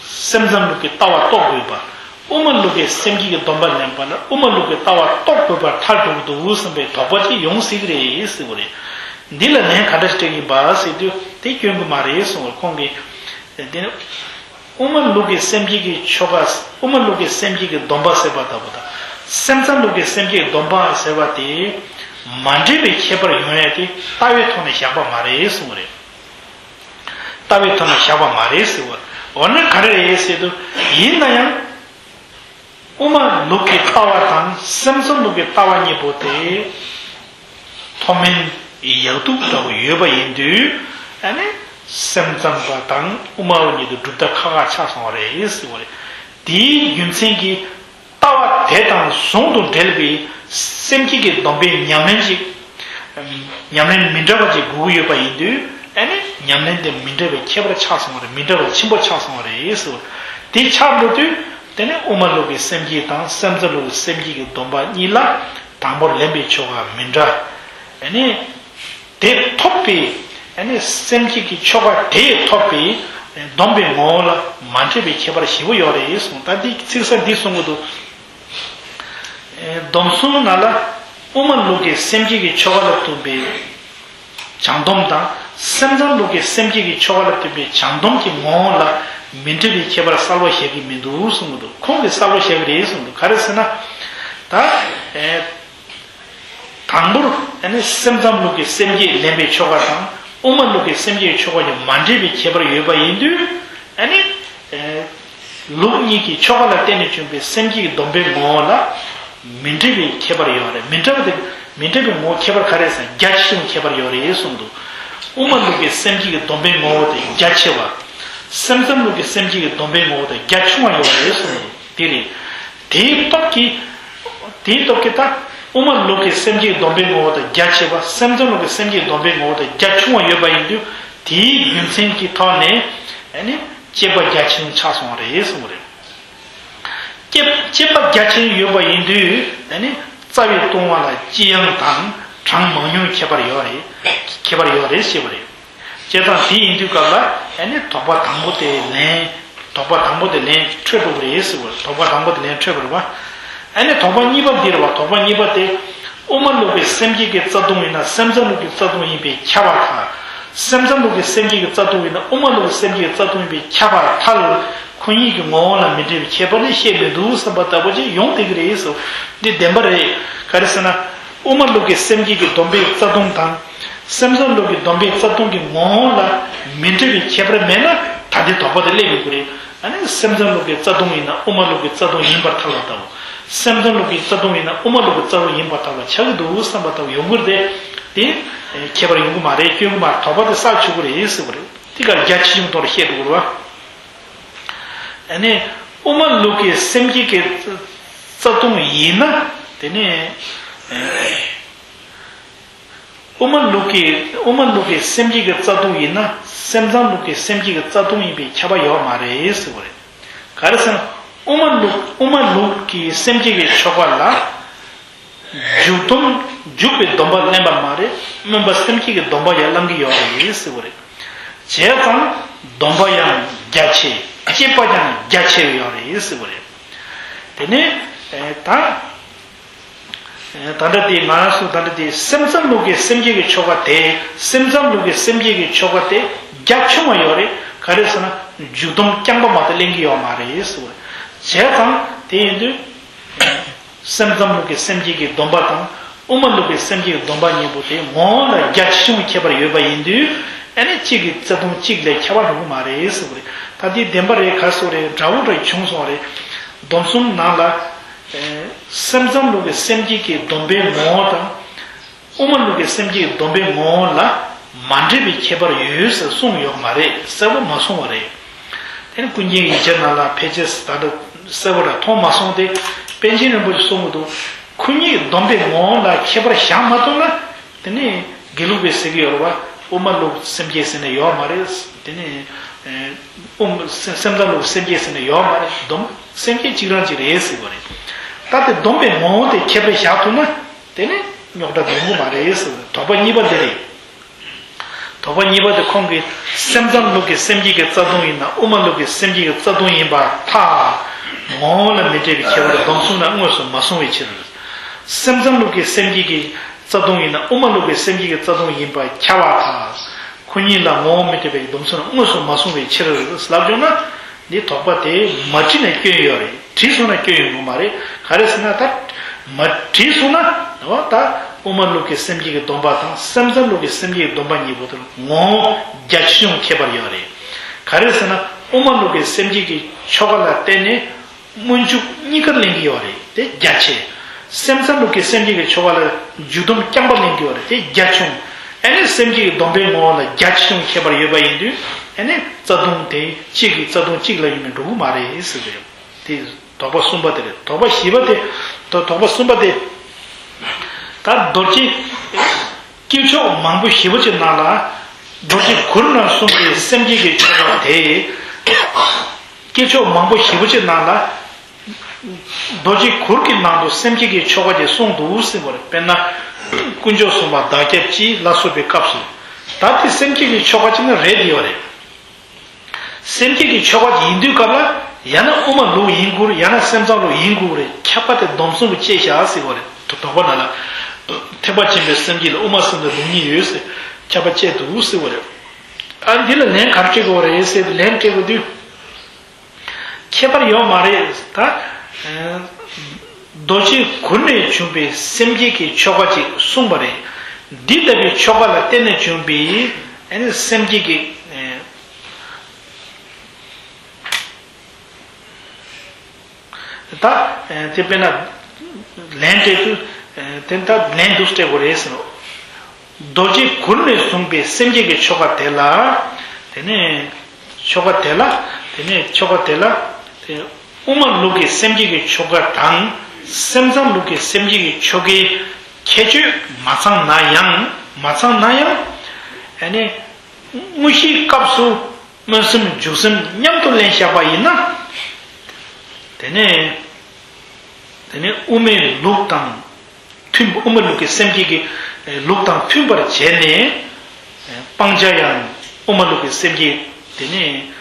སེམས་ཙམ་ལུགས་ཀྱི་ལྟ་བ་རྟོགས་དགོས་པ། དབུ་མ་ལུགས་ཀྱི་སེམས་བསྐྱེད་ཀྱི་སྡོམ་པ་ལེན་པ་ལ་དབུ་མ་ལུགས་ཀྱི་ལྟ་བ་རྟོགས་དགོས་པར་ཐལ་འགྲོ་གི་འདུག་བསམ་པའི་དོགས་པ་ཅིག་ཡོང་སྲིད་ཀྱི་རེད་ཟེར་བ་རེད། འདི་ལ་ལན་ག་འདྲ་སྤྲད་ཀྱི་ཡིན་པ་ཟེར་དུས་དེ་སྐྱོན་གྱི་མ་རེད་གསུངས་པར་ཁོང་གིས། དེ་ནི། དབུ་མ་ལུགས་ཀྱི་སེམས་བསྐྱེད་ཀྱི་ཆོ་ག་དབུ་མ་ལུགས་ཀྱི་སེམས་བསྐྱེད་ཀྱི་སྡོམ་པ་ཟེར་བ་ལྟ་བུ་དང་། སེམས་ཙམ་ལུགས་ཀྱི་སེམས་བསྐྱེད་སྡོམ་པ་ཟེར་བ་དེ། མ་འདྲེས་པའི་ཁྱད་པར་ཡོང་ཡ་དེ་ལྟ་བའི་ཐོག་ནས་བཞག་པ་མ་རེད་གསུངས་པ་རེད། ལྟ་བའི་ཐོག་ནས་བཞག་པ་མ་རེད་ཟེར་བ། འོ་ན་ག་རེ་རེད་ཟེར་དུས། ཡིན་ན་ཡང་། དབུ་མ་ལུགས་ཀྱི་ལྟ་བ་དང་སེམས་ཙམ་ལུགས་ཀྱི་ལྟ་བ་གཉིས་པོ་དེ། མཐོ་དམན་ཡག་སྡུག་འདྲ་བོ་ཡོད་པ་ཡིན་དུས། ཨ་ནི། སེམས་ཙམ་པ་དང་དབུ་མ་པ་གཉིས་དེ་གྲུབ་མཐའ་ཁག་ཁག་ཆགས་སོང་བ་རེད་ཟེར་བ་རེད། དེའི་རྒྱུ་མཚན་གྱིས། ལྟ་བ་དེ་དང་ཟུང་དུ་འབྲེལ་བའི་སེམས་བསྐྱེད་ཀྱི་སྡོམ་པའི་ཉམས་ལེན་ཅིག་ཉམས་ལེན་མི་འདྲ་བ་ཅིག་དགོས་ཀྱི་ཡོད་པ་ཡིན་དུས། ཨ་ནི། ཉམས་ལེན་དེ་མི་འདྲ་བའི་ཁྱད་པར་ཆགས་སོང་བ་རེད། མི་འདྲ་བ་ཆེན་པོ་ཆགས་སོང་བ་རེད་ཟེར་བ། དེ་ཆགས་འགྲོ་དུས། དེ་ནི་དབུ་མ་ལུགས་ཀྱི་སེམས་བསྐྱེད་དང་སེམས་ཙམ་ལུགས་ཀྱི་སེམས་བསྐྱེད་ཀྱི་སྡོམ་པ་གཉིས་ལ་དང་པོར་ལེན་པའི་ཆོ་ག་མི་འདྲ། ཨ་ནི། དེ་ཐོབ་པའི། ཨ་ནི་སེམས་བསྐྱེད་ཀྱི་ཆོ་ག་དེས་ཐོབ་པའི་སྡོམ་པའི་ངོ་བོ་ལ་མ་འདྲེས་པའི་ཁྱད་པར་ཞེ་པོ་ཡོད་རེད་གསུངས། ད་འདི་ཚིག་གསར་འདི་གསུང་གི་འདུག་སྡོམ་གསུམ་ནང་ལ་དབུ་མ་ལུགས་ཀྱི་སེམས་བསྐྱེད་ཀྱི་ཆོ་ག་ལ་ལྟོས་པའི་བྱང་སྡོམ་དང་། སེམས་ཙམ་ལུགས་ཀྱི་སེམས་བསྐྱེད་ཀྱི་ཆོ་ག་ལ་ལྟོས་པའི་བྱང་སྡོམ་གྱི་ངོ་བོ་ལ་མི་འདྲེས་པའི་ཁྱད་པར་གསལ་པོ་བཞག་གི་མི་འདུག་གསུང་གི་འདུག་ཁོང་གིས་གསལ་པོ་བཞག་གི་རེད་གསུངས་འདུག་ག་རེ་ཟེར་ན། ད། དང་པོར་ཨ་ནི་སེམས་ཙམ་ལུགས་ཀྱི་སེམས་བསྐྱེད་ལེན་པའི་ཆོ་ག་དང་དབུ་མ་ལུགས་ཀྱི་སེམས་བསྐྱེད་ཀྱི་ཆོ་ག་གཉིས་མ་འདྲེས་པའི་ཁྱད་པར་ཡོད་པ་ཡིན་དུས། ཨ་ནི། ལུགས་གཉིས་ཀྱི་ཆོ་ག་ལ་བརྟེན་ནས་བྱུང་བའི་སེམས་བསྐྱེད་ཀྱི་སྡོམ་པའི་ངོ་བོ་ལ་མི་འདྲེས་པའི་ཁྱད་པར་ཡོད་རེད། མི་འདྲ་བ་དེ་མི་འདྲེས་པའི་ངོ་བོ་ཁྱད་པར་ག་རེ་ཟེར་ན་རྒྱ་ཆེ་ཆུང་ཁྱད་པར་ཡོད་རེད་གསུངས་འདུག་དབུ་མ་ལུགས་ཀྱི་སེམས་བསྐྱེད་ཀྱི་སྡོམ་པའི་ངོ་བོ་དེ་རྒྱ་ཆེ་བ། སེམས་ཙམ་ལུགས་ཀྱི་སེམས་བསྐྱེད་ཀྱི་སྡོམ་པའི་ངོ་བོ་དེ་རྒྱ་ཆུང་བ་ཡོད་རེད་གསུངས་འདུག་དེ་རེད། དེའི་སྟོབས་ཀྱིས། དེའི་སྟོབས་ཀྱིས་ད་དབུ་མ་ལུགས་ཀྱི་སེམས་བསྐྱེད་སྡོམ་པའི་ངོ་བོ་དེ་རྒྱ་ཆེ་བ། སེམས་ཙམ་ལུགས་ཀྱི་སེམས་བསྐྱེད་སྡོམ་པའི་ངོ་བོ་དེ་རྒྱ་ཆུང་བ་ཡོད་པ་ཡིན་དུས། དེའི་རྒྱུ་མཚན་གྱི་ཐོག་ནས་ཨ་ནི་དཔྱད་པ་རྒྱ་ཆེན་ཆགས་སོང་བ་རེད་གསུངས་པ་རེད། དཔྱད་དཔྱད་པ་རྒྱ་ཆེན་ཡོད་པ་ཡིན་དུས། ཨ་ནི་རྩ་བའི་ལྟུང་བ་ལ་ལྕི་ཡང་དང་གྲངས་མང་ཉུང་ཁྱད་པར་ཡོད་རེད། ཁྱད་པར་ཡོད་རེད་ཞེས་པ་རེད། བྱས་ཙང་དེ་ཡིན་དུས་སྐབས་ལ་ཨ་ནི་དོགས་པ་དང་པོ་དེ་ལན། དོགས་པ་དང་པོ་དེ་ལན་འཕྲོད་འགྲོ་གི་རེད་ཟེར་བ། དོགས་པ་དང་པོ་དེ་ལན་འཕྲོད་པ་རེད་བ། ཨ་ནི་དོགས་པ་གཉིས་པ་འདི་རེད་བ། དོགས་པ་གཉིས་པ་དེ། དབུ་མ་ལུགས་ཀྱི་སེམས་བསྐྱེད་ཀྱི་རྩ་ལྟུང་ཡིན་ན་སེམས་ཙམ་ལུགས་ཀྱི་རྩ་ལྟུང་ཡིན་པས་ཁྱབ་པར་ཐལ། སེམས་ཙམ་ལུགས་ཀྱི་སེམས་བསྐྱེད་ཀྱི་རྩ་ལྟུང་ཡིན་ན་དབུ་མ་ལུགས་ཀྱི་སེམས་བསྐྱེད་ཀྱི་རྩ་ལྟུང་ཡིན་པས་ཁྱབ་པར་ཐལ། ཁོ་གཉིས་ཀྱི་ངོ་བོ་ལ་མི་འདྲེས་པའི་ཁྱད་པར་ལས་བཤད་མི་འདུག་བསམ་པ་ལྟ་བུ་ཅིག་ཡོང་བསྡད་ཀྱི་རེད་ཟེར། འདི་བདེན་པ་རེད། ག་རེ་ཟེར་ན། དབུ་མ་ལུགས་ཀྱི་སེམས་བསྐྱེད་ཀྱི་སྡོམ་པའི་རྩ་ལྟུང་དང་། སེམས་ཙམ་ལུགས་ཀྱི་སྡོམ་པའི་རྩ་ལྟུང་གི་ངོ་བོ་ལ་མི་འདྲེས་པའི་ཁྱད་པར་མེད་ན། ད་ལྟའི་དོགས་པ་དེ་སླེབས་ཡོང་གི་རེད། ཨ་ནི་སེམས་ཙམ་ལུགས་ཀྱི་རྩ་ལྟུང་ཡིན་ན་དབུ་མ་ལུགས་ཀྱི་རྩ་ལྟུང་ཡིན་པར་ཐལ་བ་ལྟ་བུ། སེམས་ཙམ་ལུགས་ཀྱི་རྩ་ལྟུང་ཡིན་ན་དབུ་མ་ལུགས་ཀྱི་རྩ་ལྟུང་ཡིན་པར་ཐལ་བ་ཆགས་ཀྱི་འདུག་བསམ་པ་ལྟ་བུ་ཡོང་གི་རེད་དེ། དེ་ཁྱད་པར་ཡོང་གི་མ་རེད། སྐྱོན་གྱི་མ་རེད། དོགས་པ་དེ་བསལ་ཆོག་གི་རེད་ཟེར་བ་རེད། དེ་གར་རྒྱ་ཆེ་ཆུང་ཐོག་ལ་བཤད་འགྲོ་གི་རེད་བ། ཨ་ནི་དབུ་མ་ལུགས་ཀྱི་སེམས་བསྐྱེད་ཀྱི་རྩ་ལྟུང་ཡིན་ན། དེ་ནི་དབུ་མ་ལུགས་ཀྱི་དབུ་མ་ལུགས་ཀྱི་སེམས་བསྐྱེད་ཀྱི་རྩ་ལྟུང་ཡིན་ན་སེམས་ཙམ་ལུགས་ཀྱི་སེམས་བསྐྱེད་ཀྱི་རྩ་ལྟུང་ཡིན་པའི་ཁྱབ་པ་ཡོད་མ་རེད་ཟེར་བ་རེད། ག་རེ་ཟེར་ན། དབུ་མ་ལུགས་དབུ་མ་ལུགས་ཀྱི་སེམས་བསྐྱེད་ཀྱི་ཆོ་ག་ལ་འཇུག་སྡོམ་འཇུག་པའི་སྡོམ་པ་ལེན་པ་མ་རེད། སྨོན་པ་སེམས་བསྐྱེད་ཀྱི་སྡོམ་པ་ཡང་བླང་གི་ཡོད་རེད་ཟེར་བ་རེད། བྱས་ཙང་སྡོམ་པ་ཡང་རྒྱ་ཆེ། བྱེད་པ་ཀྱང་རྒྱ་ཆེ་བ་ཡོད་རེད་ཟེར་བ་རེད། དེ་ནས་ད། ད་ལྟ་དེ་ང་རང་ཚོ་ད་ལྟ་དེ་སེམས་ཙམ་ལུགས་ཀྱི་སེམས་བསྐྱེད་ཀྱི་ཆོ་ག་དེ། སེམས་ཙམ་ལུགས་ཀྱི་སེམས་བསྐྱེད་ཀྱི་ཆོ་ག་དེ་རྒྱ་ཆུང་བ་ཡོད་རེད། ག་རེ་ཟེར་ན་འཇུག་སྡོམ་རྐྱང་པ་མ་གཏོགས་ལེན་གྱི་ཡོད་མ་རེད་ཟེར་བ་རེད། བྱས་ཙང་དེ་ཡིན་དུས། སེམས་ཙམ་ལུགས་ཀྱི་སེམས་བསྐྱེད་ཀྱི་སྡོམ་པ་དང་དབུ་མ་ལུགས་ཀྱི་སེམས་བསྐྱེད་ཀྱི་སྡོམ་པ་གཉིས་པོ་དེ་ངོ་བོ་ལ་རྒྱ་ཆེ་ཆུང་ཁྱད་པར་ཡོད་པ་ཡིན་དུས། ཨ་ནི་གཅིག་གི་རྩ་ལྟུང་གཅིག་ལས་ཁྱད་པར་འགྲོ་གི་མ་རེད་ཟེར་བ་རེད། ད་དེ་བདེན་པ་རེད། ག་སོགས་རེད། འདྲ་བོ་འདྲ་བྱུང་སོང་བ་རེད། སྡོམ་གསུམ་ནང་ལ། སེམས་ཙམ་ལུགས་ཀྱི་སེམས་བསྐྱེད་ཀྱི་སྡོམ་པའི་ངོ་བོ་དང་། དབུ་མ་ལུགས་ཀྱི་སེམས་བསྐྱེད་ཀྱི་སྡོམ་པའི་ངོ་བོ་ལ་མ་འདྲེས་པའི་ཁྱད་པར་ཡོད་ཟེར་གསུངས་ཡོད་མ་རེད། གསལ་པོ་མ་གསུངས་པ་རེད། དེ་ནི་ཀུན་མཁྱེན་ཡིག་ཆ་ནང་ལ་ཕལ་ཆེར་ད་ལྟ་གསལ་པོ་ར་མཐོང་མ་སོང་སྟེ། པཎ་ཆེན་རིན་པོ་ཆེས་གསུངས་ཀྱི་འདུག་ཁོ་གཉིས་སྡོམ་པའི་ངོ་བོ་ལ་ཁྱད་པར་བཞག་མ་ཐུབ་ན། དེ་ནི་དགེ་ལུགས་པས་ཟེར་གྱི་ཡོད་རེད་བ། དབུ་མ་ལུགས་སེམས་བསྐྱེད་ཟེར་ནས་ཡོད་མ་རེད། དེ་ནི་དབུ་མ་སེམས་ཙམ་ལུགས་སེམས་བསྐྱེད་ཟེར་ནས་ཡོད་མ་རེད། སྡོམ་སེམས་བསྐྱེད་གཅིག་རང་གཅིག་རེད་ཟེར་བ་རེད། ད་དེ་སྡོམ་པའི་ངོ་བོ་དེ་ཁྱད་པར་བཞག་ཐུབ་ན། དེ་ནི་རྙོག་དྲ་ཡོང་གི་མ་རེད་ཟེར་བ་རེད། དོགས་པ་གཉིས་པ་འདི་རེད། དོགས་པ་གཉིས་པ་དེ་ཁོང་གིས་སེམས་ཙམ་ལུགས་ཀྱི་སེམས་བསྐྱེད་ཀྱི་རྩ་ལྟུང་ཡིན་ན་དབུ་མ་ལུགས་ཀྱི་སེམས་བསྐྱེད་ཀྱི་རྩ་ལྟུང་ཡིན་པར་ཐལ། ངོ་བོ་ལ་མི་འདྲེས་པའི་ཁྱད་པར་སྡོམ་གསུམ་ན་དངོས་སུ་མ་གསུངས་པའི་ཕྱིར། སེམས་ཙམ་ལུགས་ཀྱི་སེམས་བསྐྱེད་ཀྱི་རྩ་ལྟུང་ཡིན་ན་དབུ་མ་ལུགས་ཀྱི་སེམས་བསྐྱེད་ཀྱི་རྩ་ལྟུང་ཡིན་པར་ཁྱབ་པར་ཐལ། ཁོ་གཉིས་ལ་ངོ་བོ་མི་འདྲེས་པའི་སྡོམ་གསུམ་ན་དངོས་སུ་མ་གསུངས་པའི་ཕྱིར་ལབ་བྱུང་ན། འདི་དོགས་པ་དེ་མ་དྲིས་ན་སྐྱོན་ཡོད་རེད། དྲིས་སོང་ན་སྐྱོན་ཡོང་གི་མ་རེད། ག་རེ་ཟེར་ན་ད། མ་དྲིས་སོང་ན། འོ་ད་དབུ་མ་ལུགས་ཀྱི་སེམས་བསྐྱེད་ཀྱི་སྡོམ་པ་དང་སེམས་ཙམ་ལུགས་ཀྱི་སེམས་བསྐྱེད་ཀྱི་སྡོམ་པ་གཉིས་པོ་དེར་ངོ་བོ་རྒྱ་ཆེ་ཆུང་ཁྱད་པར་ཡོད་རེད། ག་རེ་ཟེར་ན་དབུ་མ་ལུགས་ཀྱི་སེམས་བསྐྱེད་ཀྱི་ཆོ་ག་ལ་བརྟེན་ནས་སྨོན་འཇུག་གཉིས་ཀར་ལེན་གྱི་ཡོད་རེད། དེ་རྒྱ་ཆེ། སེམས་ཙམ་ལུགས་ཀྱི་སེམས་བསྐྱེད་ཀྱི་ཆོ་ག་ལ་འཇུག་སྡོམ་རྐྱང་པ་ལེན་གྱི་ཡོད་རེད། དེ་རྒྱ་ཆུང་། ཨ་ནི་སེམས་བསྐྱེད་ཀྱི་སྡོམ་པའི་ངོ་བོ་ལ་རྒྱ་ཆེ་ཆུང་ཁྱད་པར་ཡོད་པ་ཡིན་དུས། ཨ་ནི་རྩ་ལྟུང་དེ་གཅིག་གི་རྩ་ལྟུང་གཅིག་ལ་ཡིན་ནས་འགྲོ་གི་མ་རེད་ཟེར་གྱི་ཡོད། དེ་དོགས་པ་གསུམ་པ་དེ་རེད། དོགས་པ་བཞི་པ་དེ། དོ་དོགས་པ་གསུམ་པ་དེ། ད་རྡོ་རྗེ། དཀྱིལ་ཆོག་མང་པོ་ཞེ་པོ་ཅིག་ནང་ལ། རྡོ་རྗེ་གུར་ནས་གསུངས་པའི་སེམས་བསྐྱེད་ཀྱི་ཆོ་ག་དེ། དཀྱིལ་ཆོག་མང་པོ་ཞེ་པོ་ཅིག་ནང་ལ། རྡོ་རྗེ་གུར་གྱི་ནང་དུ་སེམས་བསྐྱེད་ཀྱི་ཆོ་ག་དེ་གསུངས་འདུག་ཟེར་བ་རེད། དཔེར་ན། དཀོན་མཆོག་གསུམ་པ་བདག་སྐྱབས་མཆི་ལ་སོགས་པའི་སྐབས་སུ། ད་དེ་སེམས་བསྐྱེད་ཀྱི་ཆོ་ག་ཅིག་ནི་རེད་དེ་ཡོད་རེད། སེམས་བསྐྱེད་ཀྱི་ཆོ་ག་ཡིན་དུས་སྐབས་ལ་ཡང་ན་དབུ་མ་ལུགས་ཡིན་དགོས་རེད། ཡང་ན་སེམས་ཙམ་ལུགས་ཡིན་དགོས་རེད། ཁྱབ་པ་དེ་སྡོམ་གསུམ་དུ་བཅད་བཞག་ཟེར་བ་རེད། དོ་དོགས་པ་ནང་ལ། ཐེག་པ་ཆེན་པོའི་སེམས་བསྐྱེད་ལ་དབུ་མ་སེམས་ཙམ་ལུགས་གཉིས་ཡོད་ཟེར། ཁྱབ་པ་བཅད་འདུག་ཟེར་བ་རེད། ཨ་འདི་ལ་ལན་ག་རེ་སྤྲད་དགོས་རེད་ཟེར་ཏེ་ལན་སྤྲད་དགོས་དུས། ཁྱད་པར་ཡོད་མ་རེད་ད། རྡོ་རྗེ་གུར་ནས་བྱུང་བའི་སེམས་བསྐྱེད་ཀྱི་ཆོ་ག་ཅིག་གསུངས་པ་རེད། འདི་ལྟ་བུའི་ཆོ་ག་ལ་བརྟེན་ནས་བྱུང་བའི་ཨ་ནི་སེམས་བསྐྱེད་ཀྱི། ད་དེ་དཔེར་ན་ལན་སྤྲད་དུས་དེ་ད་ལན་འདུག་སྤྲད་དགོས་རེད་ཟེར་རོ། རྡོ་རྗེ་གུར་ནས་བཟུང་བའི་སེམས་བསྐྱེད་ཀྱི་ཆོ་ག་དེ་ལ། དེ་ནས་ཆོ་ག་དེ་ལ། དེ་ནས་ཆོ་ག་དེ་ལ། དེ་དབུ་མ་ལུགས་ཀྱི་སེམས་བསྐྱེད་ཀྱི་ཆོ་ག་དང་སེམས་ཙམ་ལུགས་ཀྱི་སེམས་བསྐྱེད་ཀྱི་ཆོ་གའི་ཁྱད་ཆོས་མ་ཚང་ན་ཡང་། མ་ཚང་ན་ཡང་། ཨ་ནི་དངོས་གཞིའི་སྐབས་སུ་སྨོན་སེམས་འཇུག་སེམས་མཉམ་དུ་ལེན་བཞག་པ་ཡིན་ན། དེ་ནས། དེ་ནས་དབུ་མའི་ལུགས་དང་མཐུན། དབུ་མ་ལུགས་ཀྱི་སེམས་བསྐྱེད་ཀྱི་ལུགས་དང་མཐུན་པར་བྱས་ནས། སྤང་བྱ་ཡང་དབུ་མ་ལུགས་ཀྱི་སེམས་བསྐྱེད། དེ་ནས་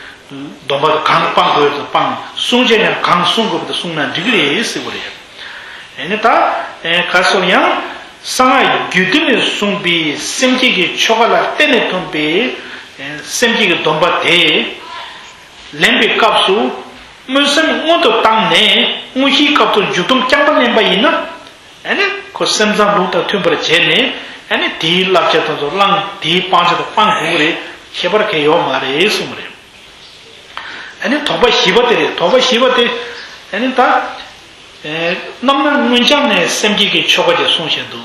སྡོམ་པ་གང་སྤང་དགོས་དང་སྤང་། བསྲུང་བྱ་ཡང་གང་བསྲུང་དགོས་པ་དང་བསྲུངས་ན་འགྲིག་གི་རེད་ཟེར་བ་རེད། ཨ་ནི་ད་ག་སོགས་ཡང་གསང་སྔགས་རྒྱུད་སྡེ་ནས་གསུངས་པའི་སེམས་བསྐྱེད་ཀྱི་ཆོ་ག་ལ་བརྟེན་ནས་ཐོན་པའི་སེམས་བསྐྱེད་ཀྱི་སྡོམ་པ་དེ། ལེན་པའི་སྐབས་སུ་སྨོན་སེམས་སྔོན་དུ་བཏང་ནས་དངོས་གཞིའི་སྐབས་སུ་འཇུག་སྡོམ་རྐྱང་པ་ལེན་པ་ཡིན་ན། ཨ་ནི་ཁོ་སེམས་ཙམ་ལུགས་དང་མཐུན་པར་བྱས་ནས། ཨ་ནི་དེའི་བསླབ་བྱ་དེ་ཚོ་བླང་། དེའི་སྤང་བྱ་དེ་སྤང་དགོས་ཀྱི་རེད། ཁྱད་པར་གང་ཡང་ཡོད་མ་རེད་གསུངས་པ་རེད། ཨ་ནི་དོགས་པ་བཞི་པ་དེ་རེད། དོགས་པ་བཞི་པ་དེ་ཨ་ནི་ད། ཨེ། རྣམ་སྣང་མངོན་བྱང་ནས་སེམས་བསྐྱེད་ཀྱི་ཆོ་ག་ཅིག་གསུངས་བཞིན་དུ།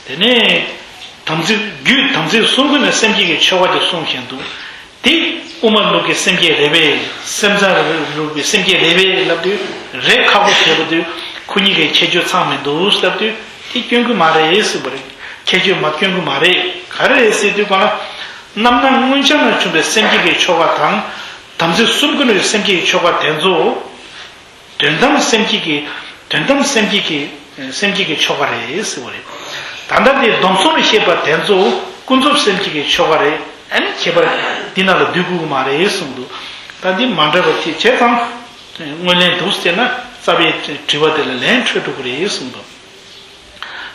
དེ་ནས་དམ་ཚིག་རྒྱུད་དམ་ཚིག་གསུམ་ཀུན་ནས་སེམས་བསྐྱེད་ཀྱི་ཆོ་ག་ཅིག་གསུངས་བཞིན་དུ། དེ་དབུ་མ་ལུགས་ཀྱི་སེམས་བསྐྱེད་རེད་པས། སེམས་ཙམ་ལུགས་ཀྱི་སེམས་བསྐྱེད་རེད་པས་ལབ་དུས་རེད་ཁག་པོ་བྱེད་པ་དུས་ཁོ་གཉིས་ཀའི་ཁྱད་ཆོས་ཚང་མི་འདུག་ལབ་དུས་དེ་སྐྱོན་གྱི་མ་རེད་ཟེར་བ་རེད། ཁྱད་ཆོས་མ་སྐྱོན་གྱི་མ་རེད། ག་རེ་རེད་ཟེར་དུས་གང་ལ། རྣམ་སྣང་མངོན་བྱང་ལ་བྱུང་བའི་སེམས་བསྐྱེད་ཀྱི་ཆོ་ག་དང་། དམ་ཚིག་གསུམ་ཀུན་ནས་སེམས་བསྐྱེད་ཀྱི་ཆོ་ག་དེ་ཚོ། དོན་དམ་སེམས་བསྐྱེད་ཀྱི། དོན་དམ་སེམས་བསྐྱེད་ཀྱི། སེམས་བསྐྱེད་ཀྱི་ཆོ་ག་རེད་ཟེར་བ་རེད། ད་ལྟ་དེ་སྡོམ་གསུམ་ལ་བཤད་པ་དེ་ཚོ་ཀུན་རྫོབ་སེམས་བསྐྱེད་ཀྱི་ཆོ་ག་རེད། ཨ་ནི་ཁྱད་པར་འདི་ནང་ལ་འདུས་དགོས་ཀྱི་མ་རེད་གསུངས་འདུག་ད་འདི་མ་འདྲ་བ་དེ་བྱས་ཙང་། དངོས་ལན་འདུག་ཟེར་ན་རྩ་བའི་དྲི་བ་དེ་ལ་ལན་འཕྲོད་འགྲོ་གི་རེད་གསུངས་འདུག་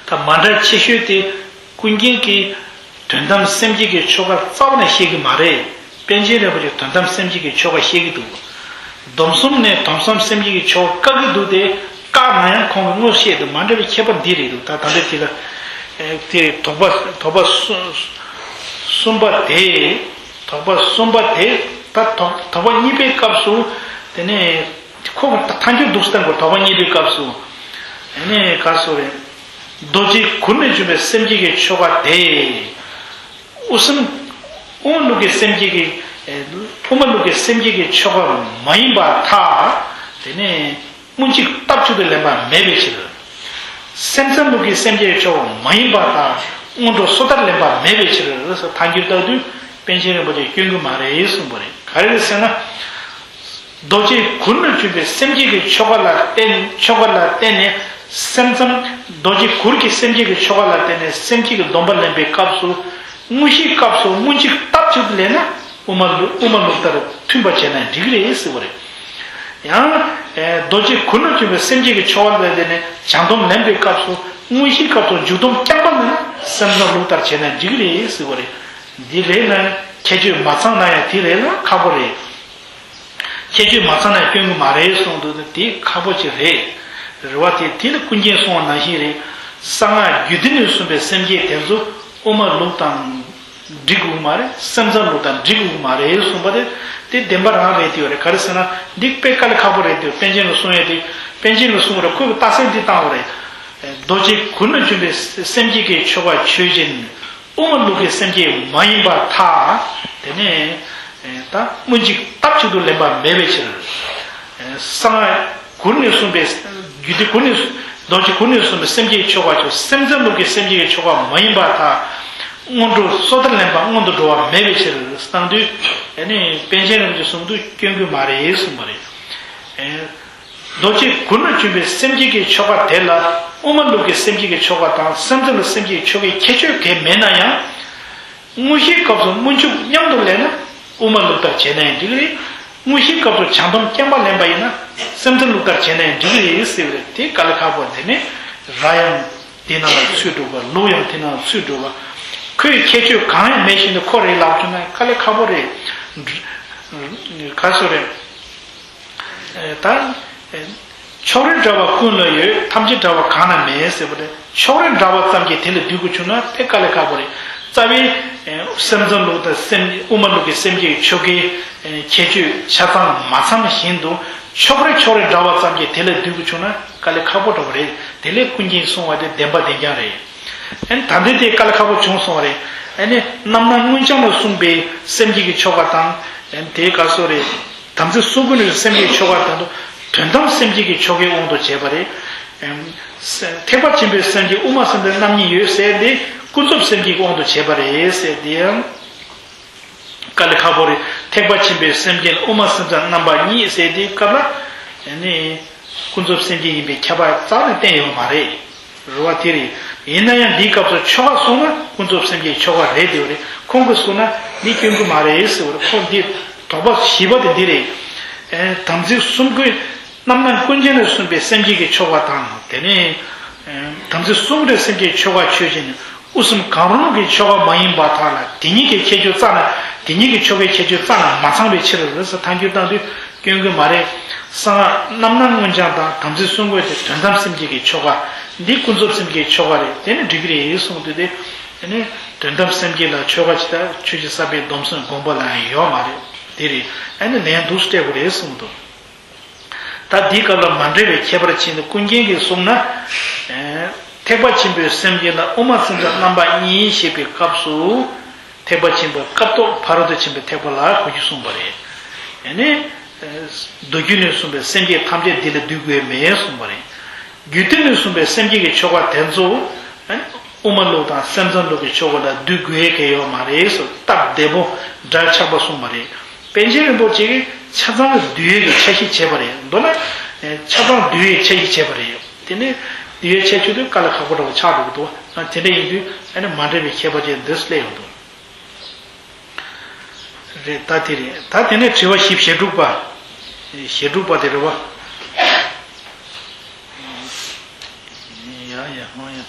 ད་མ་འདྲ་ཆེ་ཤོས་དེ་ཀུན་མཁྱེན་གྱིས་དོན་དམ་སེམས་བསྐྱེད་ཀྱི་ཆོ་ག་རྩ་བ་ནས་བཤད་ཀྱི་མ་རེད། པཎ་ཆེན་རིན་པོ་ཆེས་དོན་དམ་སེམས་བསྐྱེད་ཀྱི་ཆོ་ག་བཤད་ཀྱི་འདུག་སྡོམ་གསུམ་ནས་དོན་དམ་སེམས་བསྐྱེད་ཀྱི་ཆོ་ག་བཀག་གི་འདུག་སྟེ། བཀག་ན་ཡང་ཁོང་གིས་དངོས་བཤད་དུ་མ་འདྲ་བའི་ཁྱད་པར་འདི་རེད་འདུག་ད་ད་ལྟ་དེ་ལ། ཨེ། དེ་དོགས་པ་དོགས་པ་གསུམ་གསུམ་པ་དེ། དོགས་པ་གསུམ་པ་དེ། ད་དོགས་དོགས་པ་གཉིས་པའི་སྐབས་སུ། དེ་ནས་ཁོ་གི་ཐལ་འགྱུར་འདུག་སྟངས་ཀྱི་དོགས་པ་གཉིས་པའི་སྐབས་སུ། དེ་ནས་ག་སོ་རེད། རྡོ་རྗེ་གུར་ནས་བྱུང་བའི་སེམས་བསྐྱེད་ཀྱི་ཆོ་ག་དེ། དབུ་སེམས། དབུ་མ་ལུགས་ཀྱི་སེམས་བསྐྱེད་ཀྱི། དབུ་མ་ལུགས་ཀྱི་སེམས་བསྐྱེད་ཀྱི་ཆོ་ག་མ་ཡིན་པར་ཐལ། དེ་ནས་སྔོན་གཅིག་སྟབས་གཅིག་ཏུ་ལེན་པ་མེད་པའི་ཕྱིར། སེམས་ཙམ་ལུགས་ཀྱི་སེམས་བསྐྱེད་ཀྱི་ཆོ་ག་མ་ཡིན་པར་ཐལ། སྔོན་འགྲོ་སོ་ཐར་ལེན་པ་མེད་པའི་ཕྱིར་ཟེར་ཐལ་འགྱུར་བཏགས་དུས་པཎ་ཆེན་རིན་པོ་ཆེས་སྐྱོན་གྱི་མ་རེད་གསུངས་པ་རེད། ག་རེ་རེད་ཟེར་ན། རྡོ་རྗེ་གུར་ནས་བྱུང་བའི་སེམས་བསྐྱེད་ཀྱི་ཆོ་ག་ལ་བརྟེན་ཆོ་ག་ལ་བརྟེན་ནས་སེམས་ཙམ། རྡོ་རྗེ་གུར་གྱི་སེམས་བསྐྱེད་ཀྱི་ཆོ་ག་ལ་བརྟེན་ནས་སེམས་བསྐྱེད་ཀྱི་སྡོམ་པ་ལེན་པའི་སྐབས་སུ། དངོས་གཞིའི་སྐབས་སུ་སྔོན་གཅིག་སྟབས་གཅིག་ཏུ་ལེན་ན་དབུ་མ་ལུགས་དབུ་མ་ལུགས་ལྟར་མཐུན་པར་བྱས་ན་འགྲིག་གི་རེད་ཟེར་བ་རེད། ཡང་། རྡོ་རྗེ་གུར་ནས་བྱུང་བའི་སེམས་བསྐྱེད་ཀྱི་ཆོ་ག་ལ་བརྟེན་ནས་བྱང་སྡོམ་ལེན་པའི་སྐབས་སུ་དངོས་གཞིའི་སྐབས་སུ་འཇུག་སྡོམ་རྐྱང་པ་ལེན་ན་སེམས་ཙམ་ལུགས་ལྟར་བྱས་ན་འགྲིག་གི་རེད་ཟེར་བ་རེད། འདི་རེད་ན་ཁྱད་ཆོས་མ་ཚང་ན་ཡང་དེ་རེད་ལ་ཁག་པོ་རེད། ཁྱད་ཆོས་མ་ཚང་ན་སྐྱོན་གྱི་མ་རེད་གསུངས་འདུག་ན་དེ་ཁག་པོ་ཅིག་རེད། རེད་བ། དེ་དེ་ལ་ཀུན་མཁྱེན་གསུངས་པ་ནང་བཞིན་རེད། གསང་སྔགས་རྒྱུད་སྡེ་ནས་གསུངས་པའི་སེམས་བསྐྱེད་དེ་ཚོ་དབུ་མ་ལུགས་དང་འགྲིག་དགོས་མ་རེད། སེམས་ཙམ་ལུགས་དང་འགྲིག་དགོས་མ་རེད་གསུངས་པ་དེ་དེ་བདེན་པ་རང་རེད་དེ་བ་རེད། ག་རེ་ཟེར་ན་འདི་དཔེ་དཀའ་ལས་ཁག་པོ་རེད་དེ། པཎ་ཆེན་ལ་གསུངས་ཡས་དེ། པཎ་ཆེན་ལ་གསུངས་པ་རེད། ཁོས་རྟགས་གསལ་འདི་བཏང་བ་རེད། རྡོ་རྗེ་གུར་ནས་བྱུང་བའི་སེམས་བསྐྱེད་ཀྱི་ཆོ་ག་ཆོས་ཅན། དབུ་མ་ལུགས་ཀྱི་སེམས་བསྐྱེད་མ་ཡིན་པར་ཐལ། དེ་ནས་ད་སྔོན་གཅིག་སྟབས་གཅིག་ཏུ་ལེན་པ་མེད་པའི་ཕྱིར། གསང་སྔགས་གུར་ནས་གསུངས་པའི་རྒྱུད་སྡེ་གུར་ནས། རྡོ་རྗེ་གུར་ནས་གསུངས་པའི་སེམས་བསྐྱེད་ཆོ་ག་ཆོ་སེམས་ཙམ་ལུགས་ཀྱི་སེམས་བསྐྱེད་ཆོ་ག་མ་ཡིན་པར་ཐལ། སྔོན་འགྲོ་སོ་ཐར་ལེན་པ་སྔོན་དུ་འགྲོ་བ་མེད་པའི་ཕྱིར་བཏང་དུས་དེ་ནས་པཎ་ཆེན་རིན་པོ་ཆེས་གསུངས་དུས་སྐྱོན་གྱི་མ་རེད་གསུངས་པ་རེད། རྡོ་རྗེ་གུར་ནས་བྱུང་བའི་སེམས་བསྐྱེད་ཀྱི་ཆོ་ག་དེ་ལ་དབུ་མ་ལུགས་ཀྱི་སེམས་བསྐྱེད་ཀྱི་ཆོ་ག་དང་སེམས་ཙམ་ལ་སེམས་བསྐྱེད་ཀྱི་ཆོ་གའི་ཁྱད་ཆོས་གང་ཡང་མེད་ན་ཡང་། དངོས་གཞིའི་སྐབས་སུ་སྔོན་འཇུག་མཉམ་དུ་ལེན་ན་དབུ་མ་ལུགས་ལྟར་བྱས་ན་ཡང་འགྲིག་གི་རེད། དངོས་གཞིའི་སྐབས་སུ་བྱང་སྡོམ་རྐྱང་པ་ལེན་པ་ཡིན་ན་སེམས་ཙམ་ལུགས་ལྟར་བྱས་ན་ཡང་འགྲིག་གི་རེད་ཟེར་བ་རེད། དེ་དཀའ་ལས་ཁག་པོ་དེ་ནས་ར་ཡང་དེ་ནང་ལ་ཚུད་འགྲོ་བ། ལུག་ཡང་དེ་ནང་ལ་ཚུད་འགྲོ་བ། ཁོའི་ཁྱད་ཆོས་གང་ཡང་མེད་བཞིན་དུ་ཁོ་རེད་ལབ་བྱུང་ན་དཀའ་ལས་ཁག་པོ་རེད། ག་སོ་རེད། ད། ཕྱོགས་རིས་འདྲ་བ་ཀུན་ལ་ཡོད། ཐམས་ཅད་འདྲ་བ་གང་ན་མེད་ཟེར་བ་རེད། ཕྱོགས་རིས་འདྲ་བ་ཙམ་གྱིས་དེ་ལ་འདུས་དགོས་བྱུང་ན་དཔེ་དཀའ་ལས་ཁག་པོ་རེད། རྩ་བའི་སེམས་ཙམ་ལུགས་དང་སེམས་དབུ་མ་ལུགས་ཀྱི་སེམས་བསྐྱེད་ཆོ་གའི་ཁྱད་ཆོས་ཆ་ཚང་མ་ཚང་བཞིན་དུ་ཕྱོགས་རིས་ཕྱོགས་རིས་འདྲ་བ་ཙམ་གྱིས་དེ་ལ་འདུས་དགོས་བྱུང་ན་དཀའ་ལས་ཁག་པོ་འདྲ་བ་རེད། དེ་ལས་ཀུན་མཁྱེན་གསུངས་པ་དེ་བདེན་པ་བདེན་རྐྱང་རེད། ཨ་ནི་ད་ལྟའི་དེ་དཀའ་ལས་ཁག་པོ་བྱུང་སོང་བ་རེད། ཨ་ནི་རྣམ་སྣང་མངོན་བྱང་ལ་གསུངས་པའི་སེམས་བསྐྱེད་ཀྱི་ཆོ་ག་དང་། ཨ་ནི་དེ་ག་སོ་རེད། དམ་ཚིག་གསུམ་ཀུན་ནས་སེམས་བསྐྱེད་ཆོ་ག་དང་དོན་དམ་སེམས་བསྐྱེད་ཀྱི་ཆོ་གའི་དབང་དུ་བྱས་པ་རེད། ཨ་ནི་ཐེག་པ་ཆེན་པོའི་སེམས་བསྐྱེད་དབུ་མ་སེམས་ཙམ་རྣམ་གཉིས་ཡོད་ཟེར་ཏེ་ཀུན་རྫོབ་སེམས་བསྐྱེད་ཀྱི་དབང་དུ་བྱས་པ་རེད་ཟེར་ཏེ། དཀའ་ལས་ཁག་པོ་རེད། ཐེག་པ་ཆེན་པོའི་སེམས་བསྐྱེད་ལ་དབུ་མ་སེམས་ཙམ་རྣམ་པ་གཉིས་ཟེར་དེའི་སྐབས་ལ། ཨ་ནི་ཀུན་རྫོབ་སེམས་བསྐྱེད་ཡིན་པའི་ཁྱབ་པ་རྩ་ནས་བསྟན་ཡོད་མ་རེད། རེད་བ། དེ་རེད། ཡིན་ན་ཡང་འདིའི་སྐབས་སུ་ཆོ་ག་གསུངས་ན་ཀུན་རྫོབ་སེམས་བསྐྱེད་ཆོ་ག་རེད་དེ་རེད། ཁོང་གིས་གསུངས་ན་འདི་སྐྱོན་གྱི་མ་རེད་ཟེར་བ་རེད། ཁོང་འདི་དོགས་པ་བཞི་པ་དེ་འདི་རེད། ཨ་ནི་དམ་ཚིག་གསུམ་ཀུན། རྣམ་སྣང་ཀུན་མཁྱེན་ནས་གསུངས་པའི་སེམས་བསྐྱེད་ཀྱི་ཆོ་ག་དང་། དེ་ནས་དམ་ཚིག་གསུམ་རེ་སེམས་བསྐྱེད་ཆོ་ག་ཆོས་ཅན། དབུ་གསུམ་གང་རུང་གི་ཆོ་ག་མ་ཡིན་པར་ཐལ་ལ། དེ་གཉིས་ཀྱི་ཁྱད་ཆོས་རྩ་ན། དེ་གཉིས་ཀྱི་ཆོ་གའི་ཁྱད་ཆོས་རྩ་ན་མ་ཚང་བའི་ཕྱིར་རོ་ཟེར་ཐལ་འགྱུར་བཏང་དུས་སྐྱོན་གྱི་མ་རེད། གསང་སྔགས་རྣམ་སྣང་མངོན་བྱང་དང་དམ་ཚིག་གསུམ་ཀུན་དེ་དོན་དམ་སེམས་བསྐྱེད་ཀྱི་ཆོ་ག། འདི་ཀུན་རྫོབ་སེམས་བསྐྱེད་ཆོ་ག་རེད། དེ་ནི་འགྲིག་གི་རེད་གསུངས་དུས་དེ། དེ་ནི་དོན་དམ་སེམས་བསྐྱེད་ལ་ཆོ་ག་ཇི་ལྟར་ཆོས་ཀྱི་ས་པའི་སྡོམ་གསུམ་དགོངས་པ་ལ་ཡང་ཡོད་མ་རེད། དེ་རེད། ཨ་ནི་ལན་འདུག་སྤྲད་དགོས་རེད་གསུངས་འདུག་ད་འདིའི་སྐབས་ལ་མ་འདྲེས་པའི་ཁྱད་པར་ཕྱེ་ནས་ཀུན་མཁྱེན་གྱིས་གསུངས་ན། ཨེ། ཐེག་པ་ཆེན་པོའི་སེམས་བསྐྱེད་ལ་དབུ་མ་སེམས་ཙམ་རྣམ་པ་གཉིས་ཞེས་པའི་སྐབས་སུ། ཐེག་པ་ཆེན་པོའི་སྐབས་ཐོག་ཕ་རོལ་ཏུ་ཕྱིན་པའི་ཐེག་པ་ལ་གོ་རྒྱུ་གསུངས་པ་རེད། ཡང་ན། མདོ་རྒྱུད་ནས་གསུངས་པའི་སེམས་བསྐྱེད་ཐམས་ཅད་འདི་ལ་འདུས་དགོས་མེད་གསུངས་པ་རེད། རྒྱུད་སྡེ་ནས་གསུངས་པའི་སེམས་བསྐྱེད་ཀྱི་ཆོ་ག་དེ་ཚོ། དབུ་མ་ལུགས་དང་སེམས་ཙམ་ལུགས་ཀྱི་ཆོ་ག་ལ་འདུས་དགོས་ཀྱི་ཡོད་མ་རེད་ཟེར་སྟབས་བདེ་པོ་འདྲ་ཆགས་པ་གསུངས་པ་རེད། པཎ་ཆེན་རིན་པོ་ཆེ་གིས་ཆ་ཚང་འདུས་ཡས་ཀྱི་འཆར་གཞི་བྱས་པ་རེད། མདོར་ན། ཆ་ཚང་འདུས་ཡས་འཆར་གཞི་བྱས་པ་རེད། དེ་ནས་འདུས་ཡས་འཆར་གཞི་དེ་དཀའ་ལས་ཁག་པོ་འདྲ་བོ་ཆགས་འགྲོ་གི་འདུག་དེ་འདྲ་ཡིན་དུས་ཨ་ནི་མ་འདྲེས་པའི་ཁྱད་པར་ཅན་འདི་སླེབས་ཡོང་འདུག་རེད། ད་དེ་རེད། ད་དེ་ནས་དྲི་བ་བཞི་བཅུ་ཞེ་དྲུག་པ། ཞེ་དྲུག་པ་དེ་རེད་བ། ཡ་ཡ་ཧོ་ཡ།